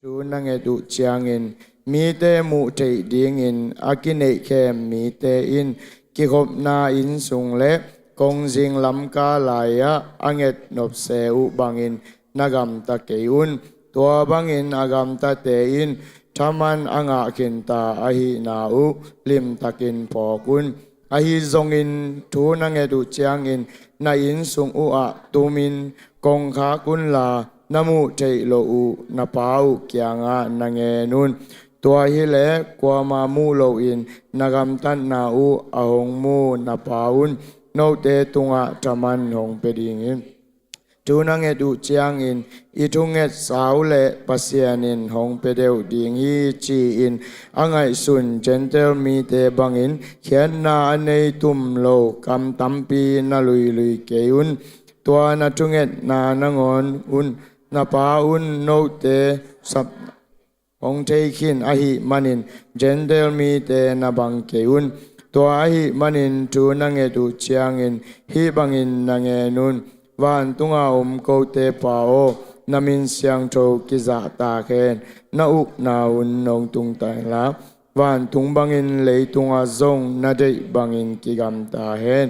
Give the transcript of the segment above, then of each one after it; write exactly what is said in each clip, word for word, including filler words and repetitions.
Thu na nget uh ciangin mite muh theih dingin a kineihkhem mite in kikhopna inn sung le kongzing lamka lai-ah a nget nopse uh bangin na gamta kei un. Tua bangin a gamtate in thaman a ngah khinta ahihna uh limtakin phawk un. Ahi zongin thu na nget uh ciangin na inn sung uhah tumin kongkhak unla, na muh theih loh uh na Pa uh kiangah na ngen un. Tua hileh kuamah muh lohin na gamtatna uh a hong mu na Pa un note tungah thaman hong pia ding hi. Thu na nget uh ciangin i thunget sau le Pasian in hong pia deuh ding hi ci-in a ngaihsun Gentile mite bangin khiatna a nei tum lo kam tampi na luilui kei un. Tua na thungetna nangawn un na Pa un note sap hong thei khin ahih manin Gentile mite na bang kei un. Tua ahih manin thu na nget uh ciangin hih bangin na ngen un. Vantunga om kote Pa aw, na min siangtho kizahtak hen. Na ukna hun hong tungta inla, vantung bangin leitungah zong na deih bangin kigamta hen.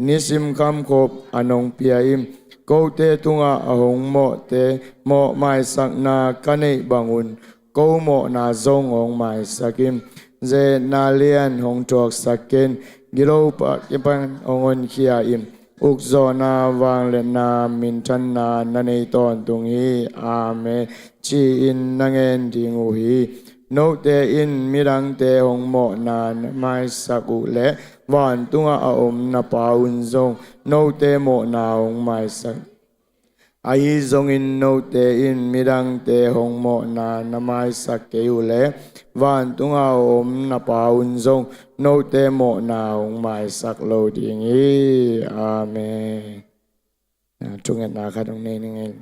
Nisim khamkhop a nong pia in kote tungah a hong mawhte mawh maisakna ka neih bangun ko mawhna zong hong maisak in. Zeetna lian hong thuaksak in. Gilo pah kipan hong honkhia in. Ukzawhna vangliatna minthanna na nei tawntung hi. Amen ci-in na ngen ding uh hi. Note in midangte hong mawhna na maisak uh leh vantungah a om na Pa un zong note mawhna hong maisak. Ahi zongin note in midangte hong mawhna na maisak kei uh leh vantungah a om na Pa un zong note mawhna hong maisak lo ding hi. Amen. Thungetna khat hong nei ning in.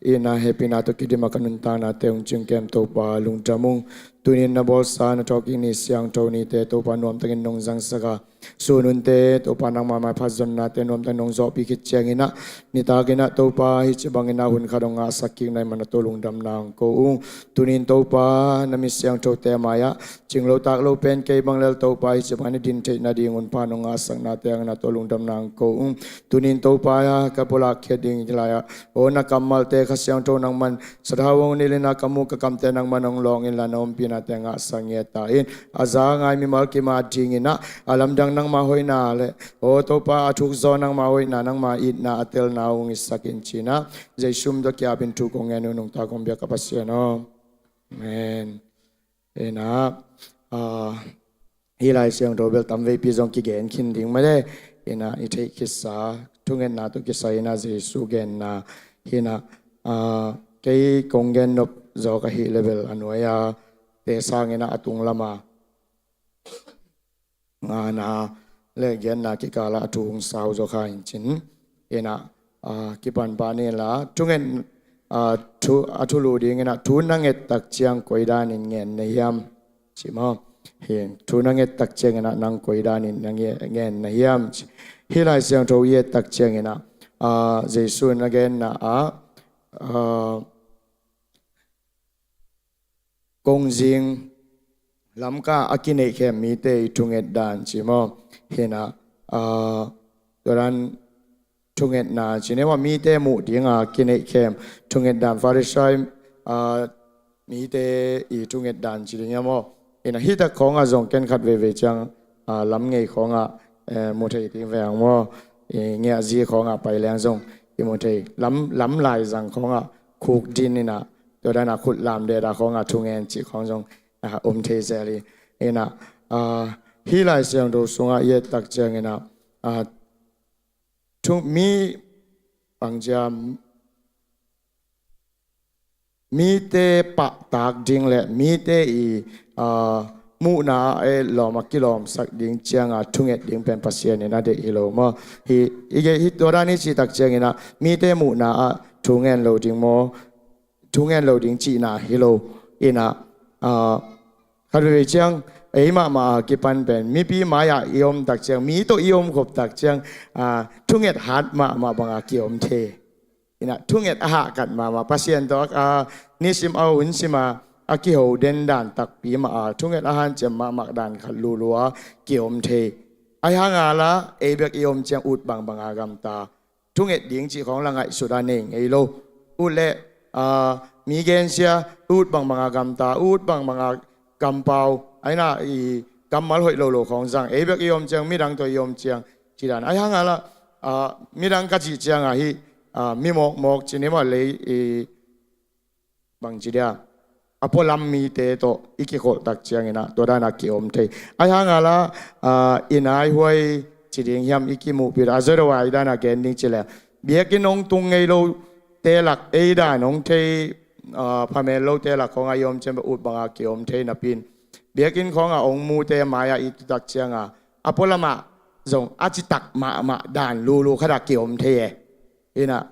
Ina hehpihna tawh kidim a ka nuntaknate hong cingkem Topa lungdam ung. Tunin na bawlsa na thawhkik ni siangtho nite Topa nuamtakin nong zangsak a, sun hunte Topa nangma maipha zonnate nuamtakin nong zawhpih khit cianginah nitakinah Topa hih ci banginah hun khat hong ngahsak kik na hih manah tawh lungdamna hong ko ung. Tunin Topa na mi siangthote mai-ah cinglo taklo pen kei bang lel Topa hih ci bangin a din theih nadingun pha nong ngahsaknate hangin a tawh lungdamna hong ko ung. Tunin Topa ka pulak khiat ding lai-ah aw na kammalte Kha Siangtho nangman sathau hong nilhin a ka mu ka kamte nangman hong lawng inla na ompinate ngahsak ngiat ta in. A za ngai mimal kim a dinginah a lamdang nangma hoihna le aw Topa a thukzaw nangma hoihna nangma itna a telna hong itsak in cinah Jesu min tawh kiapin thu kong ngen uh nungta kong biak ka Pasian aw. Amen. Ina, ah, hih Lai Siangtho bel tamveipi zong kigen khin ding mah le. Ina, i theih khitsa, thungetna tawh kisai ina Jesu genna. Hina, ah, kei kong gen nop zaw ka hih le bel a nuai-a te sangina a tung lama ngana le genna kikala a thu hong sau zaw kha in cin. Ina, ah, kipan pah ni la, thunget, ah, thu, a thulu dingina, thu na nget tak ciang koi danin ngen na hiam? Ci maw? Hi, thu na nget tak ciangina nang koi danin na nge-, ngen na hiam? Ci. Hih Lai Siangtho i et tak ciangina, ah, Jesu na genna ah, ah, kongzing lamka a kineihkhem mite i thunget dan ci maw? Hina, ah, tua dan thungetna ci ne maw, mite muh dinga kineihkhem thunget dan Farisai, ah, mite i thunget dan ci ding ia maw? Hina, hih tak khawngah zong ken khat veivei ciang, ah, lam ngei khawngah, eh, mu thei ding ve ang maw? Eh, ngiahzi khawngah pai leng zong i mu thei. Lam, lam laizang khawngah khuk din ina tua dana khut lam deda khawngah thungen cih khawng zong, ah, om thei zel hi. Ina, ah, hih Lai Siangtho sungah i et tak ciangina, ah, thu mi bangcia mite pahtak ding le mite i, ah, muhna a et lawm a kilawmsak ding cianga thunget ding pen Pasian in a deih hi lo maw? Hi, i ge, hi tua dan i cih tak ciangina mite muhna ah thungen lo ding maw? Thungen lo ding cihna hi lo. Ina, ah, khat veve ciang ei mahmah a kipan pen mipi mai-ah i om tak ciang, mi tawh i om khop tak ciang, ah, thunget hat mahmah banga kiom thei. Inah thunget a hahkat mahmah, Pasian tawh a nisim a hun sima a kiho den dan takpi mah a, thunget a hanciam mahmah dan khat lulu a kiom thei. Ahi hanga la ei bek i om ciang ut bangbanga gamta, thunget ding cih khawng la ngaihsut a nei ngei lo. Ut le mi gensia, ut bangbanga gamta, ut bangbanga kampau, aina i kammal hoih lolo khawng zang, ei bek i om ciang, midang tawh i om ciang, cidan. Ahi hanga la midang ka cih cianga hi mi mawkmawk cini mah lei i bangci dia, a pualam mite tawh i kikholh tak cianginah tua dana kiom thei. Ahi hanga la i naihuai ci ding hiam, i kimuhpih a zadoai dana gen ding cileh, biakinn hong tung ngei lo te lak, ei dan hong thei phamel lo te lak khawng a i om ciang bek ut banga kiom thei napin, biakinn khawng a hong mute mai-ah i tutak cianga a pualamah zong a citak mahmah dan lulu khatah kiom thei e. Inah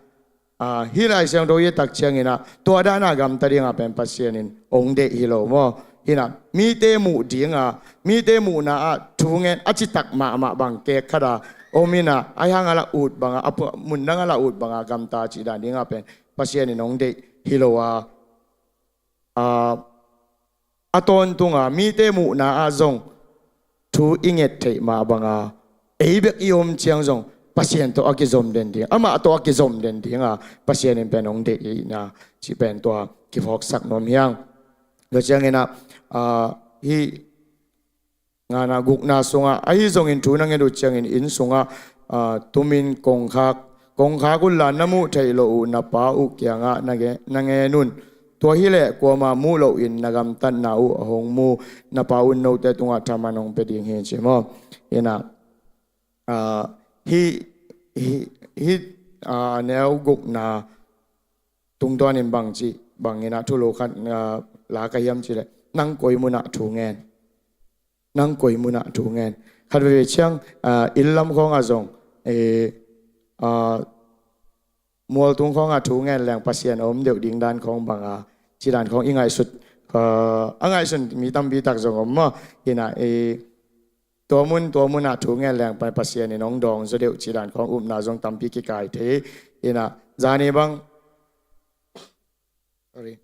hih Lai Siangtho i tak cianginah tua dana gamta dinga pen Pasian in hong deih hi lo maw? Hinah mite muh dinga, mite muhna ah thungen a citak mahmah bang kek khata om inah, ahi hanga la ut banga, a pu-, mundanga la ut banga gamta cih dan dinga pen Pasian in hong deih hi lo a, a tawntunga mite muhna ah zong thu i nget theih mah banga ei bek i om ciang zong Pasian tawh a kizom den ding, amah tawh a kizom den dinga Pasian in pen hong deih hi na, cih pen tua kiphawksak nuam hi hang. Tua cianginah hih ngana gukna sungah ahi zongin thu na nget uh ciangin inn sungah tumin kongkhak, kongkhak unla na muh theih loh uh na pa uh kiangah na nge-, na ngen un. Tua hileh kuama muh lohin na gamtatna uh a hong mu na pa un note tungah thaman hong pia ding hi ci maw? Inah hih, hih, hih neu gukna tungtuanin bangci, banginah thulu khat la ka hiam cileh, nang koi munah thu ngen? Nang koi munah thu ngen? Khat veve ciang inn lam khawngah zong mualtung khawngah thu ngen leng Pasian a om deuh ding dan khawng banga, cidan khawng i ngaihsut, a ngaihsun mi tampi tak zong om maw? Hinah tua mun tua munah thu ngen leng pen Pasian in hong dawng zaw deuh cidan khawng upna zong tampi kikai thei. Hinah zani bang, sorry,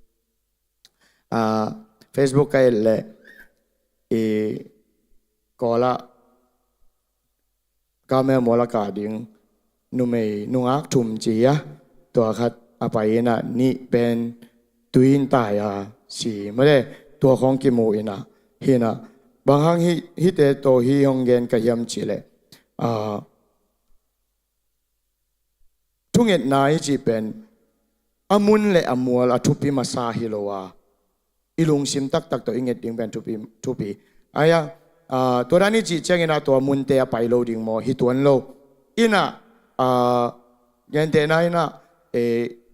Facebook ka et leh i Kawlah Carmel mual a kah ding numei nungak thum ci a, tua khat a pai inah nih pen tui in tai a si male, tua khawng kimu inah. Hinah bang hang hih, hihte tawh hih hong gen ka hiam cileh, thungetna i cih pen a mun le a mual a thupi masa hi lo a, i lungsim taktak tawh i nget ding pen thupi, thupi. Aia, tua dan i cih cianginah tua munte a pai lo ding maw? Hi tuan lo. Inah gentehna inah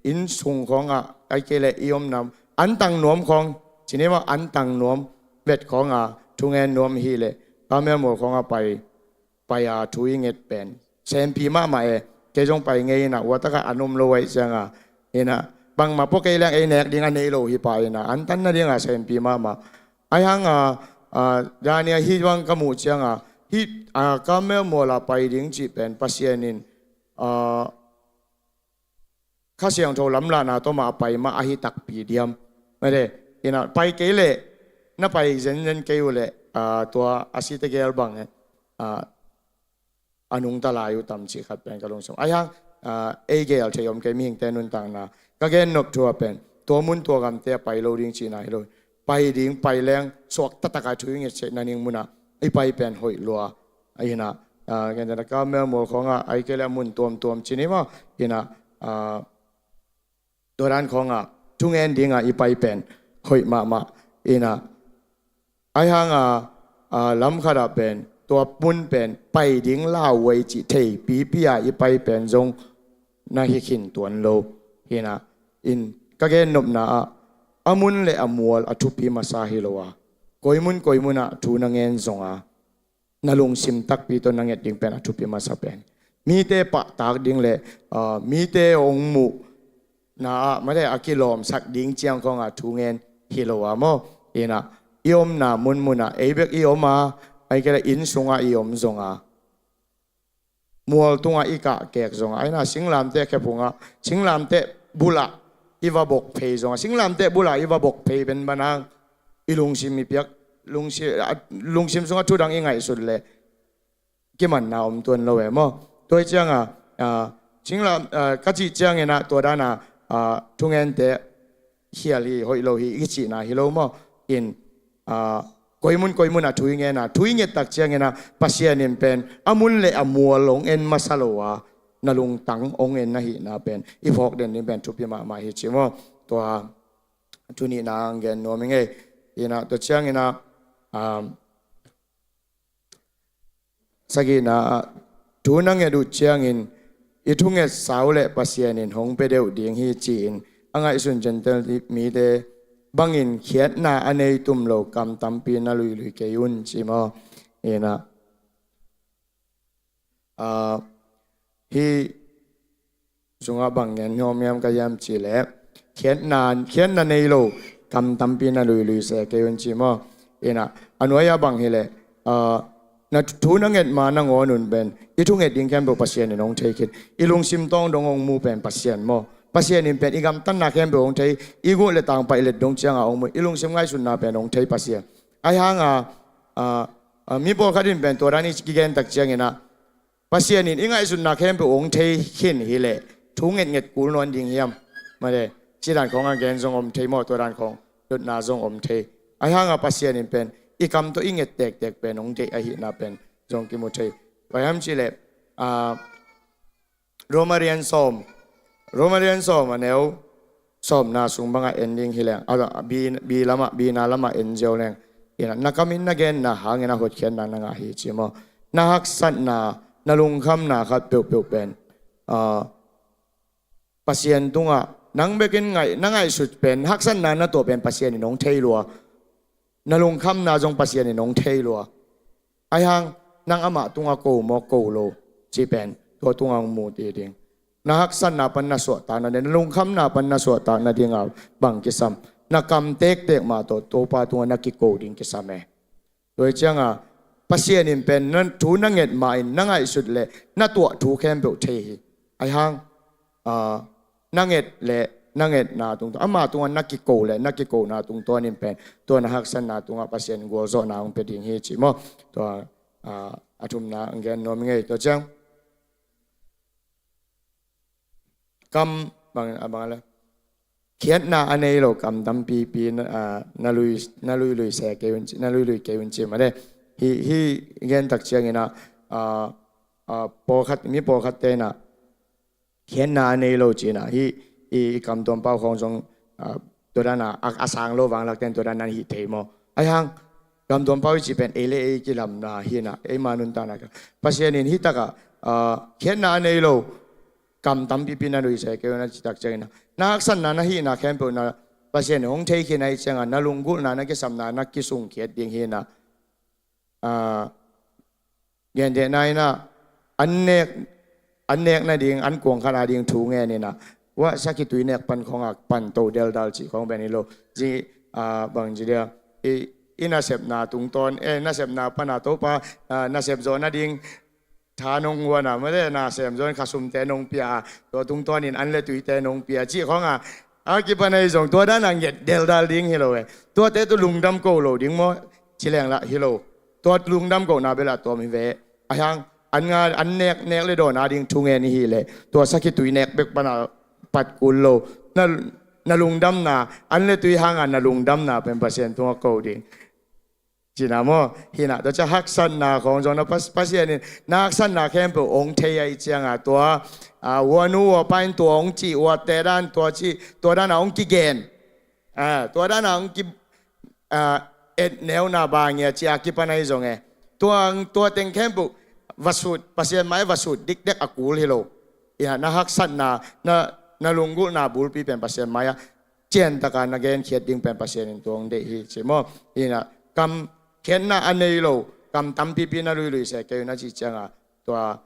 inn sung khawngah, ai kei leh i omna antang nuam khawng, cini maw, antang nuam vet khawngah thungen nuam hileh Carmel mual khawngah pai pai a thu i nget pen sempi mahmah e. Kei zong pai ngei inah, ua takah an om lo aih cianga, inah bangmah pua kei leng ei nek ding a nei lo hi pah inah, antan nadinga sempi mahmah. Ahi hanga zani a hih bang ka muh cianga, hih Carmel muala pai ding cih pen Pasian in Kha Siangtho lamlahna tawh mah a pai mah ahi takpi diam? Mede, inah pai kei leh, na pai zenzen kei uh leh tua a si tegel bang a nungta lai uh tam cih khat pen ka lungsim. Ahi hang ei gel thei om kei, mihingte nuntakna. Ka gennop thu ah pen tua mun tua gamte a pai lo ding cihna hi lo. Pai ding, pai leng suak taktak a thu i ngetsekna ning munah i pai pen hoih lua. Inah gentehna Carmel mual khawngah, ai kei leh a mun tuamtuam cini maw? Inah tua dan khawngah thungen dingah i pai pen hoih mahmah. Inah ahi hanga lam khatah pen tua mun pen pai ding lauhuai cih thei pipi a i pai pen zong na hi khin tuan lo. Hinah in ka gennopna ah a mun le a mual a thupi masa hi lo a, koi mun koi munah thu na ngen zonga na lungsim takpi tawh na nget ding pen a thupi masa pen. Mite pahtak ding le mite hong muhna ah mate a kilawmsak ding ciang khawngah thu ngen hi lo a maw? Inah i omna munmunah ei bek i om a, ai kei leh inn sungah i om zonga mual tungah i kah kek zongah, aina singlamteh khephungah, singlamteh bulah i va bok phei zongah, singlamteh bulah i va bok phei pen banang i lungsim i piak, lungsim, a, lungsim sungah thudang i ngaihsut leh kimanna om tuan lo e maw. Tua hi cianga, a, singlam, a, ka cih ciangin ah tua dana, a, thungente khial hi, hoih lo hi i cihna hi lo maw. In, a, koimun koimun ah thu i ngen a, thu i nget tak ciangin ah Pasian in pen a mun le a mual hong en masa lo a, na lungtang hong en ahihna pen i phawk den ding pen thupi mahmah hi ci maw. Tua thu nihna ang gen nuam i ngei. Ina tua ciangin ah, um, sagihna ah, thu na nget uh ciangin i thunget sau le Pasian in hong pia deuh ding hi ci-in a ngaihsun Gentile mite bangin khiatna a nei tum lo kam tampi na luilui kei un ci maw. Ina, ah, hih sungah bang ngen nuam hiam ka hiam cih leh, khiatna, khiatna nei lo kam tampi na luilui se kei un ci maw. Ina, a nuai-ah bang hileh, ah, na thu na nget ma nangawn un pen i thunget ding khempeuh Pasian in hong thei khin. I lungsim tawng dong hong mu pen Pasian maw. Pasian in pen i gamtatna khempeuh hong thei, i guh le tangpaih let dong cianga hong mu, i lungsim ngaihsutna pen hong thei Pasian. Ahi hanga, ah, ah, mi pawlkhat in pen tua dan i kigen tak ciangin ah, Pasian in i ngaihsutna khempeuh hong thei khin hileh thu ngetnget kul nawn ding hiam? Mate, ci dan khawng a gen zong om thei maw, tua dan khawng dotna zong om thei. Ahi hanga Pasian in pen i kam tawh i nget tektek pen hong deih ahihna pen zong kimu thei. Bang hiam cih leh, ah, Roma lian sawm, Roma lian sawm a neu sawmna sung bangah en ding hileng, a, a bi, bi lamah, bina lamah en ziau leng. Ina, na kam in na genna hangin a hotkhiatna na ngah hi ci maw. Na haksatna, na lungkhamna khat peuhpeuh pen, ah, Pasian tungah nang bekin ngaih, na ngaihsut pen, haksatna na tuah pen Pasian in hong thei lua. Na lungkhamna zong Pasian in hong thei lua. Ahi hang, nang amah tungah ko maw ko lo cih pen tua tungah hong mu ti ding. Na haksatna pan na suahtak nading, na lungkhamna pan na suahtak nadinga bang kisam? Na kam tektek mah tawh Topa tungah na kiko ding kisam e. Tua hi cianga Pasian in pen na thu na nget ma in na ngaihsut leh na tuah thu khempeuh thei hi. Ahi hang, ah, na nget le na ngetna tungtawn, ama tungah na kiko le na kikona tungtawn in pen tua na haksatna tungah Pasian gualzawhna hong pia ding hi ci maw. Tua, ah, a thumna ang gen nuam ngei. Tua ciang kam bang, a bang le khiatna a nei lo kam tampipi na, ah, na lui, na luilui se kei un ci, na luilui kei un ci mate. Hi, hi gen tak ciangin ah, ah, ah, pawlkhat, mi pawlkhat te na khiatna a nei lo cina hi. I, i kam tuam pau khawng zong, ah, tua dana a, a sang lo vanglak ten tua dana hi thei maw. Ahi hang kam tuam pau i ci pen ei le ei kilamna hi na, ei ma nuntakna ka Pasian in hi taka, ah, khiatna a nei lo kam tampipi na lui se kei un a ci tak ciangin ah, na haksatna na hihna khempeuh na Pasian in hong thei khin ahi cianga na lunggulhna, na kisamna na kisungkhiat ding hi na. Ah, gentehna in ah, an nek, an nek nading, an kuang khat ading thu ngen in ah, ua sakhi tui nek pan khawngah pan to deldal cih khawng pen hi lo. Ci, ah, bang ci dia, i, i nasepna tungtawn, eh, nasepna pana Topa, ah, nasep zawh nading tha nong huan a, mate, nasem zawn khasumte nong pia a, tua tungtawnin an le tuite nong pia cih khawngah a kipan ahi zong tua dana nget deldal ding hi lo e. Tuate tu lungdam ko lo ding maw? Ci lenglah hi lo. Tua lungdam kohna belah tuam hi ve. Ahi hang an nga, an nek, nek le dawn ading thu ngen i hih leh tua sakhi tui nek bek pana pat kul lo. Na, na lungdamna, an le tui hanga na lungdamna pen Pasian tungah ko ding. Cina maw, hi na, tua cia haksatna khawng zong na Pas-, Pasian in na haksatna khempeuh hong thei ahi cianga tua, ah, uanu uapa in tua hong cih, uate dan tua cih, tua dana hong kigen. Ah, tua dana hong ki, ah, etneuna bangia cia kipan ahi zong e. Tua, tua teng khempeuh va sut, Pasian mai va sut dikdek a kul hi lo. Ina, na haksatna, na, na lunggulhna bulpi pen Pasian mai a ciantaka na genkhiat ding pen Pasian in tua hong deih hi ci maw. Ina, kam khiatna a nei lo, kam tampipi na luilui se kei un a cih cianga tua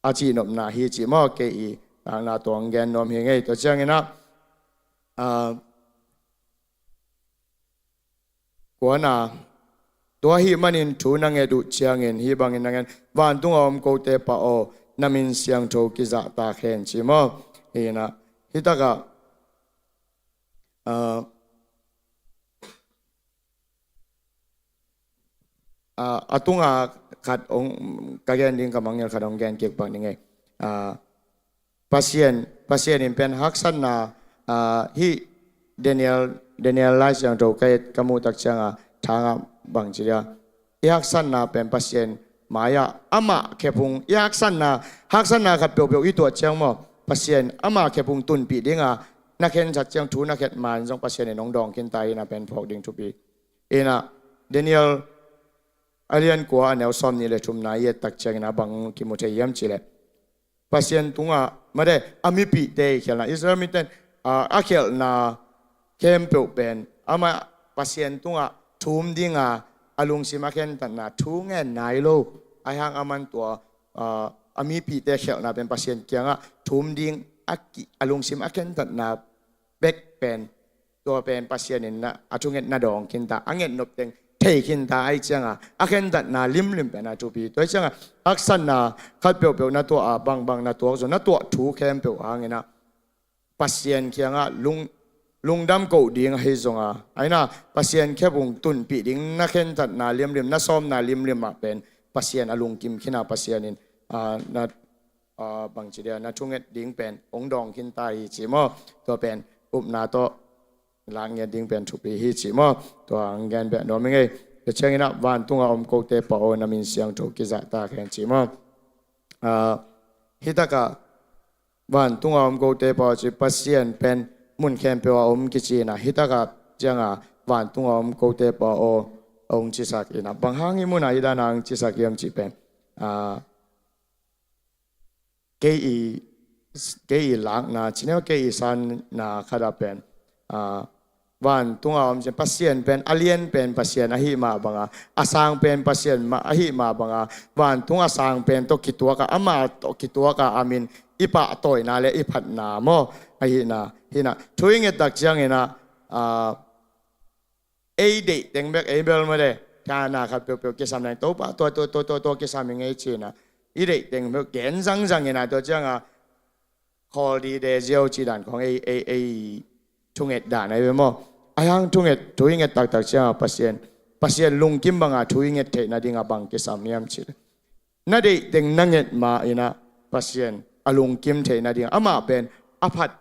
a cihnopna hi ci maw. Kei i lakna tua hong gen nuam hi ngei. Tua ciangina, ah, kuana Tua ahih manin thu na nget uh ciangin hih bangin na ngen: Vantung a om kote Pa aw, na min siangtho kizahtak hen, ci maw? Hi inah, hi takah, ah, ah, a tunga khat hong, ka gen ding ka mangngilh khat hong gen kik pak ning ei. Ah, Pasian, Pasian in pen haksatna, ah, hih Daniel, Daniel Lai Siangtho ka et ka muh tak cianga thangah bangci dia, i haksatna pen Pasian mai-ah amah khephung, i haksatna, haksatna khat peuhpeuh i tuah ciang maw, Pasian amah khephung tunpih dinga na khensat ciang, thu na khet man zong Pasian in hong dawng khinta hi inah pen phawk ding thupi. Inah Daniel a lian kua a neu sawm nih le thumna i et tak ciangin a bang kimu thei hiam cih leh, Pasian tungah, mate, a mipihte i khialhna, Israel mite in, a, a khialhna khempeuh pen amah Pasian tungah thum dinga a lungsim a khentatna thu ngen nai lo. Ahi hang aman tua, a, a mipihte khialhna pen Pasian kiangah thum ding a ki, a lungsim a khentatna bek pen, tua pen Pasian in na, a thunget na dawng khinta, a ngetnop teng thei khinta ahih cianga a khentatna limlim pen a thupi. Tua ahih cianga haksatna khat peuhpeuh na tuah a, bangbang na tuak zong, na tuah thu khempeuh hanginah Pasian kiangah lung, lungdam koh ding ahi zonga, a inah Pasian khephung tunpih ding na khentatna limlim, na sawmna limlim ah pen Pasian a lungkim khina Pasian in, a, na, a, bangci dia, na thunget ding pen hong dawng khinta hi ci maw? Tua pen upna tawh lak ngiat ding pen thupi hi ci maw? Tua hong gen beh nuam ing ei. Tua cianginah, Vantunga om kote Pa aw, na min siangtho kizahtak hen, ci maw? Ah, hi takah, Vantunga om kote Pa aw ci, Pasian pen mun khempeuh a om kici inah, hi takah cianga, Vantunga om kote Pa aw, hong cisak inah, bang hang hih munah hih dana hong cisak hiam cih pen, ah, kei i, kei i lakna, cineu kei i sanna khatah pen, ah, vantunga om cin Pasian pen a lian pen Pasian ahih mah banga, a sang pen Pasian mah ahih mah banga, vantung a sang pen tawh kituaka, amah tawh kituaka a min i pahtawina le i phatna maw? Ahihna, hinah, thu i ngettak cianginah, ah, ei deih teng bek, ei bel mate, thana khat peuhpeuh kisam leng, Topa, tua, tua, tua, tua, tua kisam ing ei cinah, i deih teng bek gen zangzang inah, tua cianga khawl dide ziau cih dan khawng ei, ei, ei thunget dan ahi ve maw? Ahi hang thunget, thu i nget taktak cianga Pasian, Pasian lungkim banga thu i nget theih nadinga bang kisam hiam cih leh, na deih teng na nget ma inah Pasian a lungkim theih nading, amah pen a phat,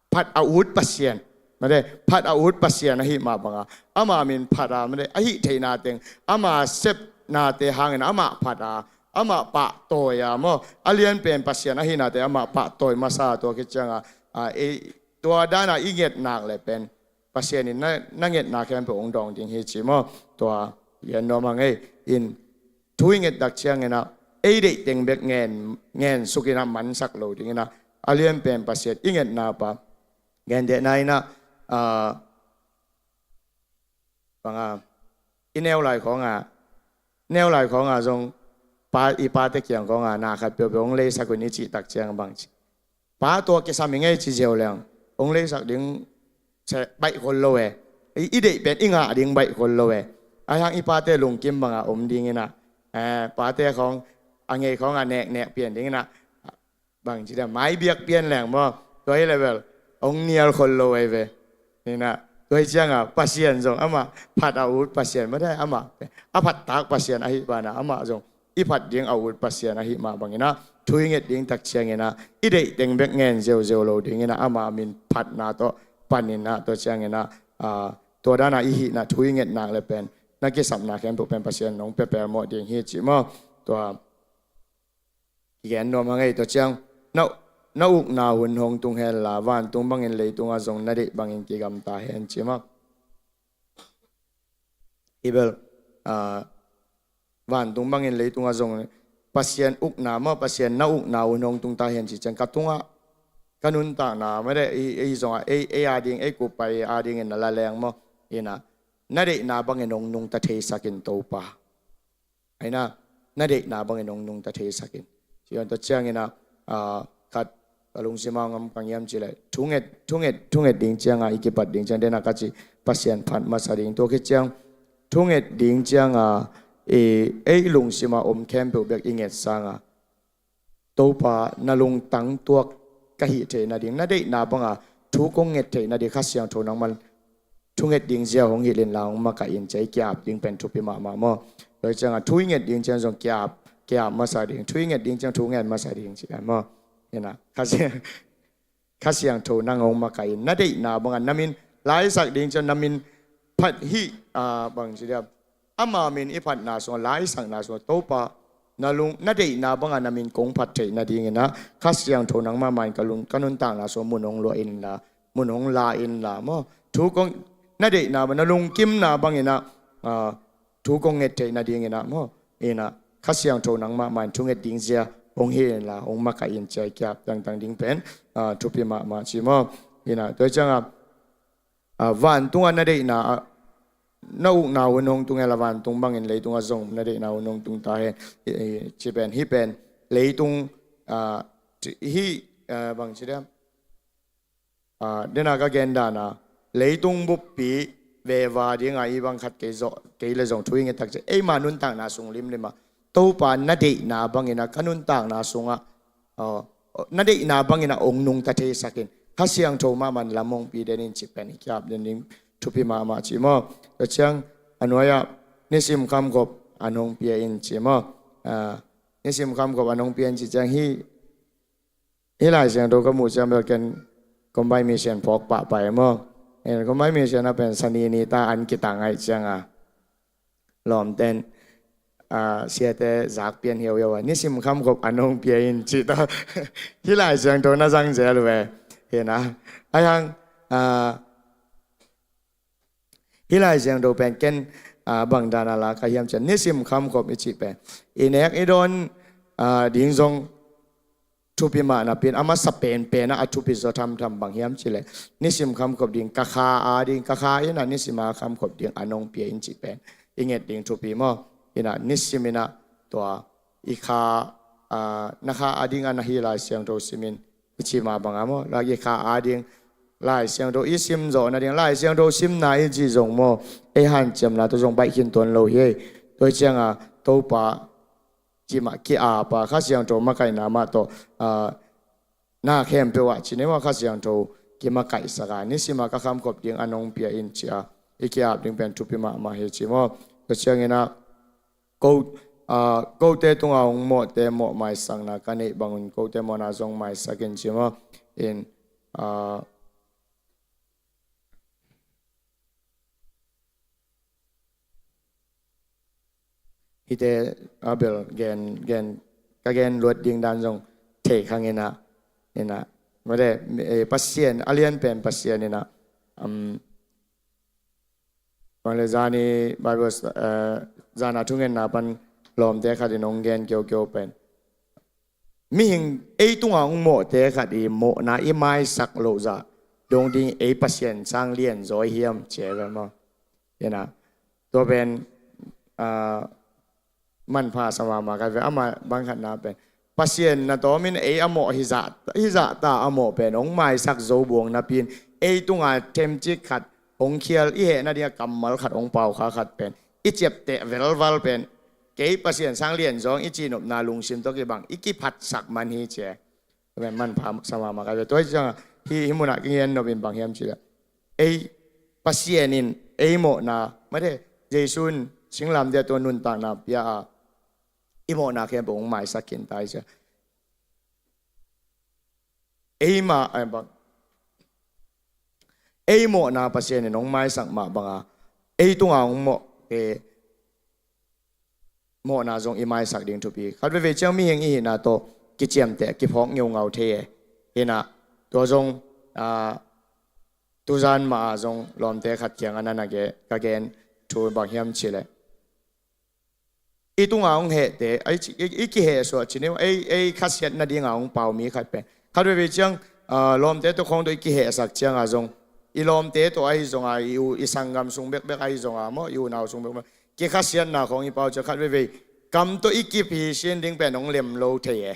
phat a ut Pasian, mate, phat a ut Pasian ahih mah banga, amah min phat a, mate, a hih theihna teng, ama sepnate hangin amah phat a, amah pahtawi a maw, a lian pen Pasian ahihnate amah pahtawi masa, tua khit cianga, a, ei, tua dana i ngetnak le pen Pasian in na, na ngetna khempeuh hong dawng ding hi ci maw? Tua lian nuam hang ei. In thu i ngettak cianginah ei deih teng bek ngen, ngen sukinah mansak lo dinginah, a lian pen Pasian i ngetna pa. Gentehna inah, ah, banga, i neu lai khawnga, neu lai khawnga zong pa, i pate kiang khawnga na khat peuhpeuh hong leisak un i cihtak ciang bang ci, Pa, tua kisam ing ei ci ziau leng, hong leisak ding baih khol lo e. I, i deih pen i ngah ding baih khol lo e. Ahi hang i pate lungkim banga om dinginah, eh, pate khawng a ngei khawnga neknek pian dinginah, bangci dia, mai biak pian leng maw, tua hi leh bel hong nial khol lo ahi ve. Hinah, tua hi cianga Pasian zong amah phat a ut Pasian mate, amah a phattak Pasian ahih banah amah zong i phat ding a ut Pasian ahih mah banginah, thu i nget ding tak cianginah i deih teng bek ngen ziauziau lo dinginah, ama min phatna tawh paninah, tua cianginah, ah, tua dana i hihna thu i ngetnak le pen na kisapna khempeuh pen Pasian nong pia pelmawh ding hi ci maw? Tua kigen nuam hang ei. Tua ciang, na, na ukna hun hong tung henla, vantung bangin leitungah zong na deih bangin kigamta hen, ci maw? Hi bel, ah, vantung bangin leitungah zong Pasian ukna maw, Pasian na ukna hun hong tungta hen ci ciang, ka tungah, ka nuntakna mate, ei, ei zongah, ei, ei ading, ei kup pai adingin na la leng maw? Inah, na deihna bangin hong nungta theisakin Topa. Aina, na deihna bangin hong nungta theisakin. Cian tua cianginah, ah, khat ka lungsimah hong om ka ngiam cih leh, thunget, thunget, thunget ding cianga i kipat ding ciang dena ka ci, Pasian phat masa ding. Tua khit ciang, thunget ding cianga, ei lungsima om khempeuh bek i nget sanga, Topa na lungtang tuak ka hih theih nading, na deihna banga thu kong nget theih nading Kha Siangtho nangman thunget ding zia hong hilh inla hong makaih in ci-a i ki-ap ding pen thupi mahmah maw. Tua cianga thu i nget ding ciang zong ki-ap, ki-ap masa ding, thu i nget ding ciang thu nget masa ding ci-a maw. Ina, Kha Siang Kha Siangtho nang hong makaih in, na deihna banga na min laisak ding ciang na min phat hih, a, bangci dia, ama min i phatna sungah, laisakna sungah Topa na lung, na deihna banga na min kong phat theih nadingina Kha Siangtho nang mahmah in ka lung, ka nuntakna sungah mun hong luah inla, mun hong la inla maw. Thu kong, na deihna bang, na lungkimna bangina, a, thu kong nget theih nadingina maw, ina Kha Siangtho nang mahmah in thunget ding zia hong hilh inla hong makaih in ci-a i ki-ap tangtang ding pen, a, thupi mahmah ci maw. Ina tua cianga, a, vantunga na deihna, a, na ukna hun hong tung henla vantung bangin leitunga zong na deihna hun hong tung ta hen, i, i, ci pen, hih pen leitung, a, hih, a, bangci dia, a, dena ka gen dana, leitung buppi veva dinga i bang khat kei zawh, kei le zong thu i nget tak ciang eima nuntakna sung limlima Topa na deihna bangina ka nuntakna sungah, a, na deihna bangina hong nungta theisakin Kha Siangtho mahmah in lam hong pi den in ci pen i ki-ap den ding thupi mahmah ci maw. Tua ciang a nuai-ah nisim khamkhop an hong pia in ci maw. A, nisim khamkhop an hong pia in ci ciang hih Hih Lai Siangtho ka muh ciang bel ken Combined Mission phawk pahpah e maw. En, Combined Mission a pen Sani ni ta an kitang ahih cianga lawmten, a, siate zak pian hiauhiau a nisim khamkhop an hong pia in cih tawh hih Lai Siangtho na zang zel uh e. Hina, ahi hang, a, Hih Lai Siangtho pen ken, a, bang dana la ka hiam ciang nisim khamkhop i cih pen i nek i dawn, a, ding zong thupi mah napi-in a masa penpen a, a thupi zaw thamtham bang hiam cih leh nisim khamkhop ding ka kha a ding, ka kha ina nisim a khamkhop ding an hong pia in cih pen i nget ding thupi maw. Ina nisim ina tua i kha, a, na kha a ding a na hih Lai Siangtho simin i cih mah banga maw, lak i kha a ding Lai Siangtho i sim zawh nading, Lai Siangtho simna i cih zong maw, ei hanciamna tawh zong baih khin tuan lo hi. Tua hi cianga Topa cih mah ki-ap a, Kha Siangtho makaihna mah tawh, a, na khempeuh ah cih ni maw, Kha Siangtho kimakaihsak a, nisima ka khamkhop ding an hong pia in ci-a i ki-ap ding pen thupi mahmah hi ci maw. Tua ciangina ko, a, kote tunga hong mawhte mawh maisakna ka neih bangun kote mawhna zong maisak in ci maw. In, a, hihte a bel gen, gen, ka gen luat ding dan zong thei khang ina, ina. Mate, e, Pasian, a lian pen Pasian ina, um, Tua le zani Bible, eh, zana thungetna pan lawmte khat in hong gen kiokio pen, mihing ei tunga hong mawhte khat i mawhna i maisak loh zah dong ding ei Pasian sang lianzaw i hiam ci ve maw. Ina, tua pen, ah, manpha sa mahmah ka ve, amah bang khatna pen Pasian na tawmin ei a mawh hizah, hizah ta a mawh pen hong maisak zo buang napi-in ei tunga themcik khat hong khial, i heh nadinga kammal khat hong paukha khat pen i ciapteh velval pen kei Pasian sang lianzaw ing i cihnopna lungsim tawh kibang i kiphatsak man hi ci. Tua pen manpha sa mahmah ka ve. Tua hi cianga hih, hih munah kingen nopin bang hiam cih leh ei Pasian in ei mawhna, mate, Jesu in singlamteh tungah nuntakna pia a, i mawhna khempeuh hong maisak khin ta hi ci. Eima, eh, bang, ei mawhna Pasian in hong maisak mah banga ei tunga hong mawh, eh, mawhna zong i maisak ding thupi. Khat veivei ciang mihing i hihna tawh kiciamteh, kiphawk ngeungau thei e. Ina, tua zong, ah, tuzan mah a zong lawmte khat kiangah na na gen, ka gen thu bang hiam cih leh i tunga hong hehte, ei, i, i kihehsuah cih ni, ei, ei khasiat nadinga hong pau mi khat pen khat veivei ciang, ah, lawmte tawh khawng tawh i kihehsak cianga zong, i lawmte tawh ahi zonga, i u, i sanggam sung bekbek ahi zonga maw, i unau sung bekbek kikhasiatna khawng i pau ciang khat veivei kam tawh i kiphi sin ding pen hong lem lo thei e.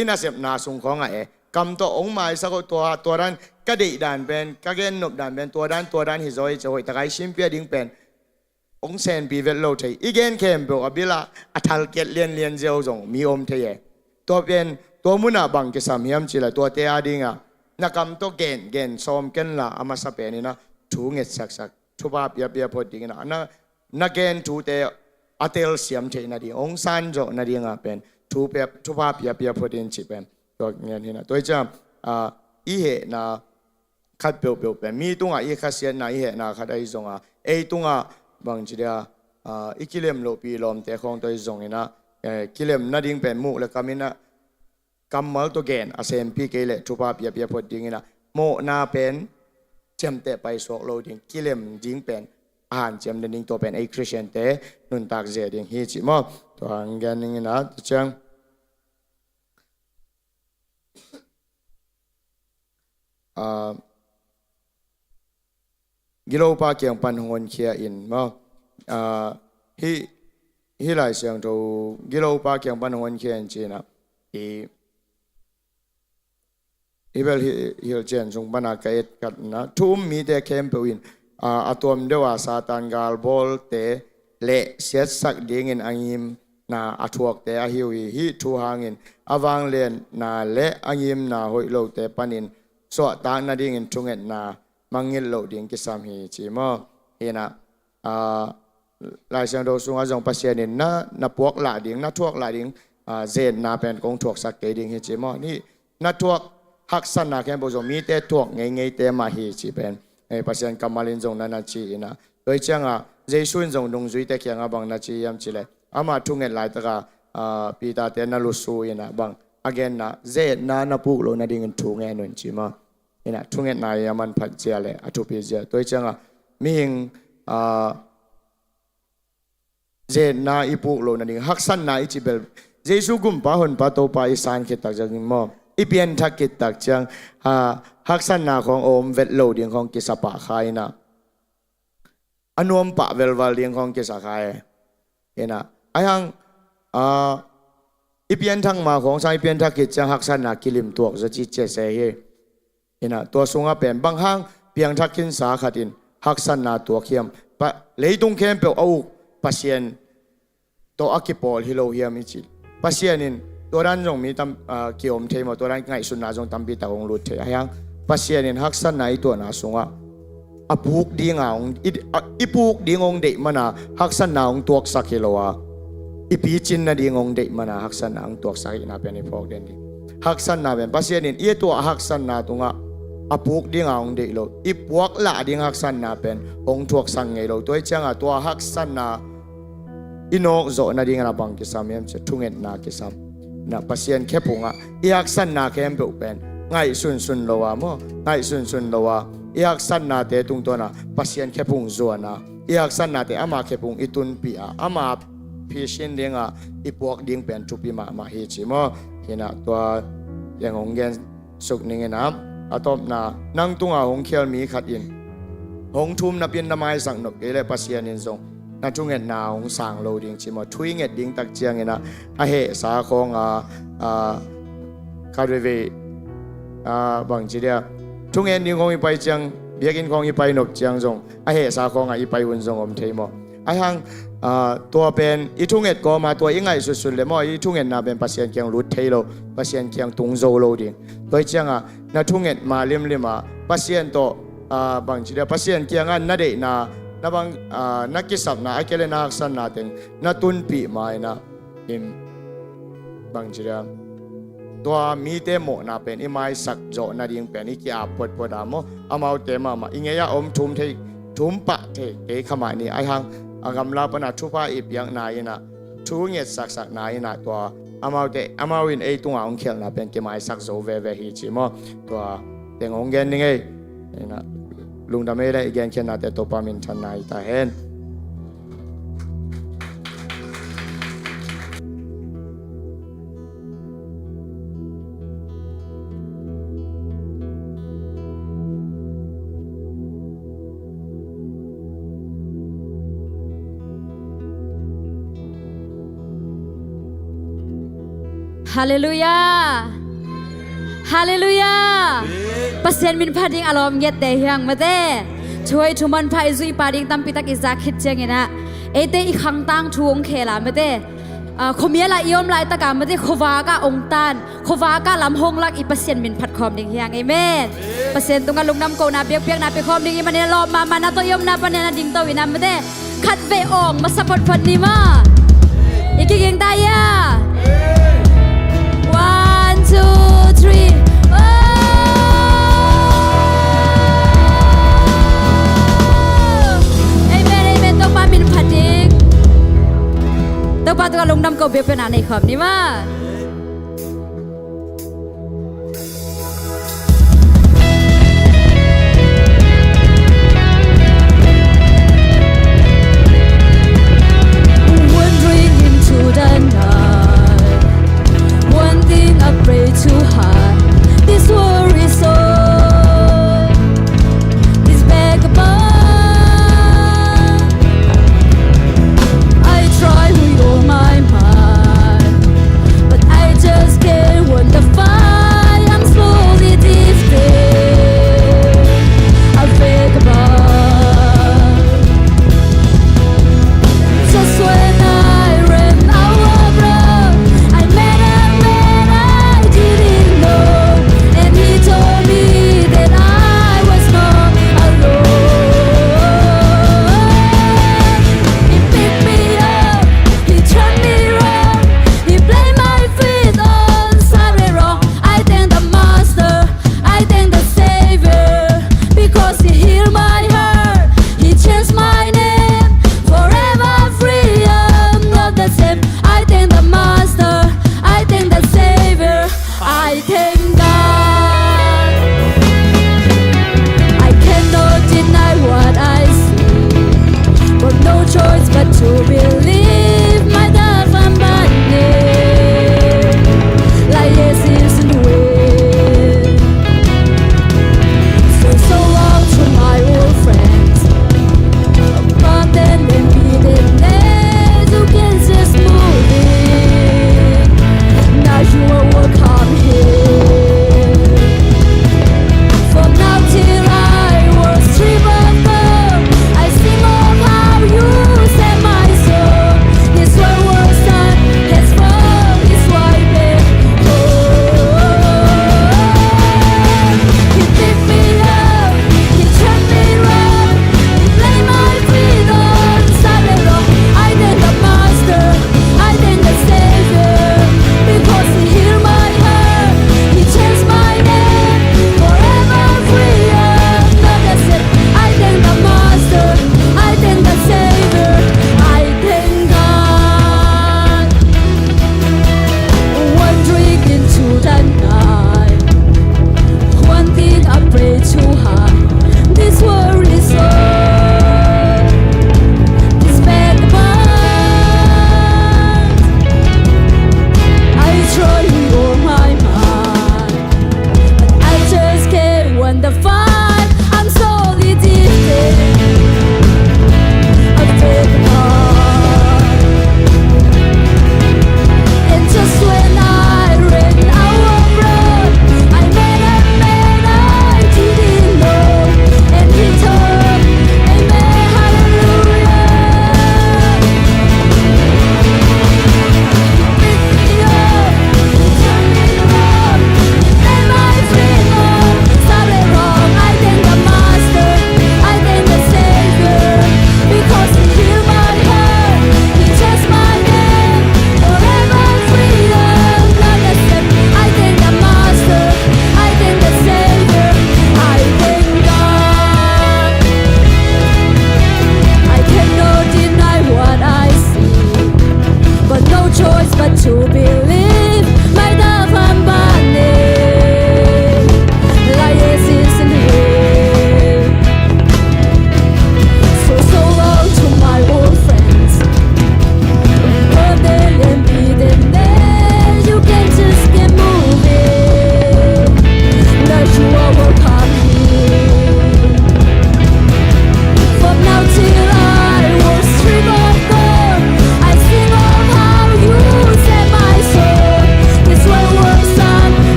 I nasepna sung khawngah e, kam tawh hong maisak aw, tua, tua dan ka deih dan pen, ka gennop dan pen tua dan, tua dan hi zaw hi ci, hoih taka i simpia ding pen hong senpi vet lo thei. I gen khempeuh a bil ah a thalkiat lianlian ziau zong mi om thei e. Tua pen tua munah bang kisam hiam cih leh tuate a dingah na kam tawh gen gen sawm kenla a masa pen in ah thu ngetsaksak, thupha piapia phot dingin ah na, na gen thute a telsiam theih nading, hong sanzawh nadingah pen thu pia, thupha piapia phot in cih pen tua ngen hi in ah. Tua hi ciang, ah, i hehna khat peuhpeuh pen mi tungah i khasiatna, i hehna khat ahi zongah ei tungah bangci dia, ah, i kilem lohpi lawmte khawng tawh ahi zongin ah, eh, kilem nading pen muh le kam in ah kammal tawh gen a senpi kei leh thupha piapia phot dingin ah mawhna pen ciamteh paisuak lo ding, kilem ding pen a hanciam nading, tua pen ei Khristiante nuntak zia ding hi cih maw? Tua hang gen dingin ah, tua ciang, ah, gilopa kiang pan hong honkhia in maw? Ah, hih, hih Lai Siangtho gilopa kiang pan hong honkhia in ci in ah, i, i bel hih, hilhcian sung pan a ka et khat in ah, thu um mite khempeuh in, ah, a tuam deuh a Satan galbawlte leh siatsak dingin a ngimna a thuakte ahi uh hi. Hih thu hangin a vangliatna leh a ngimna hoih lote panin suahtak nadingin thungetna mangngilh loh ding kisam hi ci maw? Hi in ah, ah, Lai Siangtho sungah zong Pasian in na, na puak lah ding, na thuak lah ding, ah, zenna pen kong thuaksak kei ding hi ci maw? Hih na thuak haksatna khempeuh zong mite thuak ngeingeite mah hi cih pen, eh, Pasian kammal in zong na, na ci in ah. Tua hi ciangah Jesu in zong nungzuite kiangah bang na ci hiam cih leh, amah thunget laitakah, ah, Peter-te na lusu in ah bang a genna, zenna na puk loh nadingin thu ngen un ci maw? In ah thungetna i a manphat zia leh a thupi zia. Tua hi ciangah mihing, ah, zenna i puk loh nading, haksatna i ci bel, Jesu Gumpa, Honpa, Topa i san khit tak ciangin maw, i pianthak khit tak ciang, ah, haksatna khawng a om vet lo ding khawng kisa pah kha in ah, a nuam pah velval ding khawng kisa kha e. In ah, ahi hang, ah, i pianthak ma khawng sang, i pianthak khit ciang haksatna kilim tuak zaw ci cia se hi. In ah, tua sungah pen bang hang piangthak khinsa khat in haksatna tuak hiam? Pa, leitung khempeuh a uk Pasian tawh a kipawl hi lo hiam i ci. Pasian in tua dan zong mi tam, ah, kiom thei maw, tua dan ngaihsutna zong tampi tak hong lut thei. Ahi hang Pasian in haksatna i tuahna sungah a puk dinga hong, i, a, i puk ding hong deih mana haksatna hong tuaksak hi lo a, i picin nading hong deih mana haksatna hong tuaksak ihna pen i phawk den ding. Haksatna pen Pasian in i tuah haksatna tungah a puk dinga hong deih lo, i puak lah ding haksatna pen hong thuaksak ngei lo. Tua hi ciangah tua haksatna i nawk zawh nadingin a bang kisam hiam cih leh thungetna kisam. Na Pasian khephungah i haksatna khempeuh pen ngaihsunsun lo a maw, ngaihsunsun lo a, i haksatnate tungtawnah Pasian khephung zuan a, i haksatnate ama khephung i tunpih a, ama phisin dingah i puak ding pen thupi mahmah hi ci maw? Hi in ah tua teng hong gen suk ning in ah, a tawpna, nang tungah hong khial mi khat in hong thum napi-in na maisak nop kei leh Pasian in zong na thungetna hong sang lo ding ci maw? Thu i nget ding tak ciangin ah a hehsa khawng a, a, khat veivei, a, bang ci dia, thungen ding khawng i pai ciang, biakinn khawng i pai nop ciang zong a hehsa khawngah i pai hun zong om thei maw? Ahi hang, ah, tua pen i thunget kawma tua i ngaihsutsut leh maw, i thungetna pen Pasian kiang lut thei lo, Pasian kiang tung zo lo ding. Tua hi ciangah na thunget ma limlim ah Pasian tawh, ah, bang ci dia, Pasian kiangah na deihna, na bang, ah, na kisapna, a kei leh na haksatna teng na tunpih ma in ah, in bang ci dia, tua mite mawhna pen i maisak zawh nading pen i ki-ap photphot a maw, amaute mahmah i ngei-ah om thum thei, thum pah thei kei kha mah ni. Ahi hang a gamla pana thupha i piakna in ah, thu ngetsaksakna in ah tua amaute, amau in ei tungah hong khialhna pen kimaisak zo veve hi ci maw? Tua teng hong gen ning ei. In ah, lungdam ei leh i genkhiatnate Topa minthanna hi ta hen. Halleluiah. Halleluiah. Pasian min phat ding a lawm ngiatte hi hang mate. Thuhoih thumanpha i zuih pah ding tampi tak i zak khit ciangin ah, Eite i khangtang thu hong khel a mate, ah, khuamial ah i om laitaka mate, khuavak ah hong tan, khuavak ah lam hong lak i Pasian min phat khawm ding hi hang. Amen. Pasian tungah lungdam kohna biakpiakna pia khawm ding i hih manin a lawp mahmahna tawh i omna panin a dingto in a mate, khatvei awng masa photphot ni maw. I kiging ta ia. One, two, three. Oh! Amen, amen. Topa min phat ding. Topa tungah lungdam ko biakpiakna nei khawm ni maw. Wandering into the night. One thing I pray to heart. This worry soul is vagabond. I try with all my might, but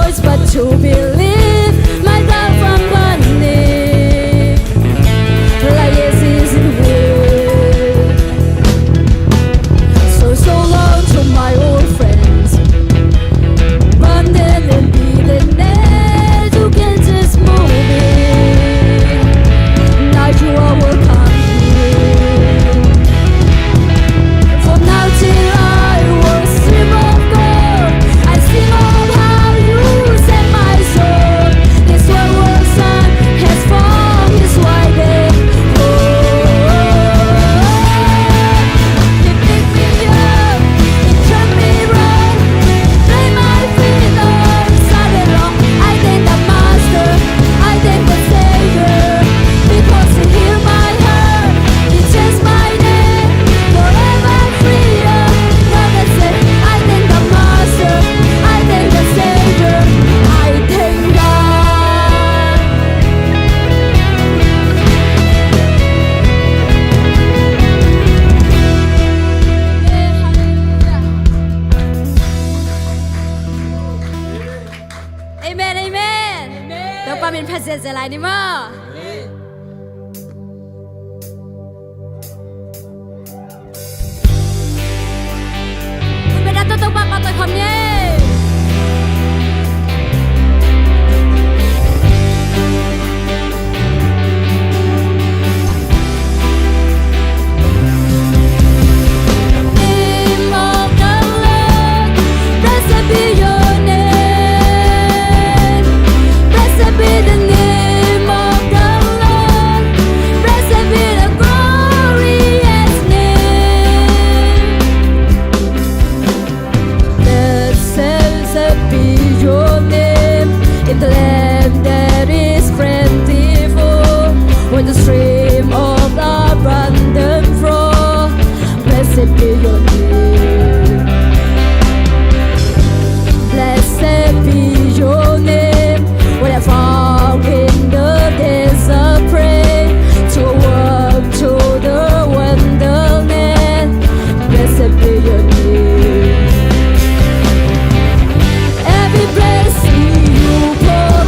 But to believe my love and money, like yes is in will. So, so long to my old friends. But then in bitterness, you can just move me. Now you are welcome here. For now till I was dream of God. I sing of how you set my soul. This world was sun has found his white day. Oh, he picked me up, he turned me round, made my freedom sudden long. I thank the Master, I thank the Savior, because he healed my heart, he changed my name, forever free. Now I say, I thank the Master, I thank the Savior, I thank God. Amen, amen. Topa min phat ziahziah lai ni maw. Tua bek a tawh Topa pahtawi khawm ni. Name of the Lord, blessed be your name. Blessed be the name of the Lord. Blessed be the glorious name. Blessed be your name in the land that is plentiful, where the stream of abundant flow. Blessed be your name. Blessed be your name. When I fall in the desert, pray to walk to the wonderland. Blessed be your name. Every blessing you pour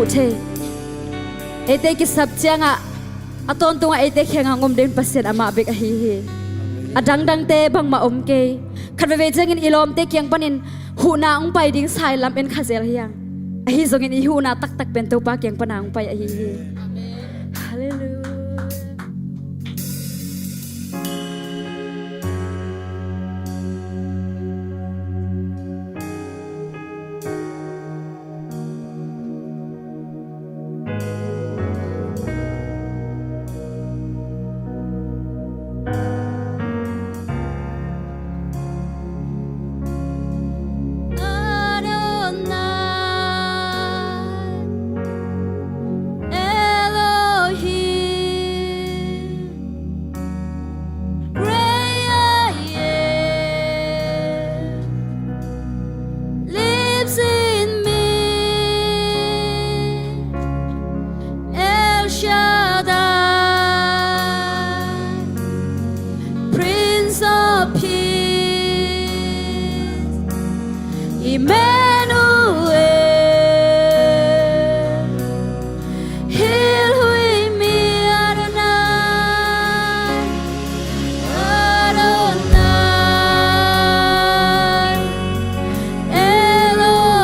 thei. Eite kisap ciangah a tawntungah eite kiangah hong om ding Pasian amah bek ahi hi. A dangdangte bangmah om kei. Khat veivei ciangin i lawmte kiang panin huhna hong pai ding sai lam en kha zel hi hang. Ahi zongin i huhna taktak pen Topa kiang pana hong pai ahi hi. Halleluiah. Adonai, Elohim, great I am, lives in me, El Shaddai, Prince of Peace, Emmanuel, here with me, Adonai, Adonai,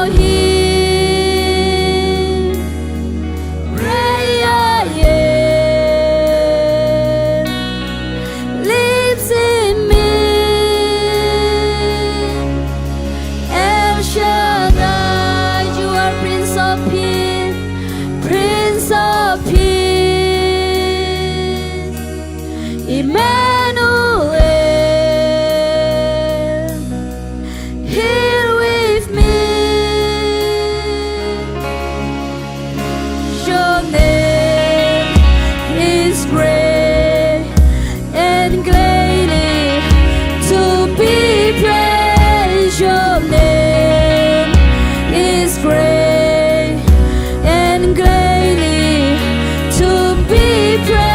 Elohim, great I am, lives in me, El Shaddai, you are Prince of Peace, Prince of Peace, Emmanuel, here with me. Your name is great and greatly to be praised. Your name is great and greatly to be praised.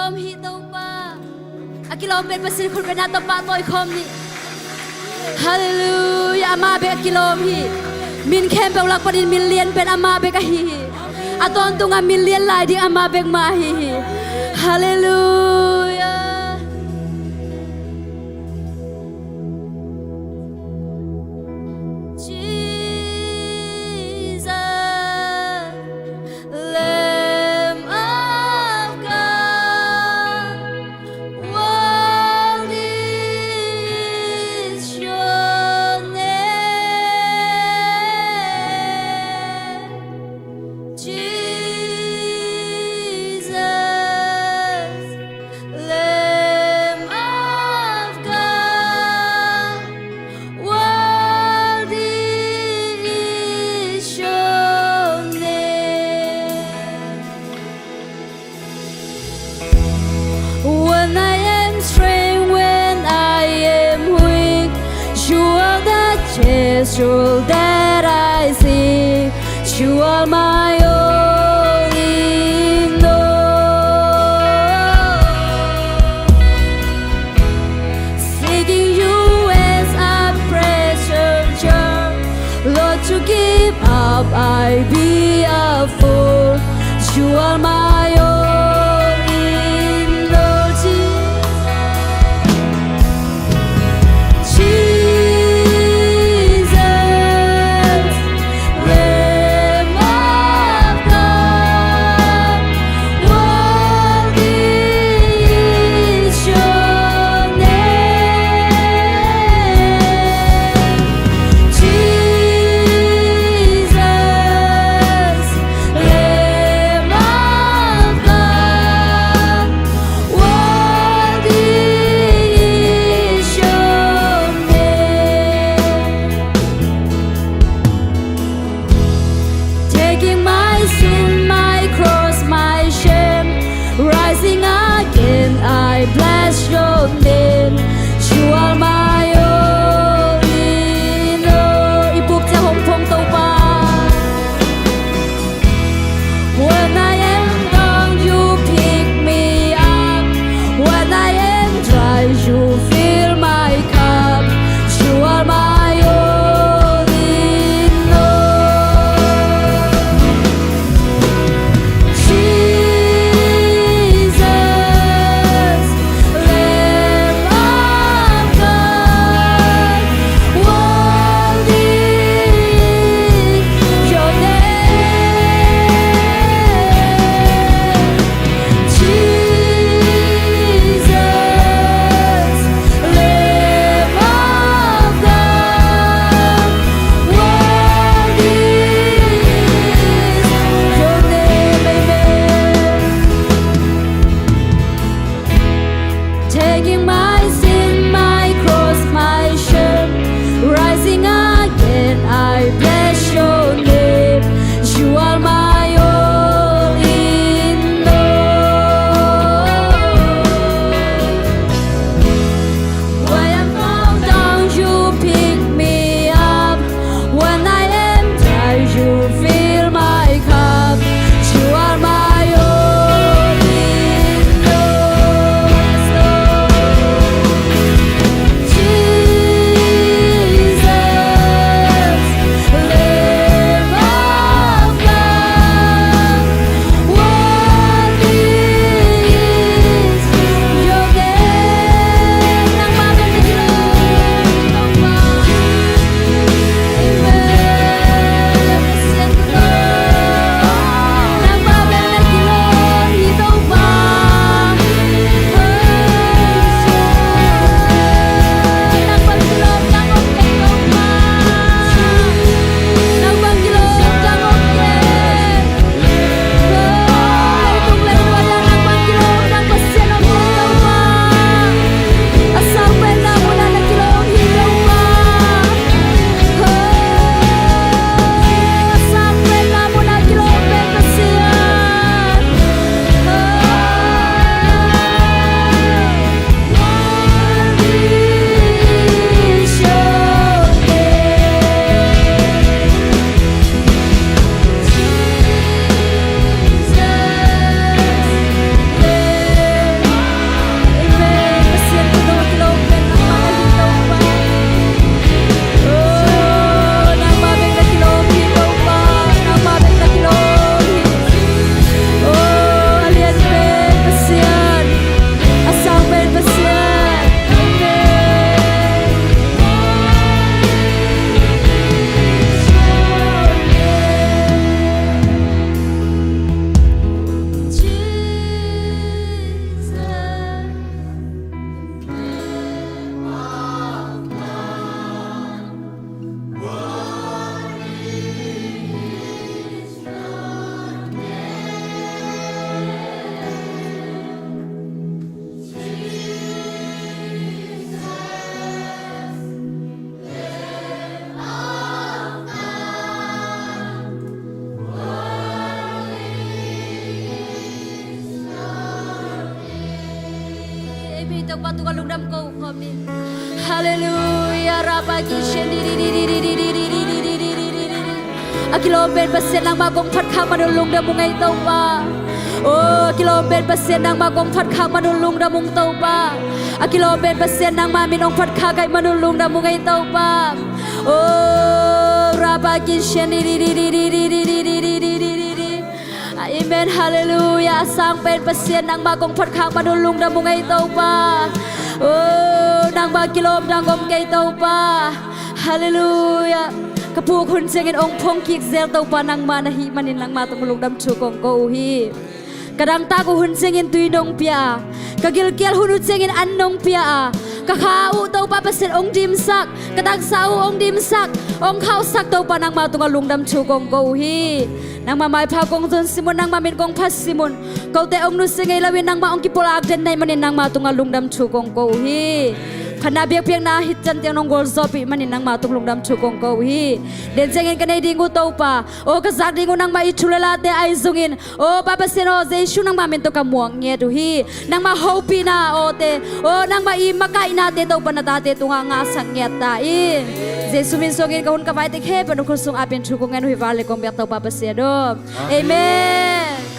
Kilawm hi Topa. A kilawm pen Pasian khut pen a Topa tawi khawm ni. Halleluiah. Amah bek a kilawm hi. Min khempeuh lak panin min lian pen amah bek ahi hi. A tawntunga min lian lai ding amah bek mah ahi hi. Halleluiah. Jesus, Lamb of God, worthy is your name. Jesus, Lamb of God, worthy is your name. When I am strength, when I am weak, you are the Jesus that I seek. You are my all in all. Seeking you as a precious gem. Lord, to give up, I be a fool. You are my all in all, Jesus. Jesus, Lamb of God, worthy is your name. Jesus, Lamb of Pi Topa tungah lungdam ko khawm ni. Halleluia, Rabba Kishen di di di. A kilawm pen Pasian nangmah kong phat khak man un lungdam ung ei Topa. Oh, a kilawm pen Pasian nangmah kong phat khak man un lungdam ung Topa. A kilawm pen Pasian nangmah min ong phat khak ai man un lungdam ung ei Topa. Oh, Rabba Kishen di di di. Amen, halleluia. A sang pen Pasian nangmah kong phat khak man un lungdam ung ei Topa. Oh, nangmah kilawm dang om kei Topa. Halleluia. Ka puk hun ciangin ong phong kik zel Topa nangmah na hih manin nangmah tung lungdam thu kong ko uh hi. Ka dangtak uh hun ciangin tui nong pia a, ka gilkial hun uh ciangin an nong pia a, ka kha uh Topa Pasian ong dimsak, ka taksa uh ong dimsak, ong khauhsak Topa nangmah tungah lungdam thu kong ko uh hi. Nangmah maipha kong zon sim un, nangmah min kong phat sim un. Kote ong nusia ngei lo in nangmah ong kipulak den na hih manin nangmah tungah lungdam thu kong ko uh hi. Phatna biakpiakna hih ciang nong gualzawhpih manin nangmah tung lungdam thu kong ko uh hi. Den ciangin ka nei ding uh Topa, aw ka zak ding uh nangmah i thu le late ahi zongin, aw Pa Pasian aw, Jesu nangmah min tawh ka muak ngiat uh hi. Nangmah hopihna awte, aw nangmah i makaihnate Topa na tate tungah ngahsak ngiat ta in. Jesu min suangin ka hun ka vaite khempeuh na khut sung apin thu kong ngen uh hi. Vanglian kong biak Topa Pasian aw. Amen.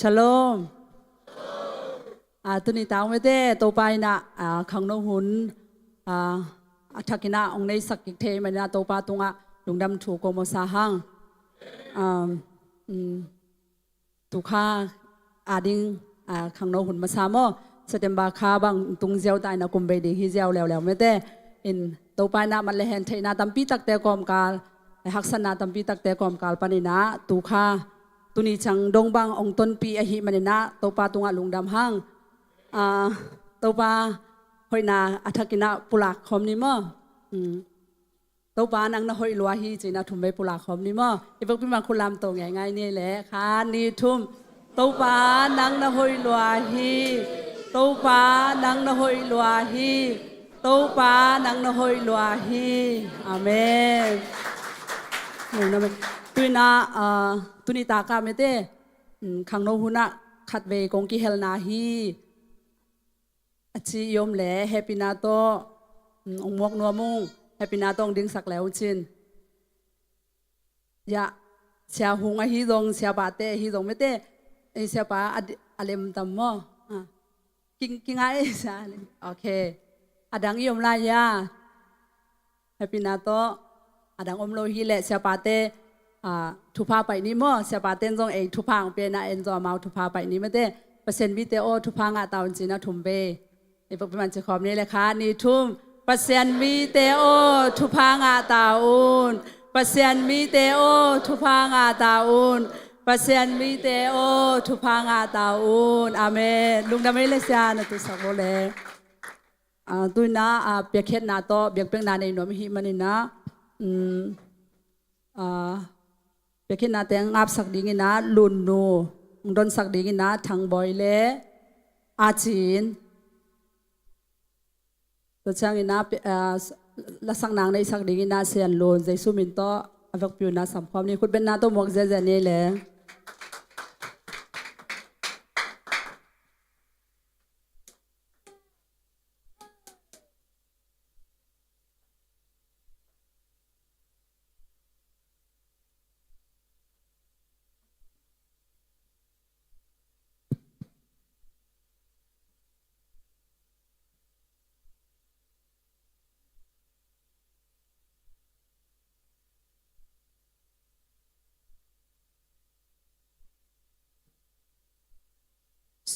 Shalom. Ah, tuni tang mete Topa in ah, ah, khangno hun, ah, a thakin ah ong neisak kik thei manin ah Topa tungah lungdam thu ko mawsa hang. Um, um, Tukha a ding, ah, khangno hun masa maw, September kha bang tung ziau ta in ah kum bei ding hi ziau leuleu mete. In Topa in ah mat le hen theihna tampi takte kawmkal, eh, haksatna tampi takte kawmkal panin ah tukha tuni ciang dong bang ong tonpih ahih manin ah Topa tungah lungdam hang. Ah, Topa hoihna a thakin ah pulak khawm ni maw. Hmm. Topa nang na hoih lua hi ci-in ah thum vei pulak khawm ni maw. I vekpi mah khut lam to ngeingai ni le khat nih thum. Topa nang na hoih lua hi. Topa nang na hoih lua hi. Topa nang na hoih lua hi. Amen. Tuni in ah, ah, tuni tak ah mete, mm, khangno hun ah khat vei kong kihelna hi. A ci i om le hehpihna tawh, mm, ong muak nuam ung, hehpihna tawh ong dingsak le uh cin. Ya, Sia Hung ahi zong, Sia Pate ahi zong mete, eh, Sia Pa a di-, a lem tam maw. Ah. King, kingai Sia lem. Okay. A dang i om lai ya. Hehpihna tawh, a dang om lo hi leh Sia Pate, ah, thupha paih ni maw, Sia Pate in zong ei thupha ang pia in ah en zong amau thupha paih ni mete. Pasian mite aw thupha ngah ta un ci-in ah thum vei. I vekpi mah ci khawm ni le khat nih thum. Pasian mite aw thupha ngah ta un. Pasian mite aw thupha ngah ta un. Pasian mite aw thupha ngah ta un. Amen. Lungdam ei le Sia na tusak bo le. Ah, tu in ah, ah, piakkhiatna tawh biakpiakna nei nuam i hih manin ah, um, ah, piakkhiatna teng ngapsak dingin ah Lunnu, donsak dingin ah Thangbawi le A Cin. Tua ciangin ah pi-, ah, s-, lasak nang neihsak dingin ah Sian Lun, Jesu min tawh a vekpi un ah sam khawm ni, khutbetna tawh muak ziazia ni le.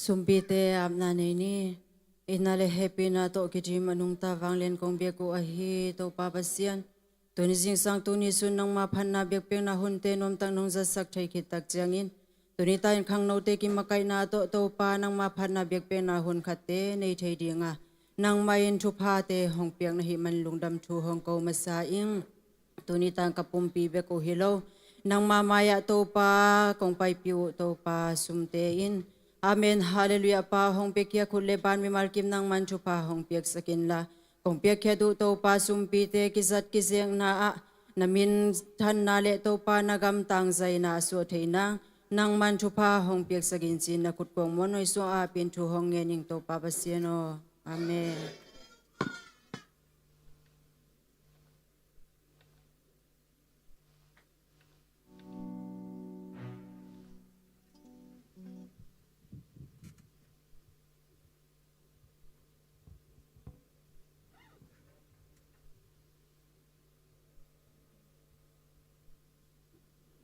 Sumpite apna nei ni. Itna le hehpihna tawh kidim a nungta vanglian kong biak uh ahi Topa Pasian, tuni zingsang tuni sun nangma phatna biakpiakna hunte nuamtak nong zatsak thei khit tak ciangin Tuni ta in khangnote kimakaihna tawh Topa nangma phatna biakpiakna hun khatte nei thei dinga nangmah in thuphate hong piak na hih man lungdam thu hong ko masa ing. Tuni ta in ka pumpi bek uh hi lo, nangma mai-ah Topa kong paipih uh Topa sumte in, Amen, Halleluiah, Pa hong piakhia khut le ban mimal kim nangman thupha hong piaksak inla, kong piakkhiat uh Topa sumpite kizat kizekna ah na minthanna le Topa na gam tangzaina a suah thei nang nangman thupha hong piaksak in ci-in na khut kuang muanhuai sungah ap-in thu hong ngen ing Topa Pasian aw. Amen.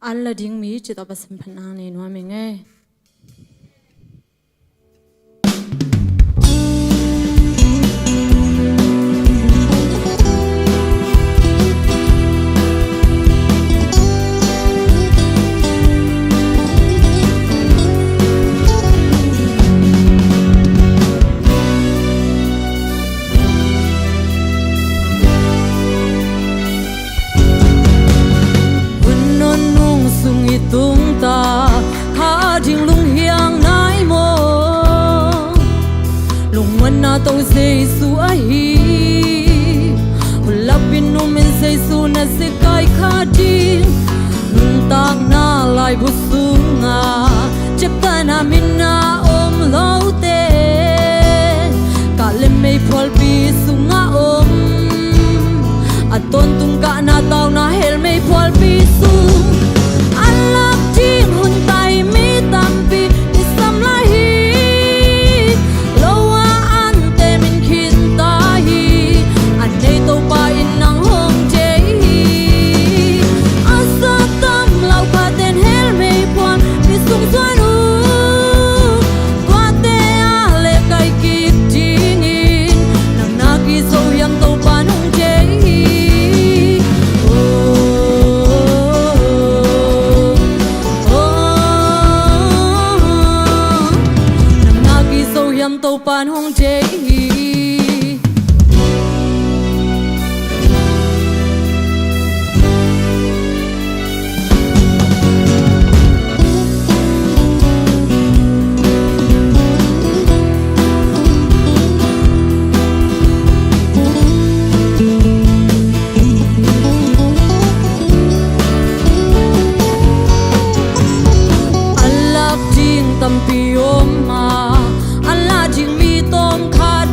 An la ding mi cih tawh Pasian phatna nei nuam ing ei. Hun nunung sung i tungta kha ding lunghiang nai maw? Lungmuanna tawh Jesu ahi, hun lapin numin Jesu na zekai kha ding. Nuntakna laibu sunga ciaptehna minna om lote, kah le meiphualpi sunga om, a tawntung kahna tauna hell meiphualpi sung. An lak ding hun tai mi tampi i sam lai hi. Lo a ante min khin ta hi. An nei Topa in nang hong thei hi. A sa tam lau phaten hell meiphualpi sung zuan uh. Tuate ah le kai kik dingin nang nak i zo hiam Topa nong thei hi. Oh, oh, oh. Nang nak i zo hiam Topa nong thei hi. A lak ding tampi om a, a la ding mi tawm khat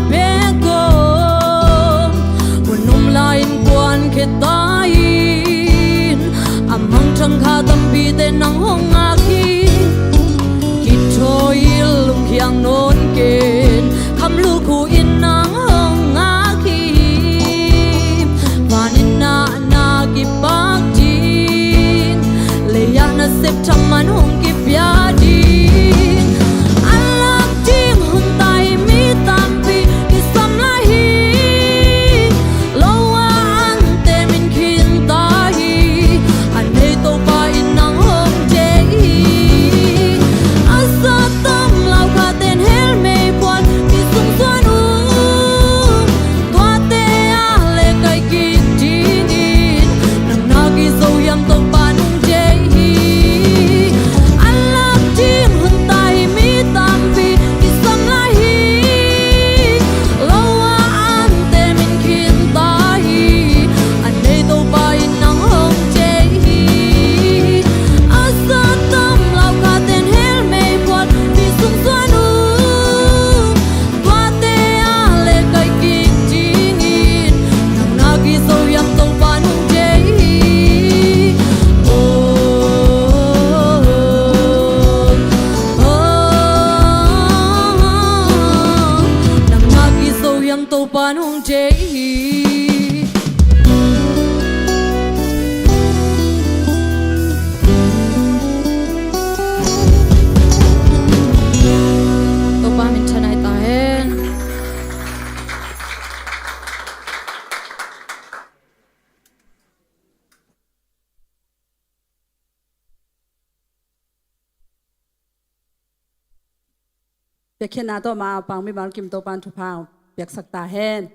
Piakkhiatna tawh ma a pang mimal kim Topan thupha piaksak ta hen.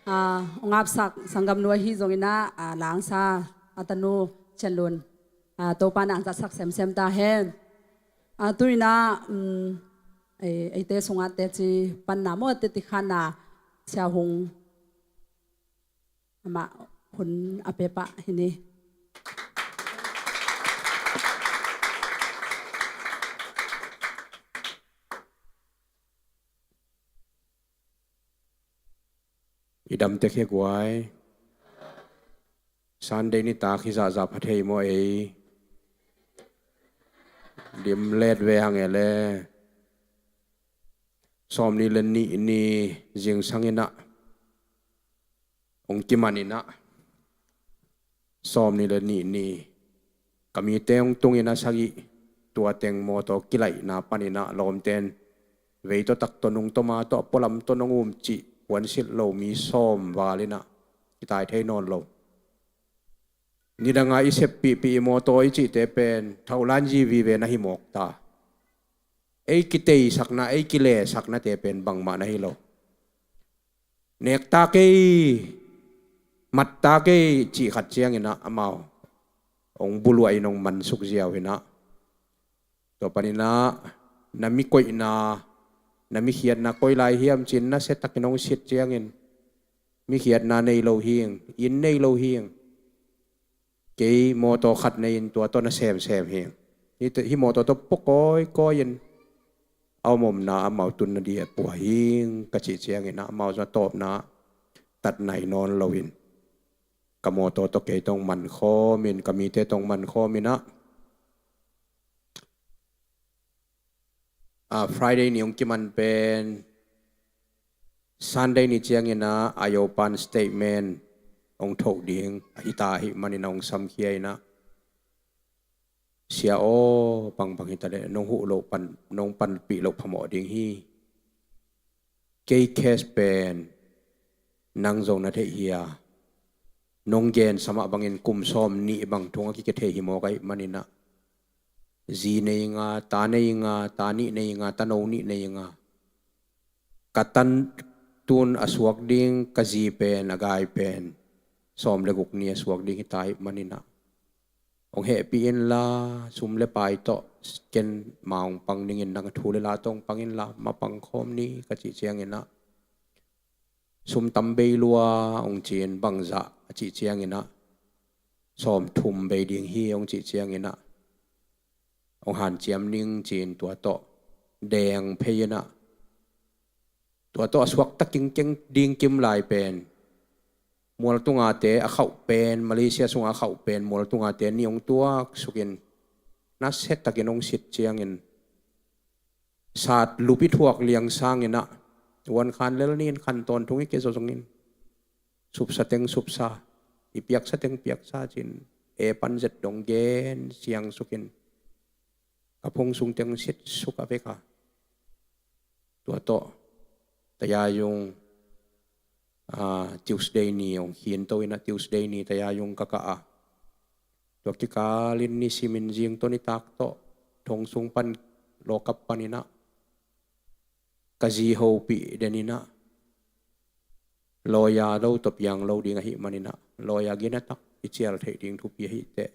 A, ong apsak sanggamnu ahi zongin ah, a, langsa a tanu Chenlun, a, Topan ang zatsak semsem ta hen. A, tu-in ah, um, ei, eite sungah teci panna maw, teci khanna Sia Hung amah hun a pia pah hi ni. I dam tek hi guai. Sunday nitak hi zahzah pha thei maw ei? Dim let ve hang e le. Sawmnih le nih ni zingsang in ah ong kiman in ah, sawmnih le nih ni ka mite ong tung in ah sagih, tua teng mawtaw kilaihna panin ah lawmten vei tawh tak tawh nung tawh ma tawh a pualam tawh nong um cih puansilh lo mi sawm val in ah kitai thei nawn lo. Nidang a i seppihpih i mawtaw i cihte pen thaulan zi vive na hi mawk ta. Ei kiteisakna, ei kilesaknate pen bangmah na hi lo. Nekta kei, matta kei cih khat ciangin ah amau ong buluah in ong mansuk ziau in ah, tua panin ah na mi koihna, na mi khiatna koi lai hiam ci-in nasia takin ong sit ciangin, mi khiatna nei lo hing, inn nei lo hing, kei mawtaw khat nei in tua tawh na semsem hing. Hih mawtaw tawh pua kawikawi in a om omna amau tunna dih a pua hing ka cih ciangin ah amau zong a tawpna tat nai nawn lo in, ka mawtaw tawh kei tawh ong man khawm in, ka mite tawh ong man khawm in ah, a, Friday ni ong kiman pen Sunday ni ciangin ah a yopan statement ong thoh ding ahi ta ahih manin ah ong samkhia in ah, sia aw, pangbang hi ta leh nong huh loh pan, nong panpih loh phamawh ding hi. Kei case pen nang zong na theih hi a, nong gensa mah bangin kum sawmnih bang thung a kikethei hi mawk ahih manin ah, zi nei nga, ta nei nga, ta nih nei nga, tano nih nei nga, ka tan tun a suak ding ka zi pen, a gai pen sawm le guk ni a suak ding hi ta ahih manin ah, ong hehpih inla, sum le pai tawh ken ma ong pang dingin nang a thu le la tawh ong pang inla, ma pang khawm ni ka cih ciangin ah, sum tam bei lua ong ci-in, bangzah a cih ciangin ah, sawmthum bei ding hi ong cih ciangin ah, ong hanciam ning ci-in tua tawh deng phei in ah, tua tawh a suakta kingkeng ding kim lai pen, mualtungate a khauh pen, Malaysia sungah a khauh pen mualtungate nih ong tuaksuk in, nasia takin ong sit ciangin, sat lup i thuak liang sangin ah, uan khan lel ni in khan tawntung i kei zawzongin, supsa teng supsa, i piaksa teng piaksa ci-in, e pan zet dong gen siangsukin, ka phung sung teng sitsuk a vek a. Tua tawh tayayung, a, Tuesday ni ong khinto in ah, Tuesday ni tayayung ka kah a, tua kikalin nisimin zingtawn i tak tawh thong sung pan, lawkap panin ah ka zi hopih den in ah, lawyer lo tawh piang lo ding ahih manin ah, lawyer ginatak i cial theih ding thupi ahih teh,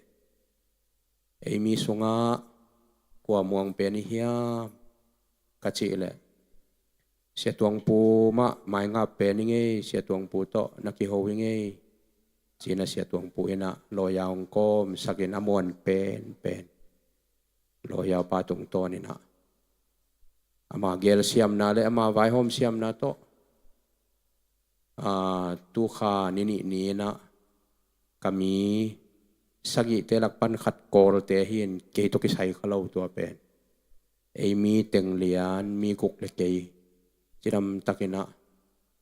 ei mi sungah kua muang pen i hiam ka cih leh, Sia Tuangpu mah maingap pen i ngei, Sia Tuangpu tawh na kiho i ngei, ci-in ah Sia Tuangpu in ah lawyer ong kawmsakin a muan penpen lawyer pa tungtawn in ah, ama gelsiamna le ama vaihawm siamna tawh, a, tukha ni nih ni in ah ka mi sagihte lak pan khat Kawlte hi in, kei tawh kisai kha lo tua pen. Ei mi teng lian, mi guk le kei cidam takin ah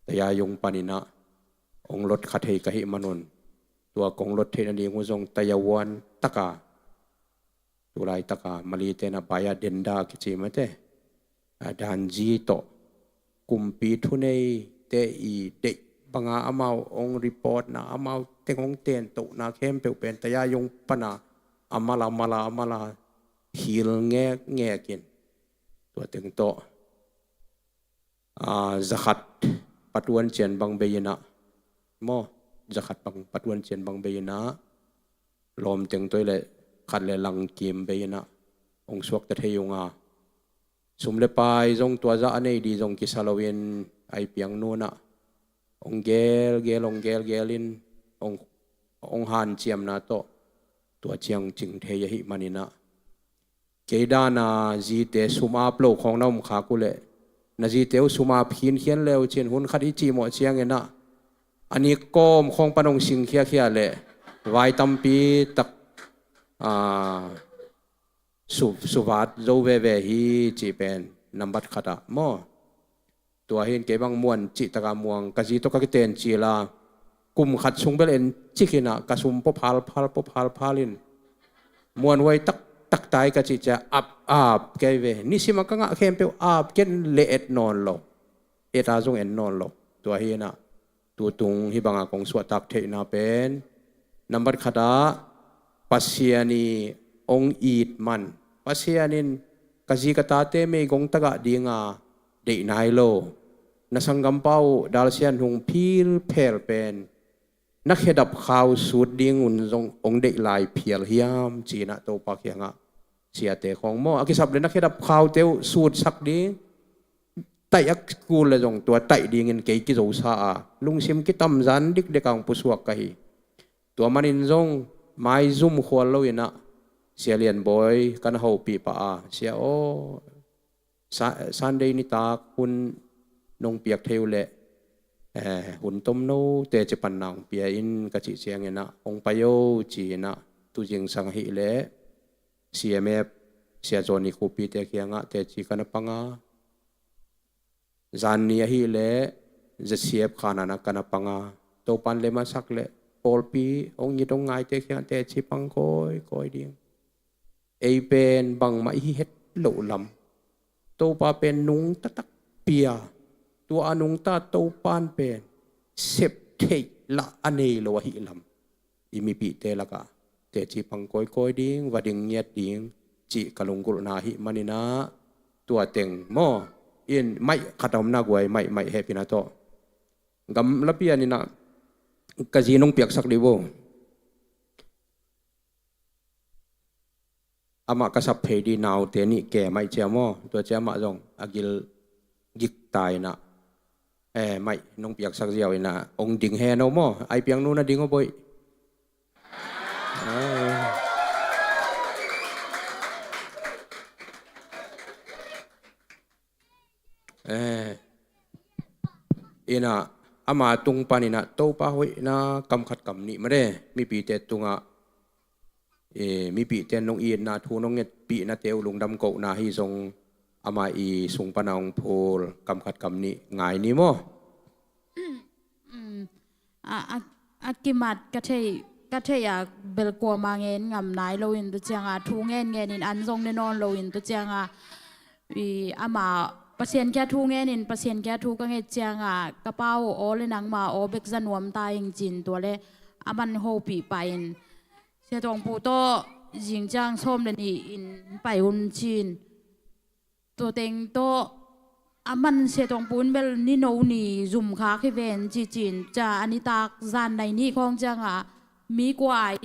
tayayung panin ah ong lot kha thei ka hih manun, tua kong lot theih nading uh zong tayawan taka, tu laitaka Malay te in ah baya denda kici mate, a, danzi tawh kumpi thuneite i deih banga amau ong reportna, amau teng ong tentohna khempeuh pen tayayung pana a mala mala a mala hil ngekngek in, tua teng tawh Aa, zakhat patuan cian bang bei inah, maw, zakhat bang patuan cian bang bei inah, lawmteng toi le khat le langkim bei inah hong suakta thei unga, sum le pai zong tua zah a nei di zong kisa loin ai piang nunah hong gelgel, hong gelgel in hong, hong hanciamna tawh tua ciang cing thei ahih maninah, kei dana zite sum ap lo khawng na om khak uhleh, na zite uh sum ap khinkhian le uh cin, hun khat i cihmawh cianginah a nik kawm khawng pan hong singkhiakhia leh vai tampi tak, aa, su, suvat zo veve hi cih pen nambat khatah maw. Tua hin kei bang muan cihtakah muang, ka zi tawh ka kiten cila kum khat sung bel en cikinah ka sum pawphal phal, pawphal phal in muan huai taktak tai ka cih cia ap ap kei ve. Nisimah ka ngah khempeuh ap ken le et nawn lo, et a zong en nawn lo. Tua hinah tutung hih banga kong suahtak theihna pen, nambat khatah Pasian i hong it man. Pasian in ka zi ka tate meigong tagah dinga deih nai lo, na sanggampa uh dalsian hung philphel pen na khedap khau sut dingun zong hong deih lai phial hiam cinah Topa kiangah siate khawng maw, a kisap le na khedap khaute uh sutsak ding, taih a kul le zong tua taih dingin kei kizosa a, lungsim kitamzan dikdek a hong pusuak ka hi. Tua manin zong maizum khual loinah Sia Lian Bawi ka na hopih pah a, sia aw, Sa, Sunday nitak hun nong piak thei uhleh, eh, hun tomno teci panna hong pia in ka cih cianginah hong pai o cinah, tuzingsang ahileh C M F Sia Johnny Khupite kiangah teci ka na panga, zanni ahileh Z C F khanana ka na panga, Topan lem a sak leh pawlpi hong it hong ngaite kiangah teci pang kawikawi ding. Ei pen bangmah i hi het loh lam, Topa pen nungta takpi a, tua a nungta Topan pen sep theih lah a nei lo ahih lam, i mipihte lakah teci pang kawikawi ding, va ding ngiat ding cih ka lunggulhna ahih maninah, tua teng maw, in maih khat a om na guai, maih, maih hehpihna tawh. Gamlapi aninah ka zi nong piaksak dih bo. Amah ka sap phei di naute nih ke maih cia maw, tua cia amah zong a gil gik ta inah, eh, maih nong piaksak ziau inah hong ding hen o maw, ai piang nu na ding o boih. Ah. Eh, inah ama tung paninah Topa hoihna kam khat kam nih made, mipite tungah, eh, mipite nong itna thu nong ngetpihnate uh lungdam kohna hi zong ama i sung pana hong phul kam khat kam nih ngai ni maw? Mm. A, a, a kimat ka thei, ka thei a bel kuama ngen ngam nai loin tu cianga thu ngen ngenin an zong ne nawn loin tu cianga, i, ama Pasian kia thu ngenin Pasian kia thu ka nget cianga ka pau aw le nangma aw bek za nuam ta ing cin tua le a man hopih pah in Sia Tuangpu tawh zing ciang sawm le nih in pai un cin. Tua teng tawh a man Sia Tuangpu in bel ni no ni zum khak hi ven ci cin, cia a nitak zan nai nih khawng cianga mi kua ai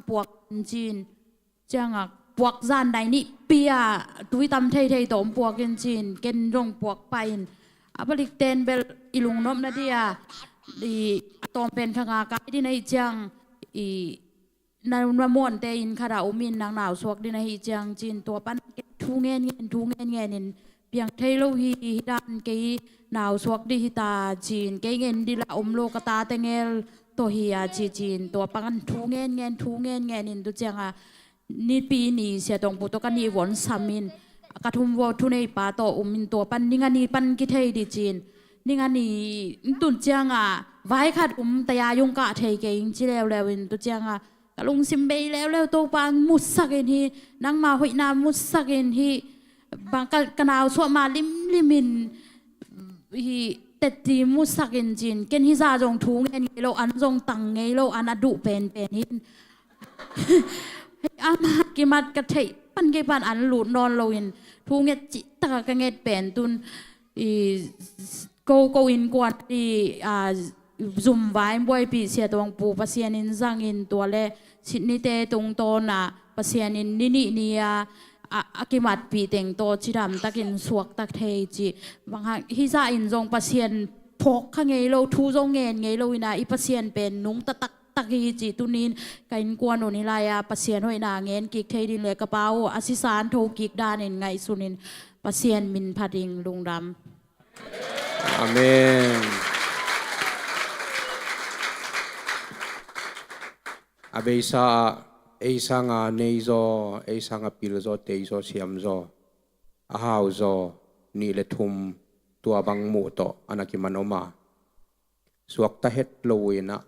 puak in cin, cianga puak zan nai nih pi a tui tam theithei tawh om puak in cin, ken zong puak pah in a palik ten bel i lungnopna dia i a tawm pen kha nga kai din ahi ciang i na, na muante inn khat a om in nang nausuak din ahi ciang cin tua pan thu ngen ngen, thu ngen ngen in piang thei lo hi, hi dan kei nausuak di hi ta cin, kei ngen di la om lo ka tate ngel tawh hi a ci cin, tua pan thu ngen ngen, thu ngen ngen in tu cianga nipi ni Sia Tuangpu tawh ka nih vawh sam in ka thum vawh thuneipa tawh om in tua pan ninga ni pan kithei di cin, ninga ni tun cianga vai khat um taya yung kah thei kei ing ci leuleu in tu cianga ka lungsim bei leuleu, Topa musak in hi, nangma hoihna musak in hi, bang ka, ka nausuah ma limlim in hi, tetti musak in cin, ken hi za zong thu ngen ngei lo, an zong tang ngei lo, an a duh penpen hi. Ama kimat ka theih pan kei pan an lut nawn loin thu nget cihtaka ka nget pen tun i ko, ko innkuan i, a, zum vai buaipih Sia Tuang Pu Pasian in zangin tua le Sydney te tungtawn ah Pasian in ni nih ni a, a, a kimatpih teng tawh cidam takin suakta thei cih. Bang hang hizah in zong Pasian phawk kha ngei lo, thu zong ngen ngei lo in ah i Pasian pen nungta taktak hi cih tuni-in ka innkuan un hih lai-ah Pasian hoihna ngen kik thei ding le ka pa uh a sisan tho kik danin ngaihsun in Pasian min phat ing. Lungdam. Amen. A beisa ah ei sanga nei zaw, ei sanga pil zaw, tei zaw, siam zaw, a hau zaw, nih le thum tua bang muh tawh a na kiman om a, suakta het lo uh in ah,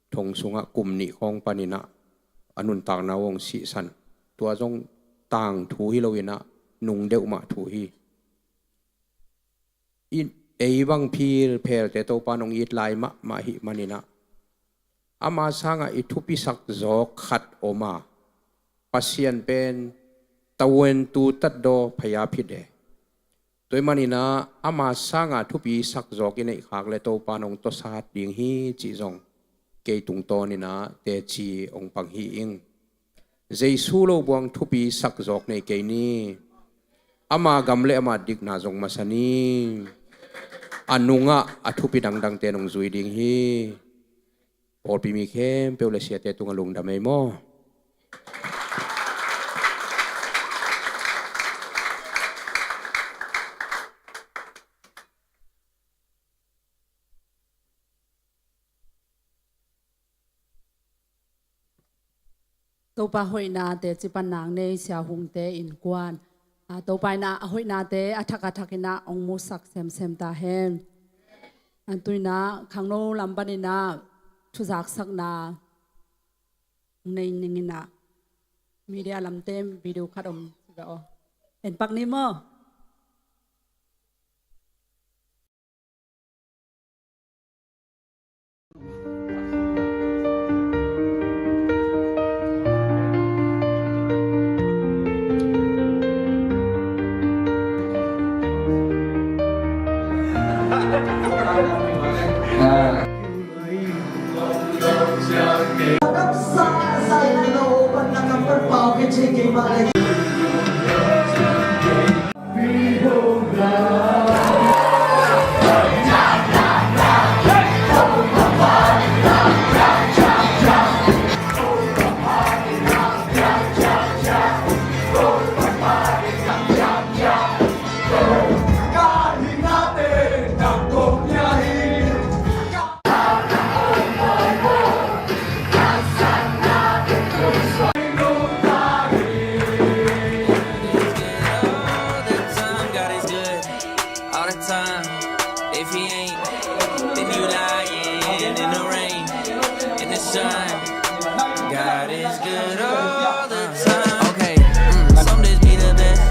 thong sungah kum nih khawng panin ah a nuntakna uh hong sihsan. Tua zong tangthu hi lo in ah, nung deuh mah thu hi. I, ei bang phil phelte Topa in hong it lai mahmah ahih manin ah, ama sangah i thupisak zawk khat om a, Pasian pen tawentu tatdaw phaya phit e. Tua ahih manin ah ama sangah thupisak zawk i neih khak le Topa in hong tawsat ding hi cih zong kei tungtawnin ah teci hong pang hi ing. Jesu lo buang thupi sak zawk nei kei ni. Ama gam le ama dikna zong masa ni. A nungah a thupi dangdangte nong zui ding hi. Pawlpi mi khempeuh le siate tungah lungdam ei maw? Topa hoihna teci pan nang nei Sia Hungte innkuan. A, Topa in ah a hoihnate a thak a thak in ah hong musak semsem ta hen. A, tu-in ah khangno lam panin ah thuzaksakna hong nei ning in ah media lamte video khat om. En pak ni maw? All the time. If he ain't, then you lying in the rain, in the sun. God is good all the time. Okay, mm, some days be the best,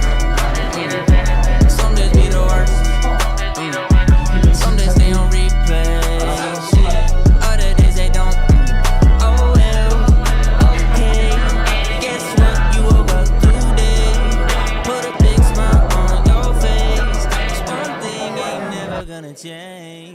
mm, some days be the worst. Mm, some days stay on replay. Other days they don't. Mm, oh well, okay. Guess what? You woke up today. Put a big smile on your face. There's one thing ain't never gonna change.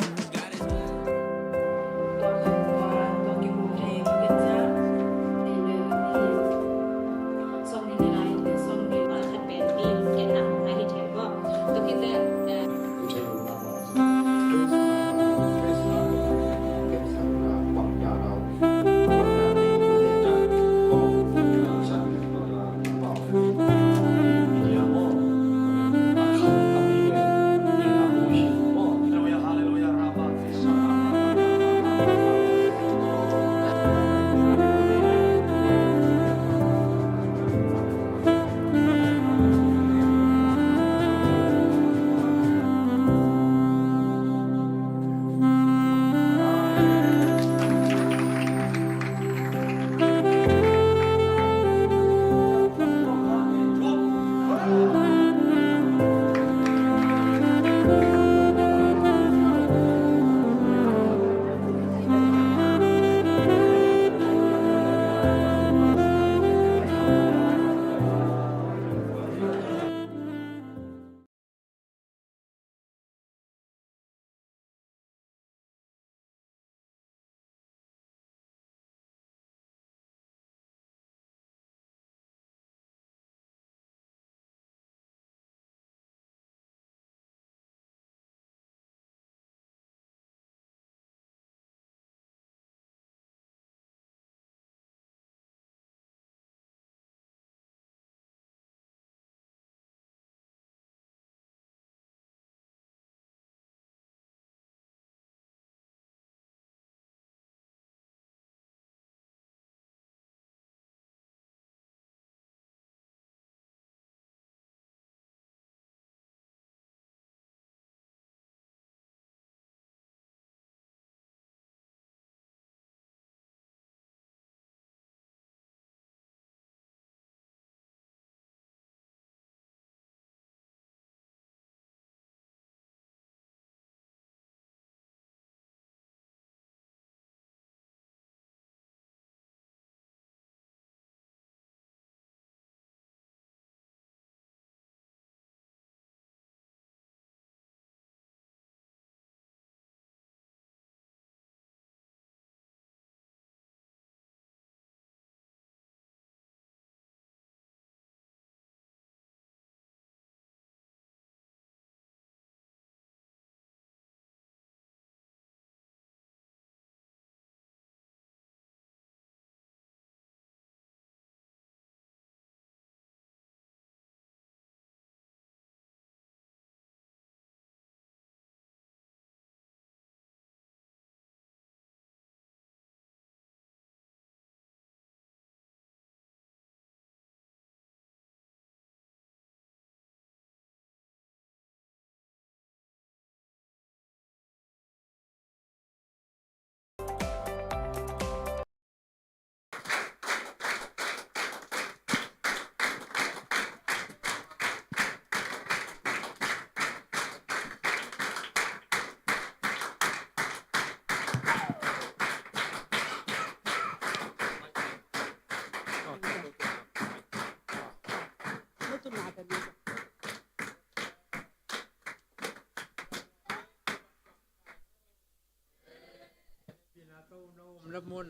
Omna mun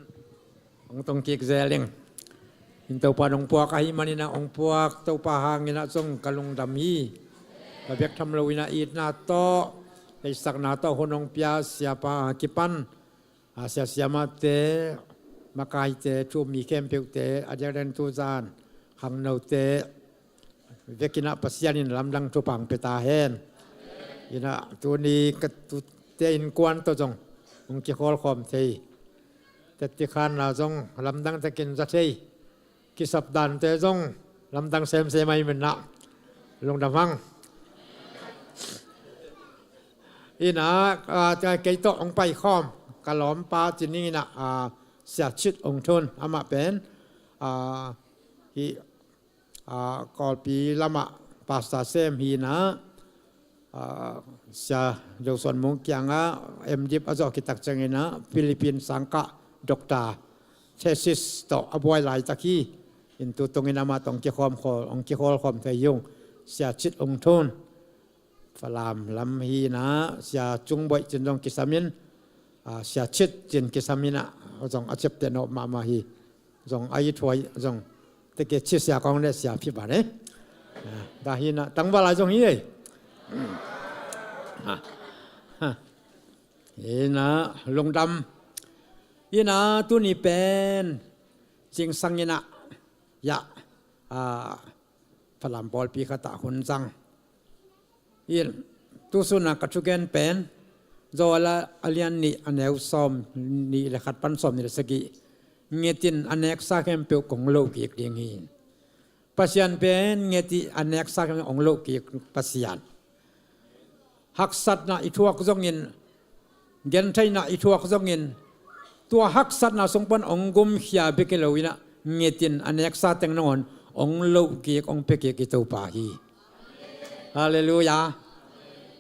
hong tong kik zel ing. In Topa in hong puak ahih manin ah, hong puak Topa hangin ah zong ka lungdam hi. Ka bek tham loin ah itna tawh, theihsakna tawh hun hong pia siapa kipan, a, sia siamate, makaite, thu-um mi khempeuhte, a diakdiakin tuzan khangnote vekin ah Pasian in lamdang thupha hong pia ta hen. In ah tuni ka tute innkuan tawh zong hong kikhawlkhawm thei, tetti khanna zong lamdang takin za thei, kisap dante zong lamdang semsem ahih manin ah lungdam hang. In ah, a, kei tawh hong paikhawm ka lawmpa ci ning in ah, a, Sia Cit Ung Thun, amah pen, a, hih, a, Kawlpi lamah pastor sem hi in ah, a, Sia Zo Suan Mung kiangah M.Div a zawh khit tak ciangin ah Philippines sang kah doctor thesis tawh a buai laitak hi. In tutungin amah tawh hong kikhawm khawl, hong kikhawlkhawm thei hi ung. Sia Cit Ung Thun, Falam lam hi in ah, Sia Cung Boih cin zong kisam in, a, Sia Cit cin kisam in ah, zong a ciapteh nop mahmah hi. Zong a ithuai zong teke ci sia kong ne sia phi ba ne. A, dah hi in ah, tangval lai zong hi ei. A, ha. In ah lungdam. In ah tuni pen zingsang in ah, ya, a, Falam pawlpi khatah hun zang. In, tusun a ka thugen pen, Joel a lian nih a neu sawm nih le khat pan sawm nih le sagih, nget in a neksa khempeuh kong loh kik ding hi. Pasian pen nget in a neksa khempeuh hong loh kik Pasian. Haksatna i thuak zongin, gentheihna i thuak zongin, tua haksatna sung pan hong gumkhia bek hi lo in ah, nget in a neksa teng nangawn hong loh kik, hong pia kik i Topa hi. Halleluiah.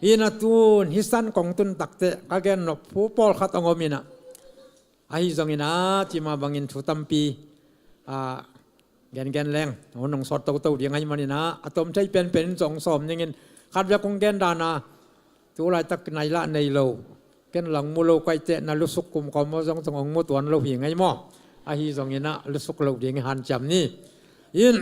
In ah tun hih san kong tun takteh ka gen nop thu pawlkhat hong om in ah, ahi zongin ah, cih mah bangin thu tampi, a, gengen leng, hun hong sawt toto ding ahih manin ah, a tom thei penpen in zong sawm ning in, khat vek kong gen dan a, tu laitak nai lah nei lo, ken lang mu lo, kua i teh na lusuk kum kawm maw zong, zong hong mu tuan lo hi ngei maw. Ahi zongin ah lusuk loh ding i hanciam ni. In,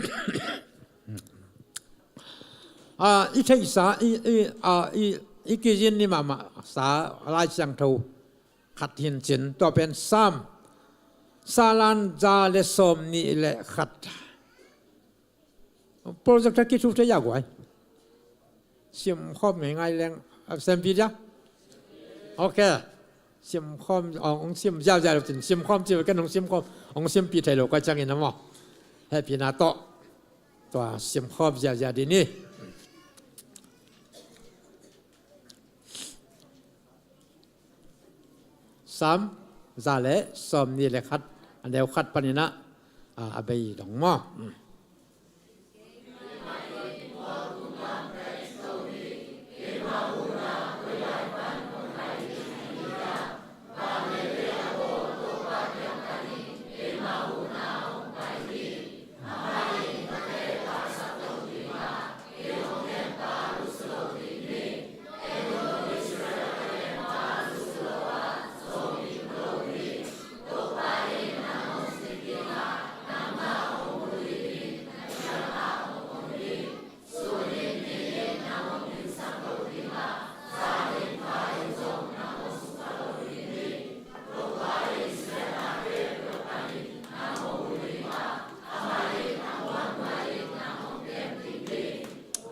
a, i theihsa, i, i, a, i, i kizin ni mahmah sa Lai Siangtho khat hi in cin, tua pen Sam, Salan za le sawm nih le khat. Projector kithu thei a guai. Sim khawm ngeingai leng, a, sem pi dia. Ok. Sim khawm, ong, ong sim ziauziau lo cin, sim khawm ci ken ong sim khawm, ong sim pi thei lo ka ciangin a maw. Hehpihna tawh tua sim khawm ziauziau dih ni. Sam za le sawm nih le khat, a neu khat panin ah, a, a bei dong maw.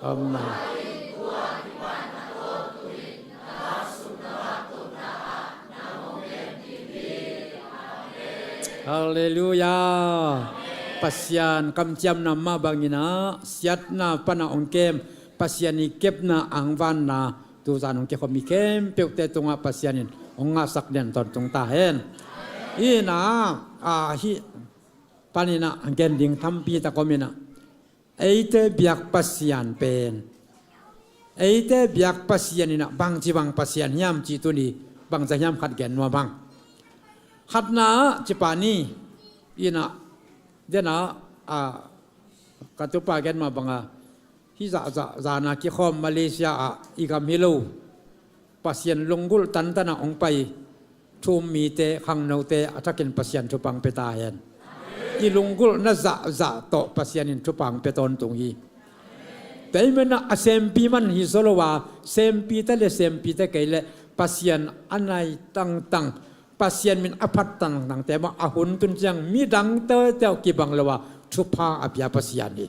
Amen. Halleluiah. Pasian kamciamna mah bangin ah, siatna pana hong kem, Pasian i kepna angvanna, tuzan hong kikhawm mi khempeuhte tungah Pasian in hong ngahsak den tawntung ta hen. In ah, a, hih panin ah gen ding tampi tak om in ah, eite biak Pasian pen, eite biak Pasian in ah bangci bang Pasian hiam cih tuni bangza hiam khat gen nuam hang. Khatna ah ci pah ni. In ah, den ah, a, ka tupa gen mah bang a, hih zahzah zan a kikhawm Malaysia ah i gam hi lo, Pasian lunggulh tantan ah hong pai, thu um mite, khangnote a thakin Pasian thupha pia ta hen. I lunggulhna zahzah tawh Pasian in thupha pia tawntung hi. Tua ahih manin a sempi man hi zaw lo a, sempi ta le sempi ta kei le Pasian a nai tangtang, Pasian min a phat tangtangte mah a hun tun ciang midangte tawh kibang lo a thupha a pia Pasian hi.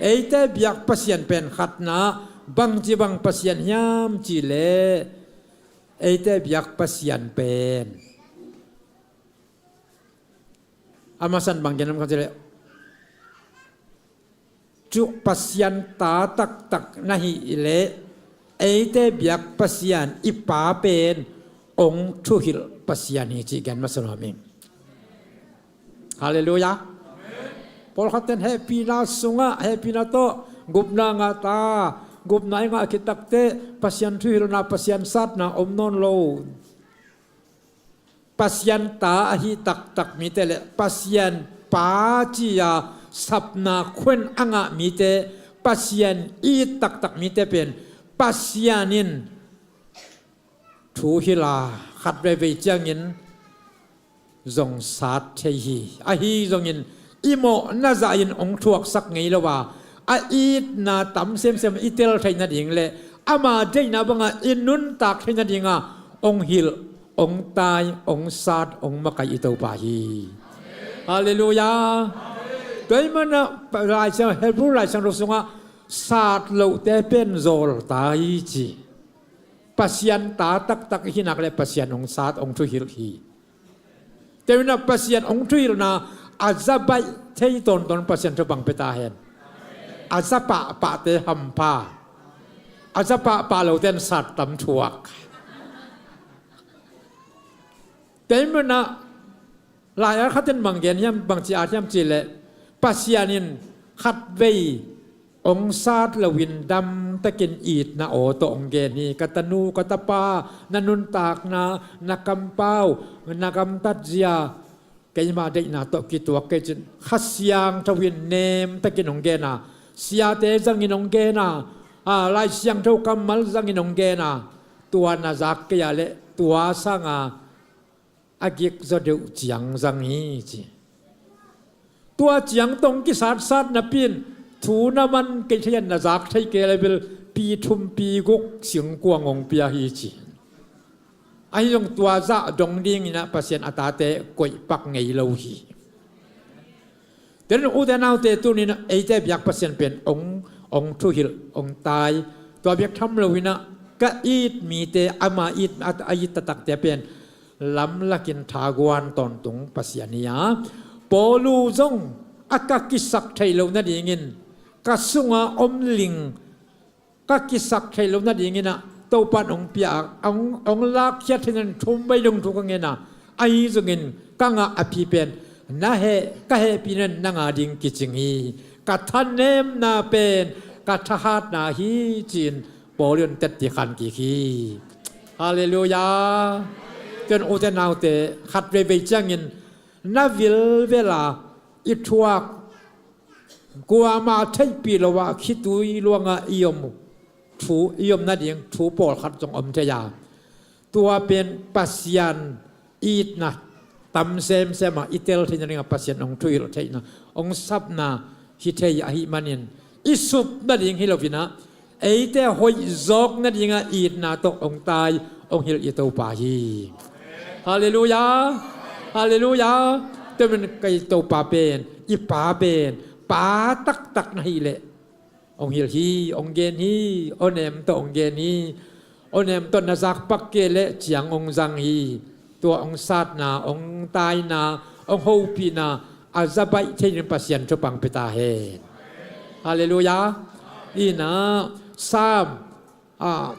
Eite biak Pasian pen khatna bangci bang Pasian hiam cih leh, eite biak Pasian pen a masa in bang gen hiam ka cih leh, cu Pasian ta taktak na hih leh eite biak Pasian i Pa pen hong thuhilh Pasian hi cih gen masa nuam ing. Halleluiah. Pawlkhat ten hehpihna sungah hehpihna tawh gupna ngah ta, gupna i ngah khit takteh Pasian thuhilhna, Pasian satna om nawn lo. Pasian ta ahi taktak mite le Pasian Pa ci-a sapna khuan a ngah mite, Pasian it taktak mite pen Pasian in thuhilh a khat veivei ciangin zong sat thei hi. Ahi zongin i mawhna zah in hong thuaksak ngei lo a, a itna tam semsem i tel theih nading le ama deihna banga i nuntak theih nadinga hong hilh, hong tai, hong sat, hong makaih i Topa hi. Halleluiah. Tua ahih manin Lai Siang, Hebrew Lai Siangtho sungah sat lohte pen zawl ta hi ci. Pasian ta taktak i hih nak le Pasian hong sat, hong thuhilh hi. Tua ahih manin Pasian hong thuhilhna a za baih thei tawntung Pasian thupha pia ta hen. A za pahpahte hampha, a za pahpah lote in sat tam thuak. Tua ahih manin Lai-at khat in bang gen hiam, bangci at hiam cih leh, Pasian in khatvei hong sat loin damtakin itna aw tawh hong gen hi. Ka tanu, ka tapa, na nuntakna, na kampau, na gamtatzia, keima deihna tawh kituak kei cin, Kha Siangtho in nemtakin hong gen a, siate zangin hong gen a, a, Lai Siangtho kammal zangin hong gen a, tua na zak kei a leh tua sanga a gik zaw deuh ciang zang hi ci. Tua ciang tawh hong kisatsat napi in thu na man kei thei a, na zak thei kei a leh bel pi thum pi guk singkuang hong pia hi ci. Ahi zong tua zah dong dingin ah Pasian a tate koih pak ngei lo hi. Tua ahih manin ute naute, tuni-in ah eite biak Pasian pen hong, hong thuhilh, hong tai. Tua bek tham loin ah ka it mite, ama it, a, a it taktakte pen lamlakin thaguan tawntung Pasian hi a, Paulu zong a ka kisak theih loh nadingin ka sunga om ling ka kisak theih loh nadingin ah Topa in hong pia a, hong, hong lakkhiat theih nading thum vei dong thu ka ngen a, ahi zongin ka ngah a pi pen na heh, ka hehpihna in nang ading kicing hi. Ka thanemna pen ka thahatna hi ci-in Paulu in tetti khan kik hi. Halleluiah. Tua ahih manin ute naute, khat veivei ciangin na vilvel a i thuak, kuamah theihpih lo a khitui luangah i om, thu, i om nading thu pawlkhat zong om thei a, tua pen Pasian itna tam semsem a i tel theih nadingah Pasian hong thuhilh theihna, hong sapna hi thei ahih manin i sup nading hi loin ah eite hoih zawk nadinga itna tawh hong tai, hong hilh i Topa hi. Halleluiah. Halleluiah. Tua ahih manin kei Topa pen, i Pa pen, Pa taktak na hih leh hong hilh hi, hong gen hi. Aw nem tawh hong gen hi. Aw nem tawh na zak pak kei leh ciang hong zang hi. Tua hong satna, hong taina, hong hopihna a za baih thei nading Pasian thupha pia ta hen. Halleluiah. Ina Sam, a,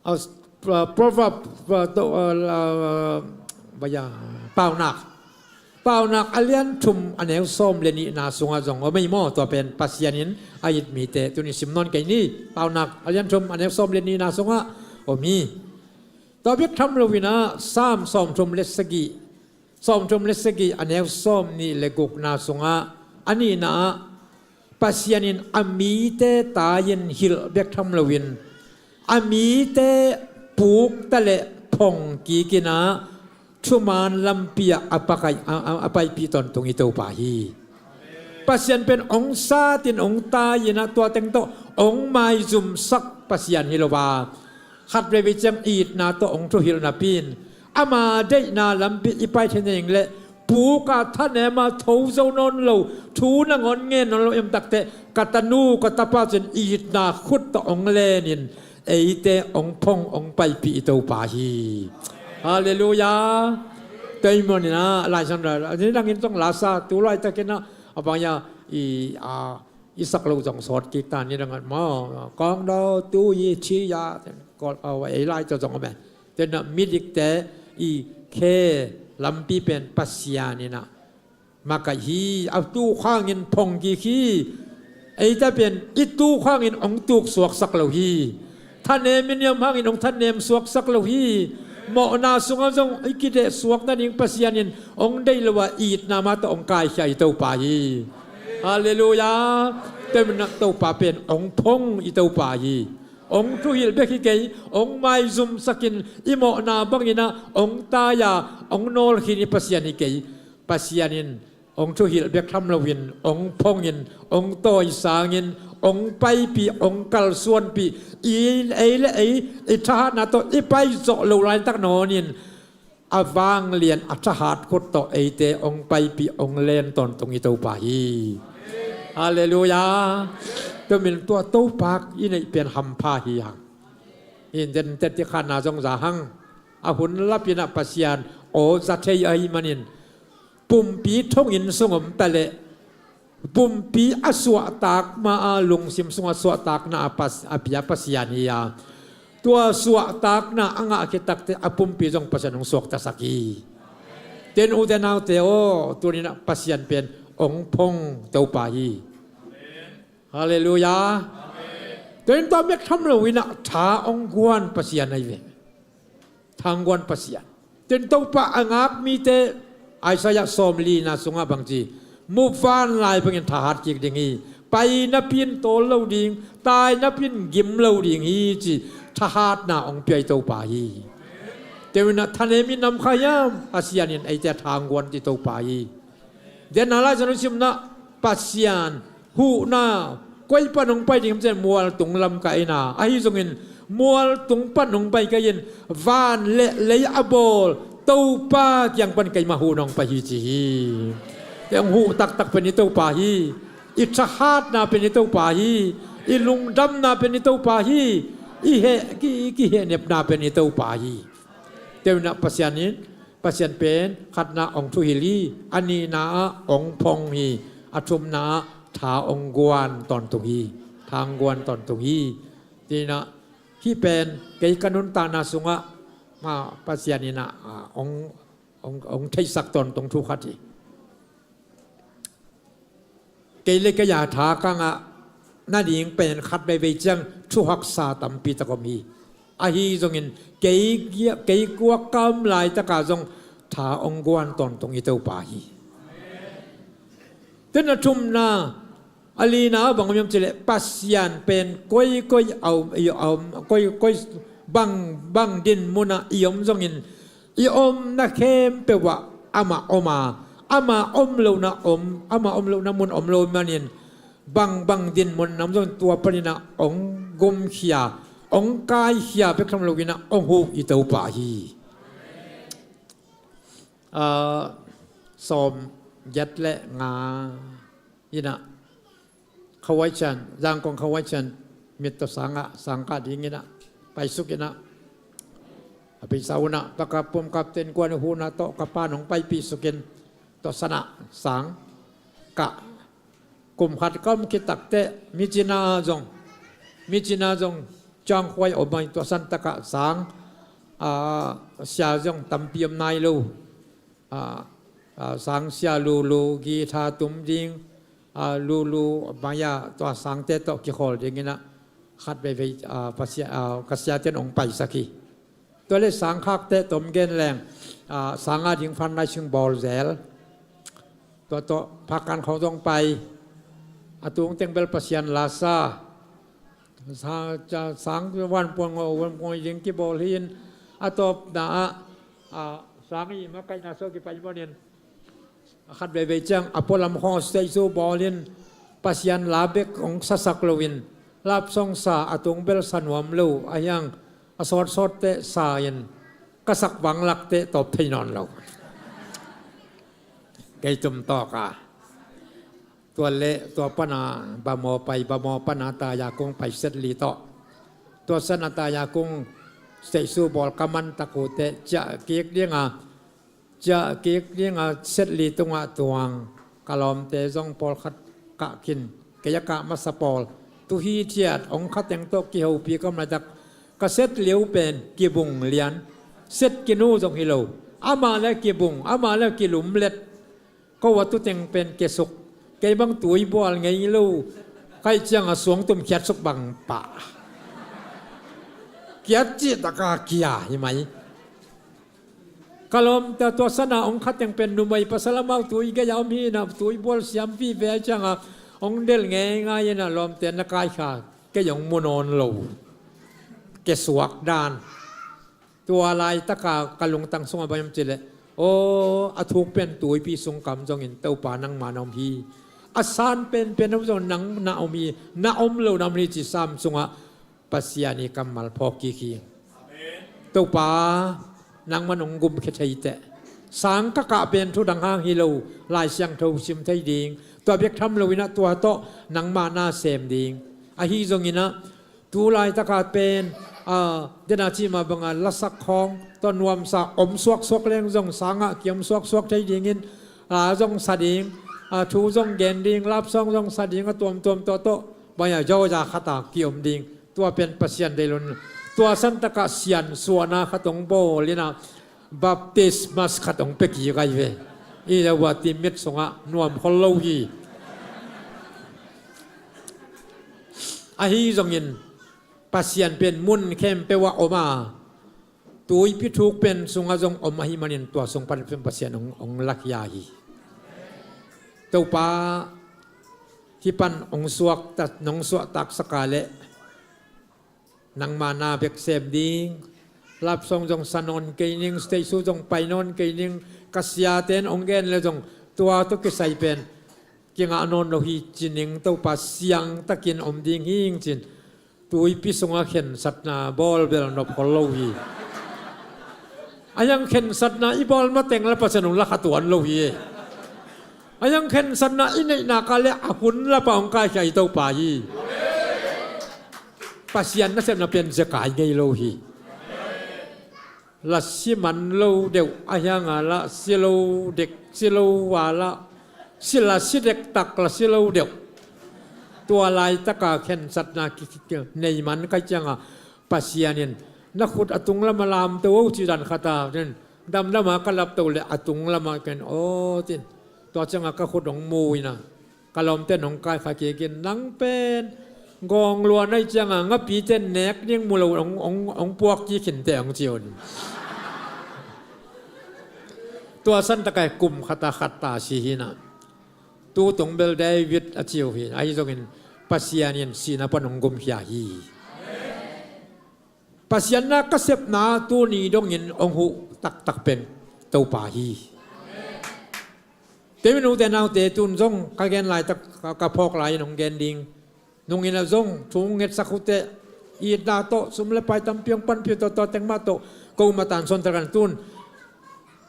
a, Proverb, a, to, a, a, baya, Paunak, Paunak a lian thum a neu sawm le nihna sungah zong om ei maw? Tua pen Pasian in a it mite, tuni sim nawn kei ni. Paunak a lian thum a neu sawm le nihna sungah om hi. Tua bek tham loin ah Sam sawmthum le sagih, sawmthum le sagih a neu sawm nih le gukna sungah a nihna ah Pasian in a mite tai-in hilh bek tham loin a mite pukta le pong kik in ah thuman lampi ah a pakai, a, a, a paipih tawntung i Topa hi. Pasian pen hong sat in hong tai in ah tua teng tawh hong maizumsak Pasian hi lo a, khat veivei ciang itna tawh hong thuhilh napi in ama deihna lampi i pai thei nading leh puk a thanem a tho zo nawn lo, thu nangawn ngen nawn lo i om takteh ka tanu ka tapa cin itna khut tawh hong len in eite hong phong hong paipih i Topa hi. Halleluiah. Tua ahih manin ah Lai Siangtho ni dangin zong la sa, tu laitakin ah a bang ia i, a, i sak lo zong sawt kik ta, ni dangin maw, kawng do tu i chi ia, ei lai tawh zong om e. Tua in ah midikte i khe lampi pen Pasian in ah makaih hi, a tuk hangin phong kik hi. Eite pen i tuk hangin hong tuk suaksak lo hi. Thanem i niam hangin hong thanem suaksak lo hi. Mawhna sungah zong i kideh suak nading Pasian in hong deih lo a, itna mah tawh hong kaikhia i Topa hi. Halleluiah. Tua in ah Topa pen hong phong i Topa hi. Hong thuhilh bek hi kei, hong maizumsak in i mawhna bangin ah hong tai a, hong nawlkhin i Pasian hi kei. Pasian in hong thuhilh bek tham loin hong phong in, hong tawisang in, hong paipih, hong kalsuanpih, i, ei le ei i thahatna tawh i pai zawh lo laitak nawn in a vanglian a thahat khut tawh eite hong paipih hong len tawntung i Topa hi. Halleluiah. Tua ahih manin tua Topa i neih pen hampha hi hang. Hi in den teti khatna zong za hang. A hun lap in ah Pasian aw za thei ahih manin pumpi thonginn sung om ta leh pumpi a suahtak ma a lungsim sungah suahtakna a, pas, a pia Pasian hi a, tua suahtakna a ngah khit takteh a pumpi zong Pasian hong suaktasak hi. Tua in ute naute aw, tuni in ah Pasian pen hong phong Topa hi. Halleluiah. Tua in tua bek tham loin ah tha hong guan Pasian ahi ve. Tha hong guan Pasian. Tua in Topa a ngak mite, Isaiah sawmlina sungah bang ci, muvanlai bangin thahat kik ding hi. Pai napi in tawl lo ding, tai napi in gim lo ding hi ci, thahatna hong pia i Topa hi. Tua in ah thanem i nam kha hiam, Pasian in eite tha hong guan i Topa hi. Tua in ah Lai Siangtho simna, Pasian huhna koi pan hong pai ding hiam cih leh mualtung lam ka hi a, ahi zongin mualtung pan hong pai kei in van le lei a bawl Topa kiang pan keimah huhna hong pai hi ci hi. Hong huh taktak pen i Topa hi. I thahatna pen i Topa hi. I lungdamna pen i Topa hi. I heh, ki, kihehnepna pen i Topa hi. Tua in ah Pasian in, Pasian pen khatna hong thuhilh hi, a nihna ah hong phong hi, a thumna ah tha hong guan tawntung hi, tha hong guan tawntung hi. Tua in ah hih pen kei ka nuntakna sungah, ma, Pasian in ah, a, hong, hong, hong theisak tawntung thu khat hi. Kei le kei a tha ka ngah nading pen khat veivei ciang thuhaksa tampi tak om hi. Ahi zongin kei, kei guak ka om laitak ah zong tha hong guan tawntung i Topa hi. Tua in a thumna, a lina bang om hiam cih leh Pasian pen koikoi a om, i a om, koikoi bang, bang din mun ah i om zongin i omna khempeuh ah amah om a, amah om lohna om, amah om lohna mun om lo manin bangbang din mun ah om zong tua panin ah hong gumkhia, hong kaikhia bek tham loin ah hong huh i Topa hi. Ah, sawm giat le nga in ah Khawai Chan, Zangkong Khawai Chan mit tawh sangah, sangkah dingin ah paisuk in ah, a pisa un ah, Paka pumkap ten kuan huhna tawh ka pa nong paipih sukin, tawh sanah sang kah. Kum khat ka om khit takteh Myitkyina zong, Myitkyina zong ciangkhuai om mai, tua santakah sang, a, sia zong tampi om nai lo. A, a, sang sia lulu, guitar tum ding, a, lulu, maya, tua sangte tawh kikhawl dingin ah khat veivei, a, pasia, a, ka siaten hong paisak hi. Tua le sangkhakte tawh om gen leng, a, sang a ding fundraising bawl zel. Tua tawh Phakan khawng zong pai. A tung teng bel Pasian la sa. Sa, ca, sang vanpuang, vanpuang ding kibawl hi in, A tawpna ah, a, sang i makaihna sawh kipaih manin, a khat veivei ciang a pualam khawng stage show bawlin Pasian la bek hong sasak loin, lapsong sa a tung bel sa nuam lo, a hiang a sawtsawt teh sa in ka sak vanglak teh tawp thei nawn lo. Kei tum tawk a. Tua le tua pana bamaw pai, bamaw pana taya kung pai set li tawh. Tua sana taya kung stage show bawl ka man tak uh teh ciah kik dinga, ciah kik dinga set li tungah tuang ka lawmte zong pawlkhat kah khin, kei a kah masa pawl. Tu hi ciat hong khateng tawh kihopih ka om laitak ka set liu pen kibung lian, set kinu zong hi lo. Amah le kibung, amah le kilumlet. Ko a tuteng pen kesuk, kei bang tui bual ngei lo. Kaih cianga suang tum khiat suk bang pah. Kiat cih taka kia hi mai. Ka lawmte tua sana hong khateng pen numei pasal amau tui gei a om hi na, tui bual siam vive cianga hong del ngeingai ina lawmte na kaikha, kei hong mu nawn lo. Kesuak dan. Tua laitaka ka lungtang sungah bang hiam cileh, aw, a thuk pen tuipi sung kam zongin Topa nangma na om hi. A san penpen om zong nang na om hi, na om lo na om hi ci sam sungah Pasian i kammal phawk kik hi. Topa, nangman hong gumkhia thei teh. Sang ka kah pen thu dang hang hi lo, Lai Siangtho sim thei ding. Tua bek tham loinah tua tawh nangma na sem ding. Ahi zonginah tu laitaka pen, a, dena cima banga lasak khawng tua nuamsa om suaksuak leng zong sangah kiom suaksuak thei dingin, a, zong sa ding, a, thu zong gen ding, lapsawng zong sa ding, a tuamtuam tua tawh baya jawja khata kiom ding. Tua pen Pasian deilun tua santaka sian suana khat hong bawlina baptismas khat hong pia kik ai ve. I le ua ti mit sungah nuam khol lo hi. Ahi zongin Pasian pen mun khempeuh ah om a, tuipi thuk pen sungah zong om ahi manin tua sung pan pen Pasian hong, hong lakhia hi. Topa, hih pan hong suakta, nong suahtaksaka leh nangma na bek sem ding. Lapsawng zong sa nawn kei ning, stage show zong pai nawn kei ning. Ka siaten hong gen le zong tua tawh kisai pen kingah nawn lo hi ci ning. Topa, siangtakin om ding hing cin. Tuipi sungah khensatna bawl bel nop khol lo hi. A hiang khensatna i bawl mateng la Pasian hong lakha tuan lo hi. A hiang khensatna i neihna ka le a hun lapa hong kaikhia i Topa hi. Pasian nasepna pen zekai ngei lo hi. La si man lo deuh, a hianga la si lo dek, si lo a la si, la si dektak la si lo deuh. Tua laitaka khensatna ki, ki, ki, nei man kai cianga Pasian in na khut a tung lama lamto o ci dan khata nen damdama ka lapto le a tung lama ken aw tin. Tua cianga ka khut hong mu ina ka lawmte nong kaikha kikin nang pen gawng luan ai cianga ngapite nek ding mu lo hong, hong, hong puak kikhin te hong ciun. Tua santakai kum khata khatta si hina. Tu tung bel David a ciu hi. Ahi zongin Pasian in sihna pan hong gumkhia hi. Pasian na ka sepna tuni dongin hong huh taktak pen Topa hi. Tewin ute naute tun zong ka gen laitak ka, ka phawk lai-in hong gen ding. Nungin a zong thu hong ngetsak uh teh itna tawh sum le pai tampi hong panpih uh tawh tua teng mah tawh ko matan suante kan tun.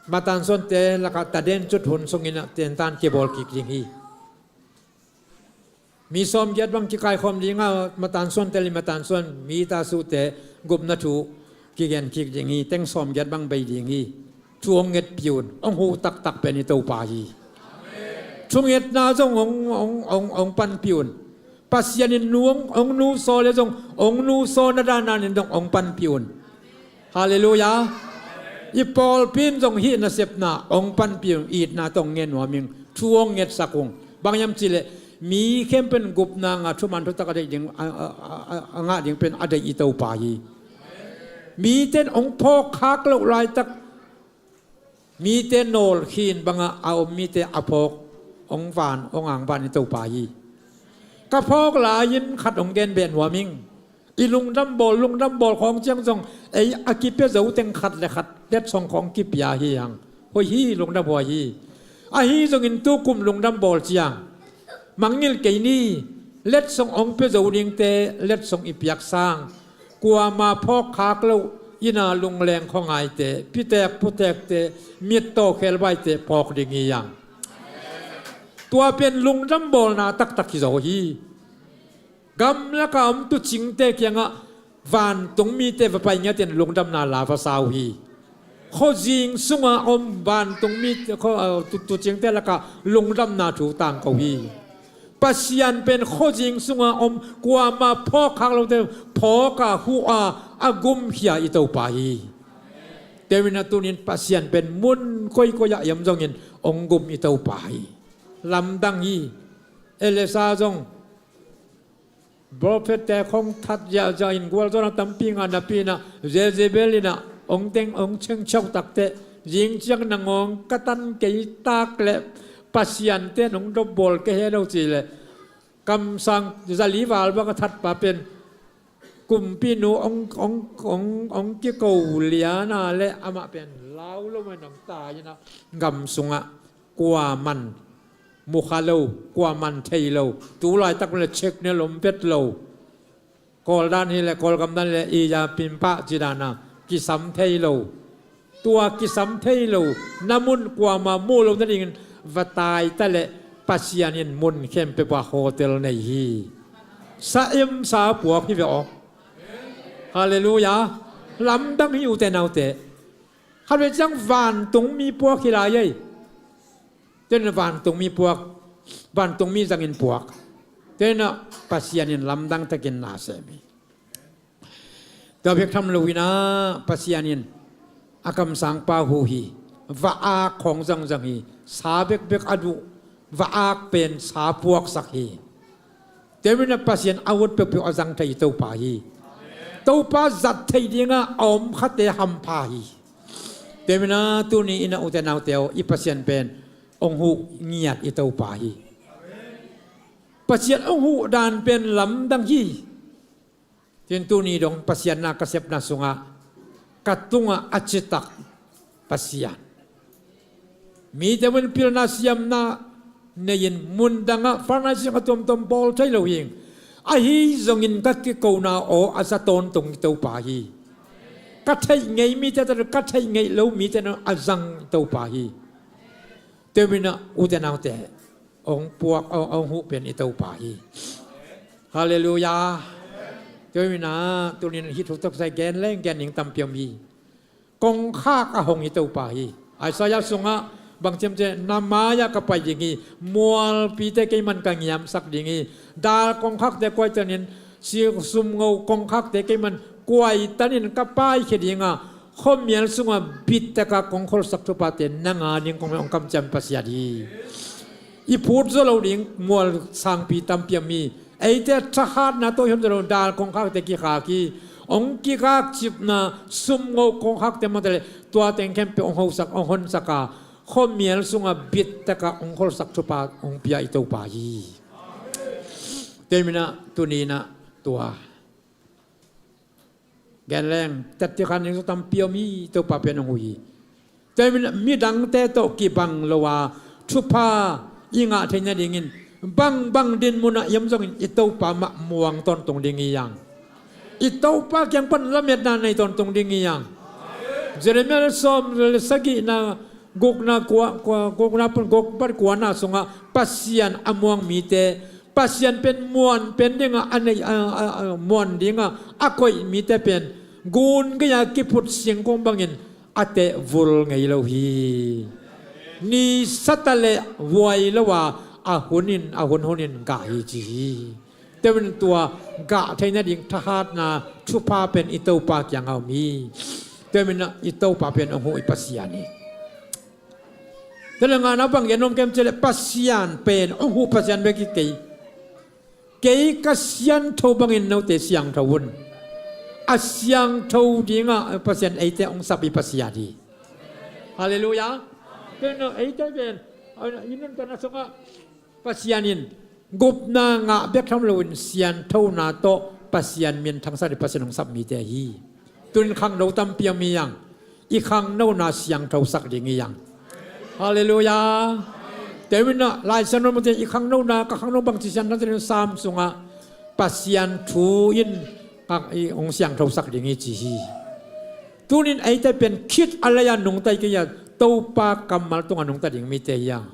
Matan suante lakah taden cut hun sungin a tentan kibawl kik ding hi. Mi sawmgiat bang kikaikhawm dinga matan suan tel i matan suan mi ta suhte gupna thu kigen kik ding hi. Teng sawmgiat bang bei ding hi. Thu hong ngetpih un hong huh taktak pen i Topa hi. Thungetna zong hong, hong, hong, hong panpih un. Pasian in nu hong, hong nusaw le zong hong nusaw na danan in zong hong panpih un. Halleluiah. I pawlpi in zong hih nasepna hong panpih un, itna tawh hong ngen nuam ing. Thu hong ngetsak ung. Bang hiam cihleh mi khempeuh in gupna nga thuman thutak a deih ding a, a, a, a, a ngah ding pen a deih i Topa hi. Mite in hong phawk khak loh laitak mite nawlkhin bangah a om mite a phawk hong van hong angvan i Topa hi. Ka phawk lai-in khat hong gen beh nuam ing. I lungdam bawl, lungdam bawl khawng ciang zong ei a kipia zo teng khat le khat letsong khawng kipia hi hang. Hoih hi, lungdam huai hi. Ahi zongin tukum lungdam bawl ciang mangngilh kei ni. Letsong hong pia zo dingte letsong i piak sang, kuama phawkkhak lo ina lungleng khuangaite, pitek putekte, mittaw khelbaite phawk ding hi hang. Tua pen lungdam bawlna taktak hi zaw hi. Gamlaka om tuucingte kiangah vantung mite va pai ngiatin lungdamna la va sa uh hi. Khuazing sunga om vantung mite, khua, uh, tu, tuucingte lakah lungdamna thu tangko hi. Pasian pen khuazing sunga om kuama phawkkhak lote phawka huha a gumkhia i Topa hi. Teuin a tunin Pasian pen mun koikoi ah i om zongin hong gum i Topa hi. Lamdang hi. Elisha zong profet te khong that ziahziah in gualzawhna tampi ngah napi inah Jezebel inah hong teng hong chengchau takteh zingciang nangawng ka tan kei tak leh Pasian ten hong dopbawl ka he lo ci leh kamsang zali val bang a thatpa pen kumpinu hong, hong, hong, hong kiko liana le amah pen lau lo mai nong ta inah gam sungah kuaman mukha lo, kuaman thei lo, tu laitak le chek ne lom vet lo. Kawldan hi le Kawlgamdan hi le iya pimpah cidana kisam thei lo. Tua kisam thei lo na mun kuama mu lo nadingin va tai ta le Pasian in mun khempeuh ah hotel nei hi. Sa em sa puak hi ve aw. Halleluiah. Lamdang hi ute naute. Khat ve ciang vantung mi puak hi lai ei. Tena vantung mi puak, vantung mi zangin puak. Tena Pasian in lamdang takin na sem hi. Tua bek tham lo inah Pasian in a kamsangpa hu hi. Va-ak khawng zangzang hi. Sa bekbek a duh va-ak pen sa puaksak hi. Teuin a Pasian a ut peuhpeuh a zang thei i Topa hi. Topa zat theih dingah a om khate hampha hi. Teuin a tuni inah ute naute aw, i Pasian pen hong huh ngiat i Topa hi. Pasian hong huh dan pen lamdang hi. Tin tuni dong Pasian na ka sepna sungah ka tungah a citak Pasian. Mite mun pilna siamna nei-in mundangah fanaising a tuamtuam bawl thei lo hing. Ahi zongin ka kikona aw a za tawntung i Topa hi. Ka theih ngei mite ta ka theih ngei lo mite na a zang i Topa hi. Teuin a ute naute hong puak hong huh pen i Topa hi. Halleluiah. Teuin a tunin hih thu taksai gen leng gen ning tampi om hi. Kongkhak a hong i Topa hi. Isaiah sungah bang ciamciam na mai-ah ka pai ding hi. Mualpite keiman ka ngiamsak ding hi. Dal kongkhakte kuaitanin si sumngo kongkhakte keiman kuaitanin ka paikhia dinga khuamial sunga bittaka kong kholsak thuphate nanga ding kong hong kamciam Pasian hi. I phut zaw lo ding mual sangpi tampi a mi eite thahatna tawh i hon zaw lo dal kongkhakte kikhak hi. Hong kikhak cipna sumngo kongkhakte mate le tua teng khempeuh hong hosak hong honsaka khuamial sunga bittaka hong kholsak thupha hong pia i Topa hi. Teuin a tuninah tua Gen leng, tatti khan ning tampi om hi, Topa pen hong huh hi. Tua hi midangte tawh kibang lo a thupha i ngah theih nadingin bangbang din munah i om zongin i Topa mah muang tawntung ding hi hang. I Topa kiang pan lametna nei tawntung ding hi hang. Jeremiah sawm le sagihna gukna kua, kua, gukna pan guk pan kuana sungah Pasian a muang mite Pasian pen muan pen dinga a nei a, a, a, muan dinga a koih mite pen gun gei-a kiphut singkung bangin a tehvul ngei lo hi. Ni sata le vuai lo a a hunin a hun hunin gah hi ci hi. Teuin tua gah theih nading thahatna thupha pen i Topa kiangah om hi. Teuin i Topa pen hong huh i Pasian hi. Tua le ngana bang gen om kem cih leh Pasian pen hong huh Pasian bek hi kei. Kei ka siangtho bangin note siangtho un. A siangtho dingah Pasian eite hong sap i Pasian hi. Halleluiah. Tua no eite pen i nuntakna sungah Pasian in gupna ngah bek tham loin sianthona tawh Pasian minthangsak ding, Pasian hong sap mite hi. Tun khangno tampi om hi hang. I khangnona siangthosak ding hi hang. Halleluiah. Teuin ah Lai Siangtho mute i khangnona, ka khangno bangci siangthosak ding, Sam sungah Pasian thu in ka, i hong siangthosak ding hi ci hi. Tunin eite pen khit a lei-a nungta hi kei a, Topa kammal tungah nungta ding mite hi hang.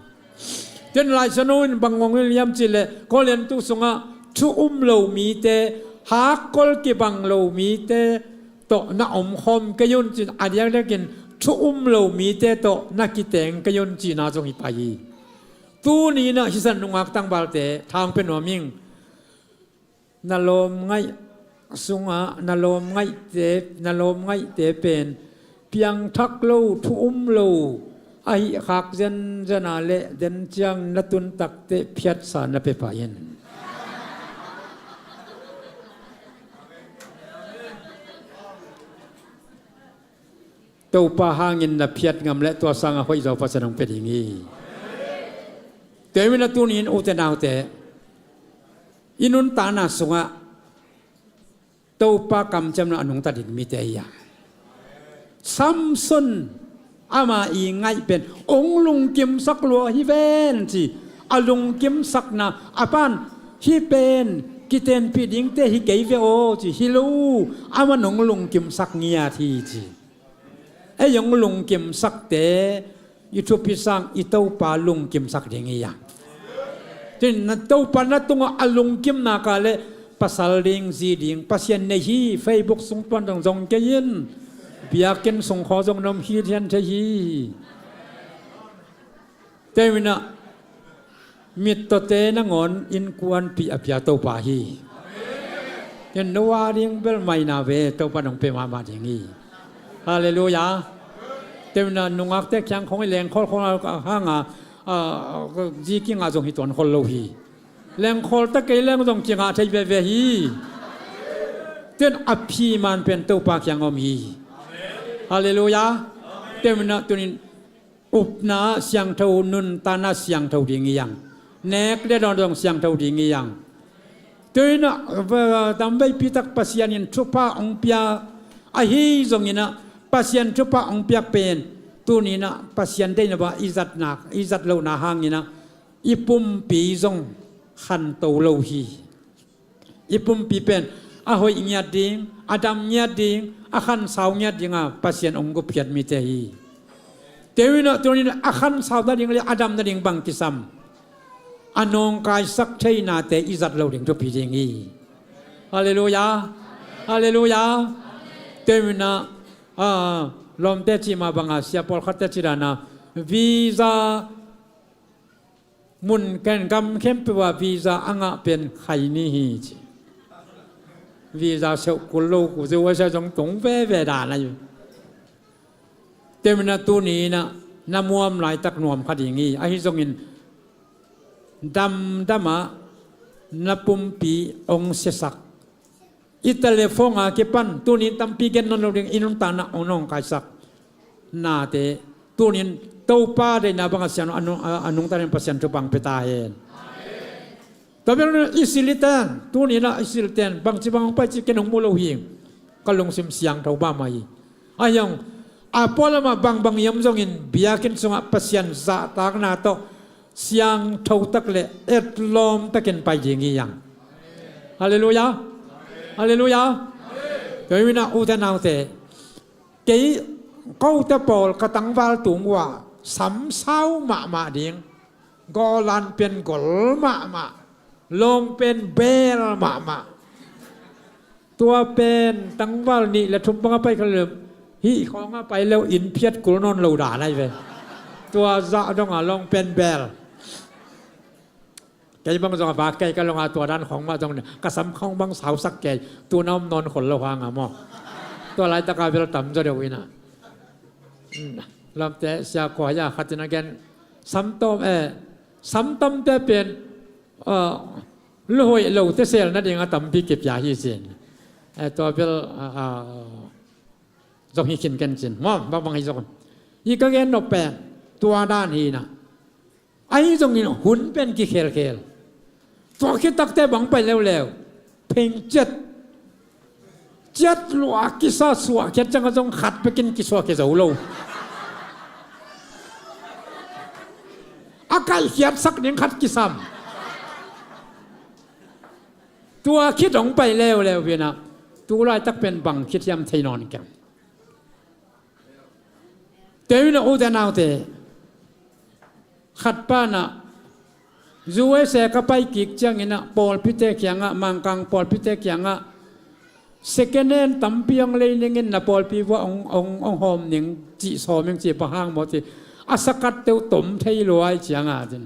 Ten Lai Siangtho in bang hong hilh hiam cih leh, Korintu sungah thu um lo mite, hakkol kibang lo mite tawh na omkhawm kei un ci-in, a diakdiakin thu um lo mite tawh na kiteng kei un cihna zong hi pah hi. Tuni-in ah hih san nungak tangvalte tha hong pia nuam ing. Na lawmngaih sungah, na lawmngaihte, na lawmngaihte pen piangthak lo, thu um lo ahih khak zenzen a leh, den ciang na tun takteh phiatsa na pia pah in. Topa hangin na phiat ngam leh tua sangah hoih zaw Pasian hong pia ding hi. Teuin ah tuni-in ute naute, i nuntakna sungah Topa kamciamna a nungta ding mite hi a. Samson, ama i ngaih pen hong lungkimsak lua hi ven ci. A lungkimsakna, a pan, hih pen kitenpih dingte hi kei ve aw ci. Hi lo, aman hong lungkimsak ngiat hi ci. Ei hong lungkimsakte i thupi sang i Topa lungkimsak ding hi a. Tin, na Topa na tungah a lungkim nak leh pasal ding, zi ding, Pasian nei hi. Facebook sung pan zong zong kei in, biakinn sung khawng zong na om hithiat thei hi. Teuin ah mittawte nangawn innkuanpih a pia Topa hi. Ken no a ding bel maina ve, Topa nong pe mahmah ding hi. Halleluiah. Teuin ah nungakte kiang khawng i lengkhawl khawng a hang a, a, zi kingah zong hi tuan khol lo hi. Lengkhawl ta kei leng zong kingah thei veve hi. Ten a phi man pen Topa kiang om hi. Halleluiah. Teuin ah tunin upna siangtho, nuntakna siangtho ding hi hang. Nek le dawn zong siangtho ding hi hang. Teuin ah, va-, tamveipi tak Pasian in thupha hong pia ahi zongin ah, Pasian thupha hong piak pen, tuni-in ah Pasian deihna bang i zatna, i zat lohna hangin ah, i pumpi zong khanto lo hi. I pumpi pen a hoih ngiat ding, a dam ngiat ding, a khansau ngiat ding a Pasian hong gupkhiat mite hi. Teuin ah tunin a khansau nading le a dam nading bang kisam, a nawngkaisak theinate i zat lo ding thupi ding hi. Halleluiah. Halleluiah. Teuin ah, a, lawmte cih mah bang a, sia pawlkhatte cih dan a, visa mun ken gam khempeuh ah visa a ngah pen khai ni hi ci. Visa seuh kul lo, kul zeuh a sia zong tung veve dan ahi. Teuin ah tuni-in ah na muam laitak nuam kha ding hi. Ahi zongin damdam ah na pumpi hong siasak i telephone a kipan, tunin tampi gen nawn lo ding, i nuntakna hong nawngkaisak nate, tunin Topa deihna bang a siang a nung, a, a nungta ding Pasian thupha hong pia ta hen. Tua bel i silh i ten, tunin ah i silh ten, bangci bang hong pai cih ken hong mu lo hi. Ka lungsim siangtho mahmah hi. Ahi hang, a pualam ah bangbang i om zongin biakinn sungah Pasian zahtakna tawh siangtho tak le etlawm takin pai ding hi hang. Halleluiah. Halleluiah. Teuin ah ute naute, kei kote pawl ka tangval tung uh ah samsau mahmah ding, gawlan pen gol mahmah, lawng pen bel mahmah. Tua pen tangval nih le thum bang a pai kha leh, hih khawng a pai leh inn phiat kul nawn lo dan ahi ve. Tua zah dong a lawng pen bel. Kei bang zong a vak kei ka long a, tua dan khawng mah zong ka sam khawng bang sausak kei. Tu na om nawn khol lo hang a maw. Tua laitak a bel tam zaw deuh in ah. Hmm. Lawmte, sia kua hi a khat in a gen, samtawm, eh, samtamte pen, ah, luhoih lote sel nading a tampi kipia hi cin. Eh, tua bel, ah, ah, zong hi khin ken cin. Maw, bangbang hi zong. Hi ka gen nop pen tua dan hi in ah. Ahi zongin hun pen kikhelkhel. Tua khit takteh bang pai leuleu, pheng ciat. Ciat lua kisa suahkhiat ciangah zong khat bekin kisuahkhia zo lo. A kaihkhiatsak ding khat kisam. Tua khit hong pai leuleu hi inah, tu laitak pen bang khit hiam thei nawn keng. Tua inah ute naute, khat pa inah U S A ka pai kik cianginah pawlpite kiangah, Mangkang pawlpite kiangah second hand tampi hong lei ningin, na pawlpi vuah hong, hong, hong hawm ning cih sawm ing ci, bang hang maw ci, a sakatte uh tom thei lua hi ciangah cin.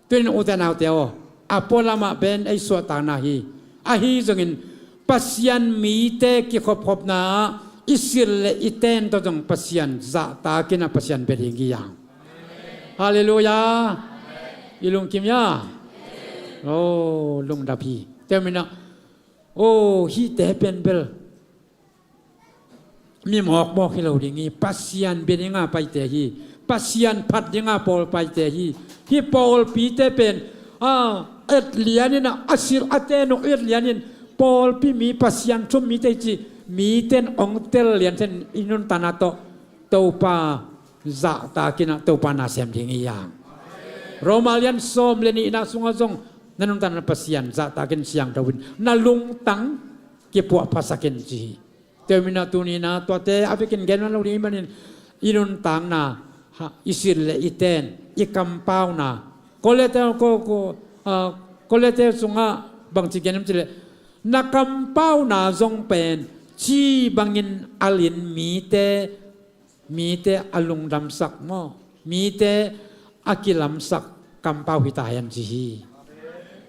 Tuin ute naute aw, a pualamah pen ei suahtakna hi. Ahi zongin Pasian mite kikhopkhopna ah i silh le i ten tawh zong Pasian zahtakin a Pasian bia ding hi hang. Halleluiah. I lungkim hia? Oh, lungdam hi. Tua manin ah, oh, hihte pen bel mi mawkmawk hi lo ding hi. Pasian bia dinga paite hi. Pasian phat dinga pawl paite hi. Hih pawlpite pen, a, et lianin a, a silh a ten uh et lianin, pawlpi mi, Pasian thu mite hi ci, miten hong tel lian ten i nuntakna tawh Topa zahtakin ah Topa na sem ding hi hang. Roma lian sawm le nihna sungah zong na nuntakna Pasian zahtakin siangtho in na lungtang kipuahphasak in ci hi. Tua manin ah tuni inah tuate a vekin gen man lo ding ahih manin, i nuntakna, ha, i silh le i ten, i kampauna, kote, ko, ko, a, kote sungah bangci gen hiam cih leh, na kampauna zong pen ci bangin a lin mite, mite a lungdamsak maw, mite a kilamsak kampau hi ta hen ci hi.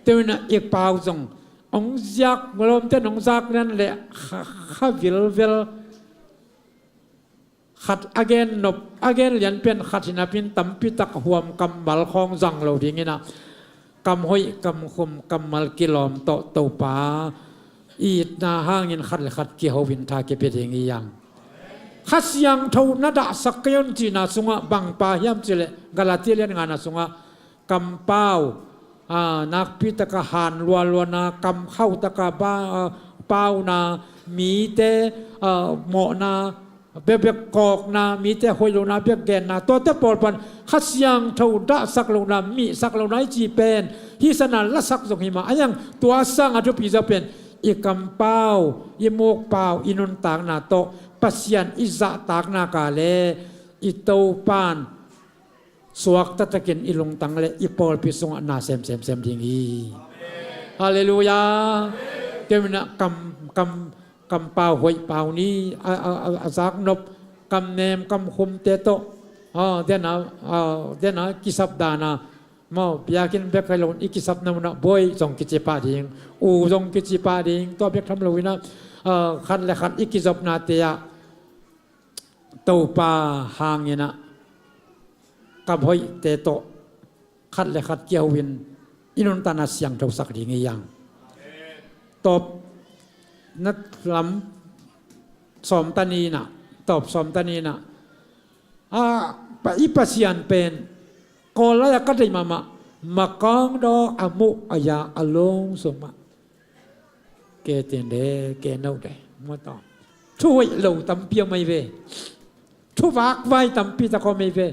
Tua manin ah i pau zong hong ziak, lawmten hong zak lian leh kha, kha vilvel, khat a gen nop, a gen lian pen khat hi napi-in tampi tak huam kammal khawng zang lo dingin ah, kam hoih, kam khum, kammal kilawm tawh Topa i itna hangin khat le khat kiho in tha kipia ding hi hang. Kha Siangtho na dahsak kei un cihna sungah bang pa hiam cih leh, Galatia lian ngana sungah kampau, a, nakpi taka han lualuana, kamkhau taka ba, a, pauna, mite, a, mawhna bekbek kawkna, mite hoih lohna bek genna, tuate pawl pan Kha Siangtho dahsak lohna, mihsak lohna i cih pen hih sana lasak zong hi mah. Ahi hang tua sangah thupi zaw pen i kampau, i mukpau, i nuntakna tawh Pasian i zahtakna ka le i Topan suakta takin i lungtang le i pawlpi sungah na sem, sem, sem ding hi. Halleluiah. Tua manin ah kam, kam, kampau hoih pau ni, a, a, a, a zaknop, kamnem, kamkhumte tawh, a, dena, a, dena kisap dana, maw, biakinn bek hi lo in i kisapna munah bawi zong kici pah ding, u zong kici pah ding, tua bek tham lo in ah, a, khat le khat i kizopnate ah Topa hangin ah kam hoihte tawh khat le khat kiho in i nuntakna siangthosak ding hi hang. Tawp na lam sawm ta ni in ah, tawp sawm ta ni in ah, a, pa, i Pasian pen Kawl lai-ah ka deih mahmah, makang daw a muh a ya a lung sung mah. Ke tende, ke no de, mawtaw. Thu hoih lo tampi om ahi ve. Thu vakvai tampi tak om ahi ve.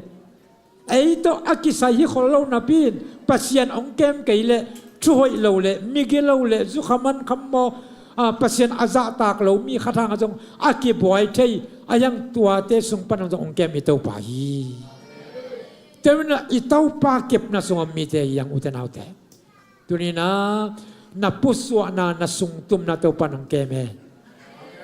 Ei tawh a kisai hi khol lo napi-in Pasian hong kem kei leh, thu hoih lo le, migi lo le, zukha mankham maw, a, Pasian a zahtak lo mi khat hangah zong a kibuai thei, ahi hang tuate sung pan hong zong hong kem i Topa hi. Tua manin ah i Topa kepna sungah mite hi hang, ute naute. Tuni-in ah na pusuahna, na sungtumna Topa in hong kem e.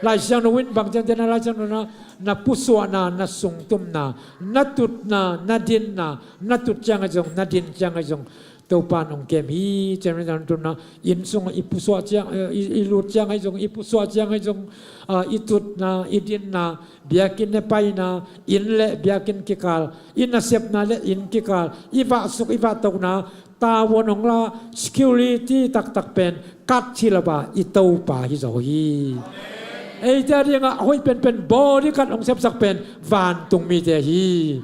Lai Siangtho in bang ciang ciang na, Lai Siangtho na, na pusuahna, na sungtumna, na tutna, na dinna, na tut ciang ahi zong, na din ciang ahi zong Topa in hong kem hi. Ciang na tutna, inn sungah i pusuah ciang, eh, i, i lut ciang ahi zong, i pusuah ciang ahi zong, ah, i tutna, i dinna, biakinn le paina, inn le biakinn kikal, i nasepna le inn kikal, i vahsuk, i vahtokna, tavuan hong la, security taktak pen kat hi lo a, i Topa hi zaw hi. Eite a dingah hoih penpen, bodyguard hong sepsak pen vantung mite hi.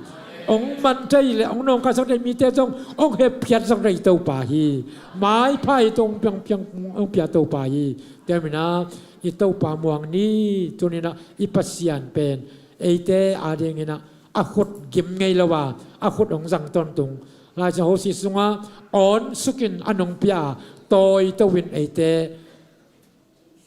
hong man thei le hong nawngkaisak thei mite zong hong hepkhiatsak thei Topa hi. Maipha i Topa hong piang, piang, hong pia Topa hi. Tua manin ah i Topa muang ni. Tuni-in ah i Pasian pen eite adingin ah a khut gim ngei lo a, a khut hong zang tawntung. Lai Siangtho sungah awn sukin a nong pia a, tawito in eite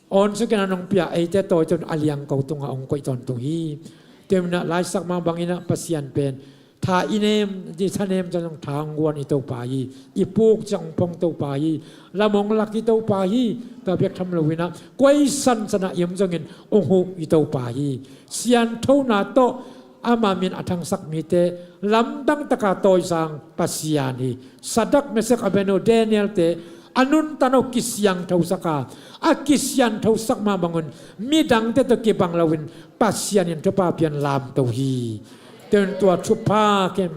awn sukin a nong pia, eite tawito in a liangko tungah hong koih tawntung hi. Tua manin ah laisak mah bangin ah Pasian pen tha i nem, i thanem ciang tha hong guan i Topa hi. I puk ciang hong phong Topa hi. Lam hong lak i Topa hi. Tua bek tham loin ah koi sansan ah i om zongin hong huh i Topa hi. Sianthona tawh ama min a thangsak mite lamdang taka tawisang Pasian hi. Sadrak, Mesak, Abednego, Daniel-te a nuntakna uh kisiangthosak a, a kisiangthosak mah bangun midangte tawh kibang loin Pasian in thupha pia in lamto hi. Tua manin tua thupha khem,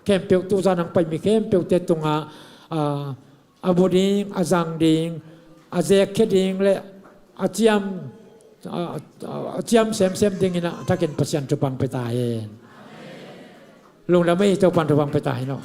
khempeuh tu zan hong pai mi khempeuhte tungah, ah, a bu ding, a zang ding, a zekkhia ding le a ciam, a, a, a ciam semsem dingin ah a thakin Pasian thupha hong pia ta hen. Lungdam ei, Topa'n thupha hong pia ta hen aw.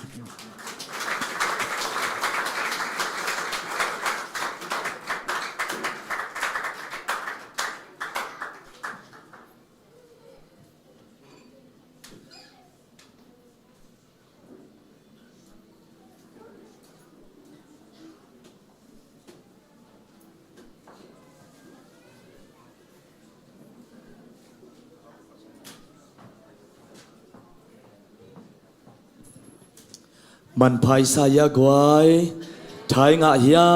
Manpha i sa hia guai, tha i ngah hia?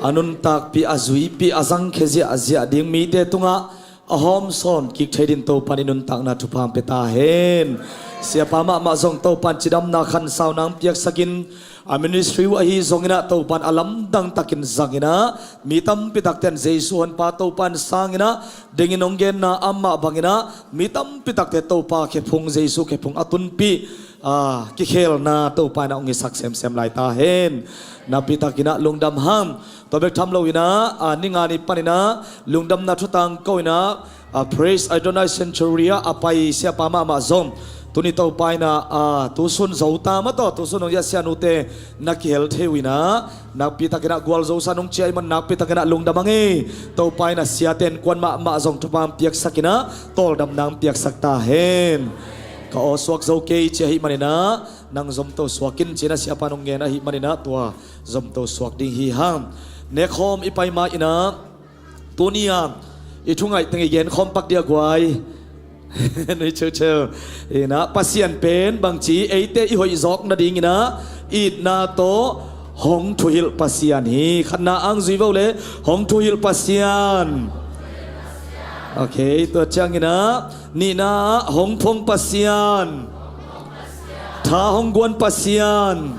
A nuntakpih, a zuipih, a zangkhia ziahziah ding mite tungah a hawmsawn kik thei dingin Topa'n i nuntakna thupha hong pia ta hen. Siapa mahmah zong Topa'n cidamna khansauna hong piaksakin, a ministry uh ahi zongin ah Topa'n a lamdang takin zangin ah, mi tampi takte'n Jesu honpa Topa'n sangin ah, dingin hong genna amah bangin ah mi tampi takte Topa khephung, Jesu khephung a tunpih, ah, kikhelna Topa in ah hong hisak semsem lai ta hen. Nakpi takin ah lungdam hang. Tua bek tham loin ah, ah, ni nga ni panin ah lungdamna thutang ko in ah, ah, Praise Adonai Sanctuary ah a pai siapa mahmah zong tuni Topa in ah, ah, tusun zo ta mah tawh, tusun hong ziah sianute na kihel thei uh in ah, nakpi takin ah gualzo sa nong ciah ahih man nakpi takin ah lungdam hang e. Topa in ah siate innkuan mahmah zong thupha hong piaksakin ah tawldamna hong piaksak ta hen. Ka aw suak zo kei ci ahih manin ah, nang zomto suak in ci-in ah siapa'n hong ngen ahih manin ah tua zomto suak ding hi hang. Nekhawm i pai ma-in ah, tuni-a i thungaih teng i genkhawm pak dih a guai. Nui ceuceu. In ah, Pasian pen bangci, eite i hoih zawk nadingin ah itna tawh hong thuhilh Pasian hi. Khatna-ah hong zui vo le, hong thuhilh Pasian. Ok, tua ciangin ah nihna-ah hong phong Pasian. Tha hong guan Pasian.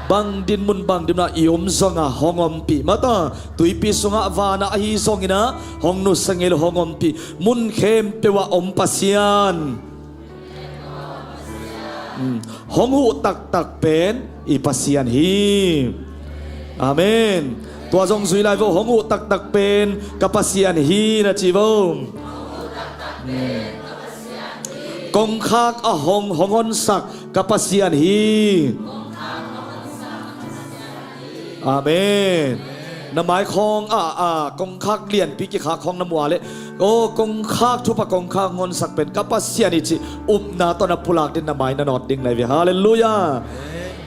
Bang dinmun bang dinmun ah i om zongah hong ompih mah ta. Tuipi sungah, vanah ahi zongin ah hong nusia ngei lo hong ompih, mun khempeuh ah om Pasian. Hmm. Hong huh taktak pen i Pasian hi. Amen. Tua zong zui lai vo, hong huh taktak pen ka Pasian hi na ci vo. Hmm. Kongkhak a hong, hong honsak ka Pasian hi. Amen. Na maikhawng ah, ah, kongkhak lianpi kikhak khawng na muh leh, aw, kongkhak thupha, kongkhak hong honsak pen ka Pasian hi cih upna tawh na pulak ding, na mai na nawt ding na hi ve. Halleluiah.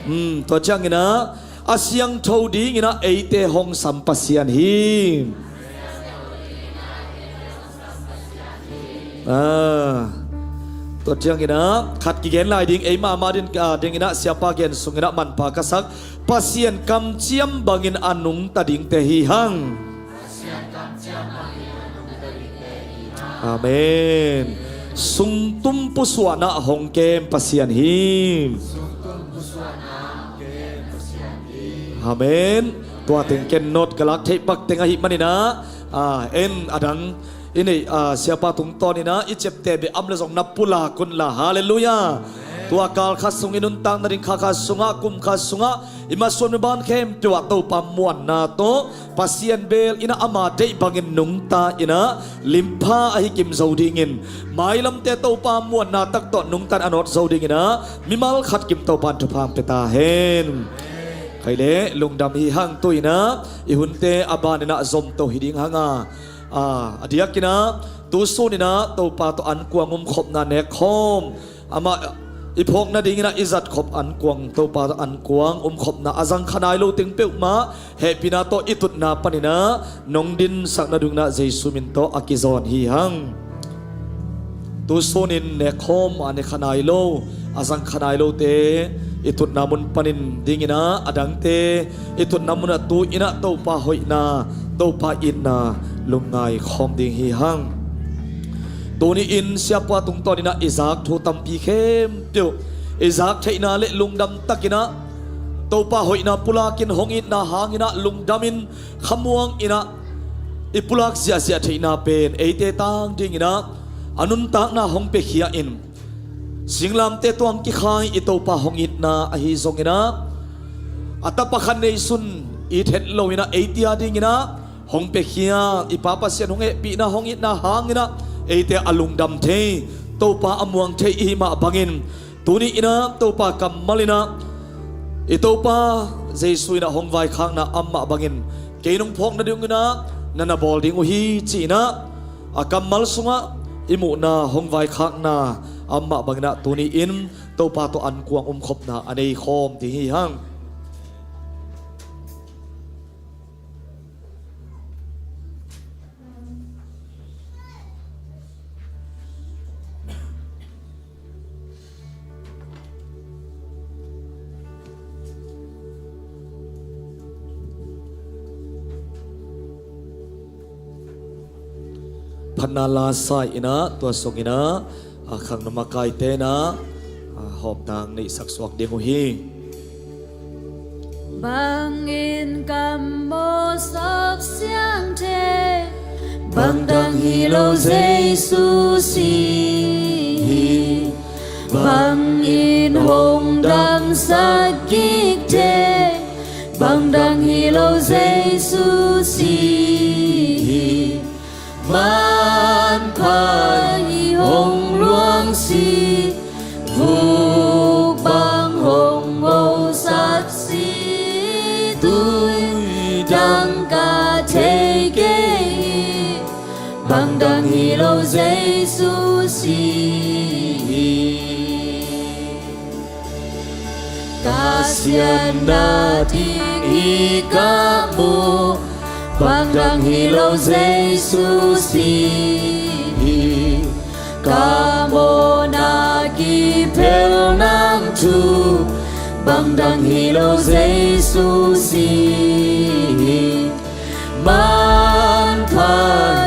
Hmm, tua ciangin ah a siangtho dingin ah eite hong sam Pasian hi. Ah, tua ciangin ah khat kigen lai ding, ei mahmah ding, ah, dingin ah siapa gen sungin ah manpha ka sak, Pasian kamciam bangin a nungta dingte hi hang. Amen. Sungtum pusuahna hong kem Pasian hi. Amen. Tua teng ken nawt ka lak theih pak teng ahih manin ah, ah, en a dang i neih, ah, siapa tungtawnin ah i ciapteh beh om leh zong na pulak un la. Halleluiah. Tua kal khat sung i nuntak nading kha khat sungah, kum khat sungah, i masuan mi ban khempeuh ah Topa muanna tawh Pasian bel in ah ama deih bangin nungta in ah limpha ahi kim zo dingin, mailamte Topa muanna tak tawh nungta in a nawt zo dingin ah mimal khat kim Topa in thupha hong pia ta hen. Khai leh lungdam hi hang. Tu in ah i hunte a ban in ah zomto hi ding hang a, a diakin ah tu sun in ah Topa tawh ankuang umkhopna nekkhawm, amah i phawk nadingin ah i zatkhop ankuang, Topa tawh ankuang umkhopna a zang kha nai lo teng peuhmah hehpihna tawh i tutna panin ah nong dinsak nadingin ah Jesu min tawh a kizawn hi hang. Tu sunin nekkhawm a ne kha nai lo, a zang kha nai lote i tutna mun panin dingin ah, a dangte i tutna munah tu in ah Topa hoihna, Topa itna lungngai khawm ding hi hang. Tuni in siapa tungtawn in ah i zak thu tampi khempeuh i zak theihna le lungdam takin ah Topa hoihna pulakin hong itna hangin ah lungdamin khamuang in ah i pulak ziahziah theihna pen eite tang dingin ah a nuntakna hong piakhia in, singlamteh tawh kikhai i Topa hong itna ahi zongin ah, a tapa khat neisun it het lo in ah eite a dingin ah hong piakhia, i Pa Pasian hong hehpihna hong itna hangin ah eite a lungdam thei, Topa a muang thei i hih mah bangin, tuni in ah Topa kammal in ah i Topa Jesu in ah hong vaikhakna amah bangin kei nong phawk nadingin ah na na bawl ding uh hi ci-in ah a kammal sungah i muhna hong vaikhakna amah bangin ah tuni in Topa tawh ankuang umkhopna a nei khawm ding hi hang. Phatna la sa in ah, tua sung in ah, a khangno makaite in ah, a hawmna neihsak suak ding uh hi. Bangin ka mawhsak siang thei, bangdang hi lo Jesu si hi. Bangin hong damsak kik thei, bangdang hi lo Jesu si hi. Manpha hi hong luang si, vuk bang hong ngosak si, tui dang ka thei kei hi, bangdang hi lo Jesu si hi. Ka siatna ding hi ka muh, bangdang hi lo Jesu si hi. Ka mawhna kiphel nang thu, bangdang hi lo Jesu si hi. Manpha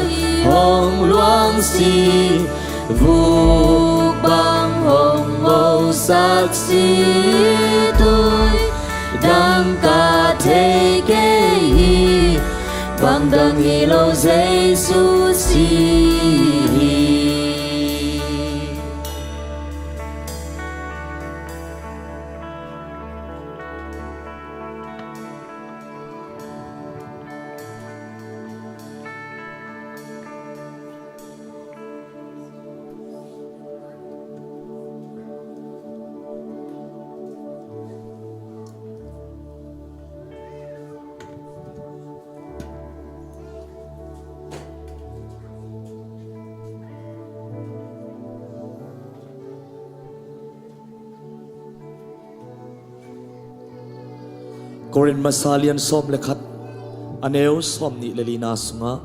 hi hong luang si, vuk bang hong ngosak si, tui dang ka thei kei hi, bangdang hi lo Jesu si hi. Korin masa lian sawm le khat, a neu sawm nih le lina sungah,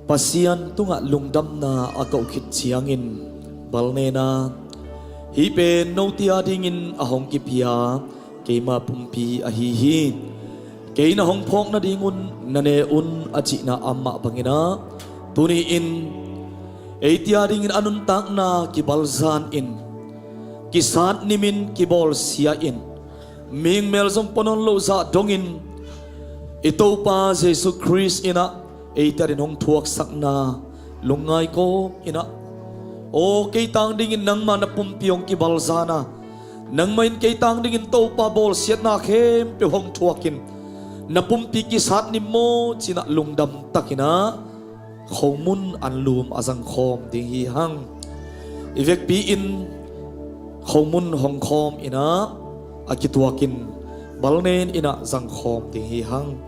Pasian tungah lungdamna a koh khit ciangin balnena, hih pen note a dingin a hong kipia keima pumpi ahi hi. Kei na hong phawk nadingun na ne un, a cihna amah bangin ah, tuni-in eite a dingin a nuntakna kibalzan in, kisat nimin, kibawlsia in, mihing melzom pua nawn loh zah dongin, i Topa Jesu Khrist in ah eite a dingin hong thuaksakna lungngai kawm in ah, Aw, kei tang dingin nangma na pumpi hong kibalzan a, nangmah in kei tang dingin Topa bawlsiatna khempeuh hong thuakin, na pumpi kisat ning maw ci-in ah lungdam takin ah khomun anlum a zangkhawm ding hi hang. I vekpi-in khomun hong khawm in ah a kituakin balnen in ah zangkhawm ding hi hang.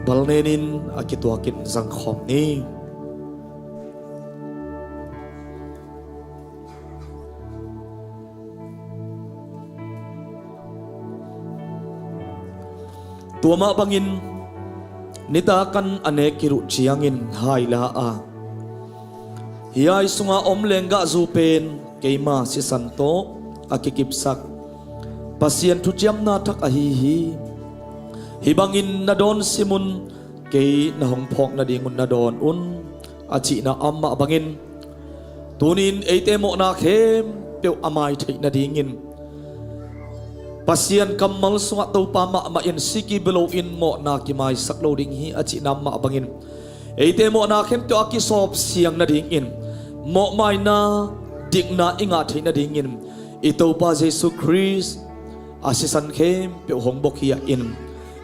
Balnen in a kituakin zangkhawm ni. Tua mah bangin nitak an a nek khit uh ciangin hai la a, hiai sunga om lenggahzu pen keima sisan tawh a kikipsak Pasian thuciamna thak ahi hi. Hih bangin na dawn sim un, kei na hong phawk nadingun na dawn un, a cihna amah bangin, tuni-in eite mawhna khempeuh a mai theih nadingin Pasian kammal sungah Topa mahmah in siki bia loin mawhna kimaisak lo ding hi a cihna mah bangin, eite mawhna khempeuh a kisawpsiang nadingin mawhmaina, dikna i ngah theih nadingin i Topa Jesu Khrist a sisan khempeuh hong bawkhia in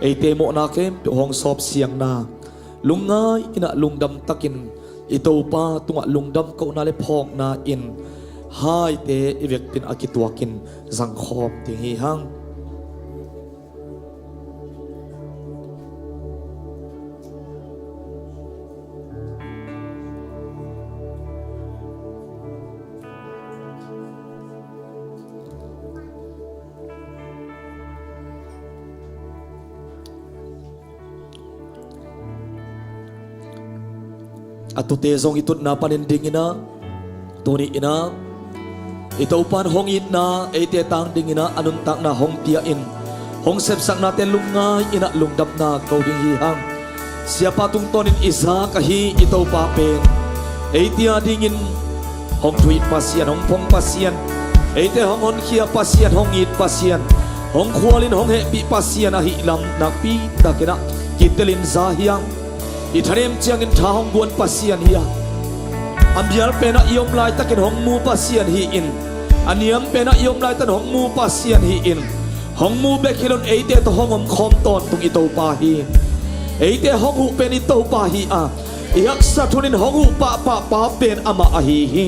eite mawhna khempeuh hong sawpsiangna lungngai in ah lungdam takin i Topa tungah lungdam kohna le phawkna in haite i vekpi-in a kituakin zangkhawm ding hi hang. A tuute zong i tutna panin dingin ah, tuni in ah i Topa in hong itna eite tang dingin ah a nuntakna hong pia in, hong sepsaknate lungngai in ah lungdamna ko ding hi hang. Siapa tungtawnin i zak ahi i Topa pen eite a dingin hong thuit Pasian, hong phong Pasian, eite hong honkhia Pasian, hong it Pasian, hong khualin hong hehpih Pasian ahih lam nakpi takin ah kitelin za hi hang. I thanem ciangin tha hong guan Pasian hi a, a mial penah i om laitakin hong mu Pasian hi-in, a niam penah i om laitakin hong mu Pasian hi-in, hong mu bek hi loin eite tawh hong omkhawm tawntung i Topa hi. Eite hong huh pen i Topa hi a, i haksat hunin hong huh pahpah pa pen amah ahi hi.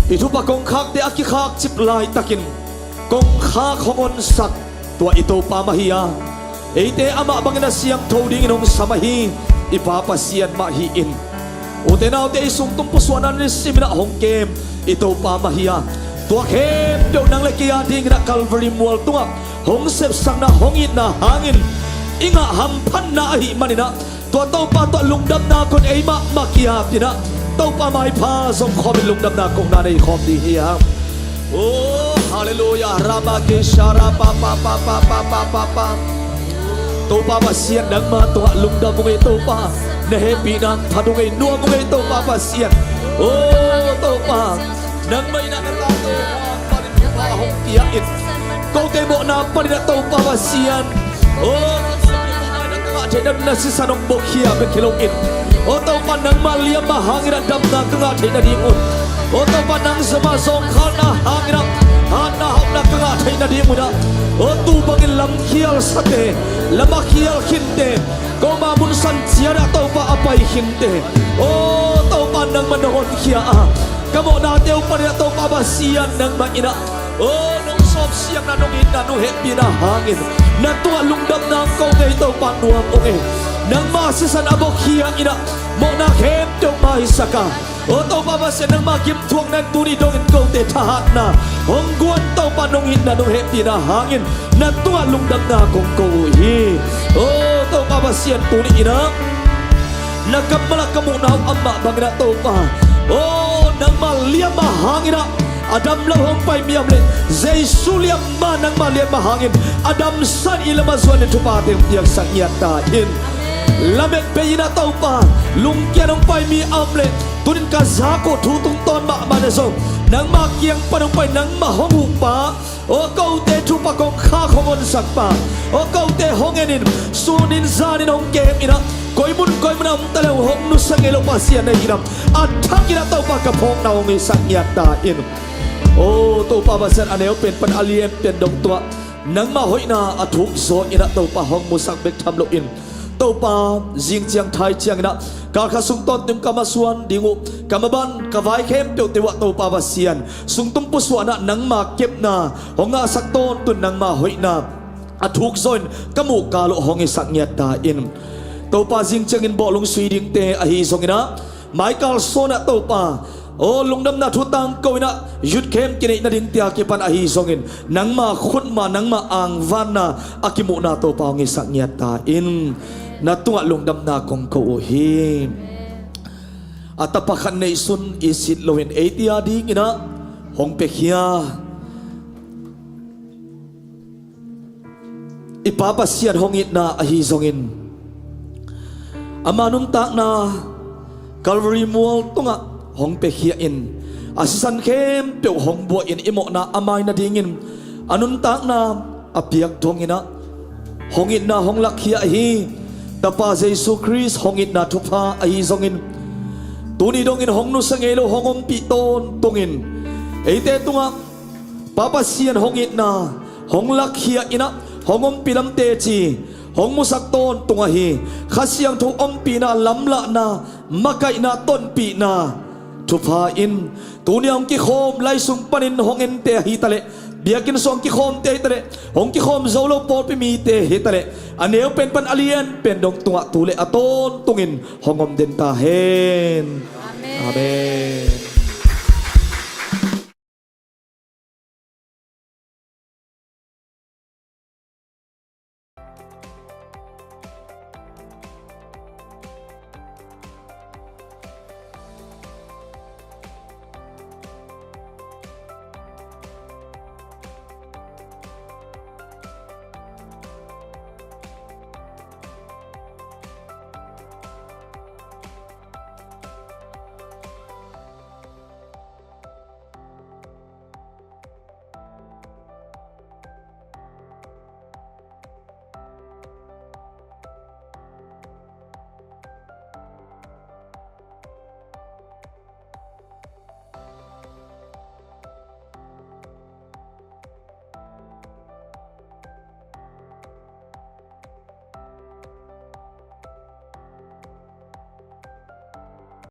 I thupha kongkhakte a kikhakcip laitakin kongkhak hong honsak tua i Topa mah hi a, eite amah bangin a siangtho dingin hong sam ahi i Pa Pasian mah hi-in, ute naute, i sung tung pusuahna ni simin ah hong kem i Topa mah hi a, tua khempeuh nang le kei a dingin ah Calvary mual tungah hong sepsakna, hong itna hangin i ngah hamphatna ahih manin ah, tua Topa tungah lungdamna kohna ei mahmah kiapin ah Topa maipha zong khawmin lungdamna kohna nei khawm ding hi hang. Oh, halleluiah. Rama ke shara pa pa pa pa pa pa pa pa. Topa Pasian, nangma tungah lungdam ung ei Topa. Na hehpihna phat ung ei, nuam ung ei Topa Pasian. Oh Topa, nangmah in ah na tate hong pia in, kote mawhna panin ah Topa Pasian, oh, ka ngah theihna ding na sisan hong bawlkhia bek hi loin, oh Topa, nangma liamma hangin ah damna ka ngah theihna dingun, oh Topa, nang zomah zawngkhalna hangin ah hatna hauhna ka ngah theihna dingun ah, oh tu bangin lam khialsate, lam a khial khinte, koma mun san ciat ah Topa a pai khinte, oh Topa, nangmah nong honkhia a, ka mawhnate uh panin ah Topa Pasian, nangmah in ah, oh, nong sawpsiangna, nong itna, nong hehpihna hangin na tungah lungdamna ko ngei Topa, nuam ung ei. Nangma sisan a bawlkhia in ah mawhna khempeuh maisak a, oh Topa Pasian, nangma gimthuakna in tuni dongin kote thahatna hong guan Topa, nong itna, nong hehpihna hangin na tungah lungdamna kong ko uh hi. Oh Topa Pasian, tuni in ah na kammal ah ka muhna uh amah bangin ah Topa, oh, nangma liamma hangin ah a dam lo hong pai mi a om leh, Jesu liamma, nangma liamma hangin a damsan i lam a zuan in thupha teng piaksak ngiat ta in. Lamet bei in ah Topa, lungkiat hong pai mi a om leh, tunin ka zak uh thu tungtawn mahmah na zong Nangmah kiang pan hong pai, nangmah hong huhpa, aw kote thupha kongkhak hong honsakpa, aw kote hong enin, sunin zanin hong kemin ah, koi mun koi mun a om ta le uh hong nusia ngei lo Pasian na hi in ah, a thakin ah Topa ka phawkna hong hisak ngiat ta in. Aw Topa Pasian, a neu pen pan a lian pen dong tungah nangmah hoihna a thuk zaw in ah Topa hong musak bek tham loin, Topa, zing ciang thai ciangin ah kalkhat sung tawntung ka masuan ding uh, ka maban ka vai khempeuhte uh ah Topa Pasian, sungtum pusuahna nangma kepna hong ngahsak tawntung, nangma hoihna a thuk zaw in ka muh kal uh hong hisak ngiat ta in. Topa, zing ciangin bawhlung sui dingte ahi zongin ah, mai kalsuan ah Topa, aw lungdamna thu tangko in ah youth camp kineih nading te a kipan ahi zongin, nangma khutma, nangma angvanna a kimuhna Topa hong hisak ngiat ta in. Na tungah lungdamna kong ko uh hi. A tapa khat neihsun i sit loin eite a dingin ah hong piakhia i Pa Pasian hong itna ahi zongin, ama nuntakna Calvary mual tungah hong piakhia in, a sisan khempeuh hong buahin i mawhna a mai nadingin a nuntakna a piak dongin ah hong itna hong lakkhia ahi Tapa Jesu Khrist hong itna thupha ahi zongin, tuni dongin hong nusia ngei lo hong ompih tawntungin, eite tungah Pa Pasian hong itna hong lakkhia in ah, hong ompih lam teci hong musak tawntung ahi Kha Siangtho ompihna, lamlahna, makaihna, tonpihna thupha in, tuni a hong kikhawm lai sung panin hong ente ahi taleh, biakinn sung hong kikhawmte ahi taleh, hong kikhawm zo lo pawlpi mite ahi taleh, a neu pen pan a lian pen dong tungah tu le a tawntungin hong om den ta hen. Amen. Amen.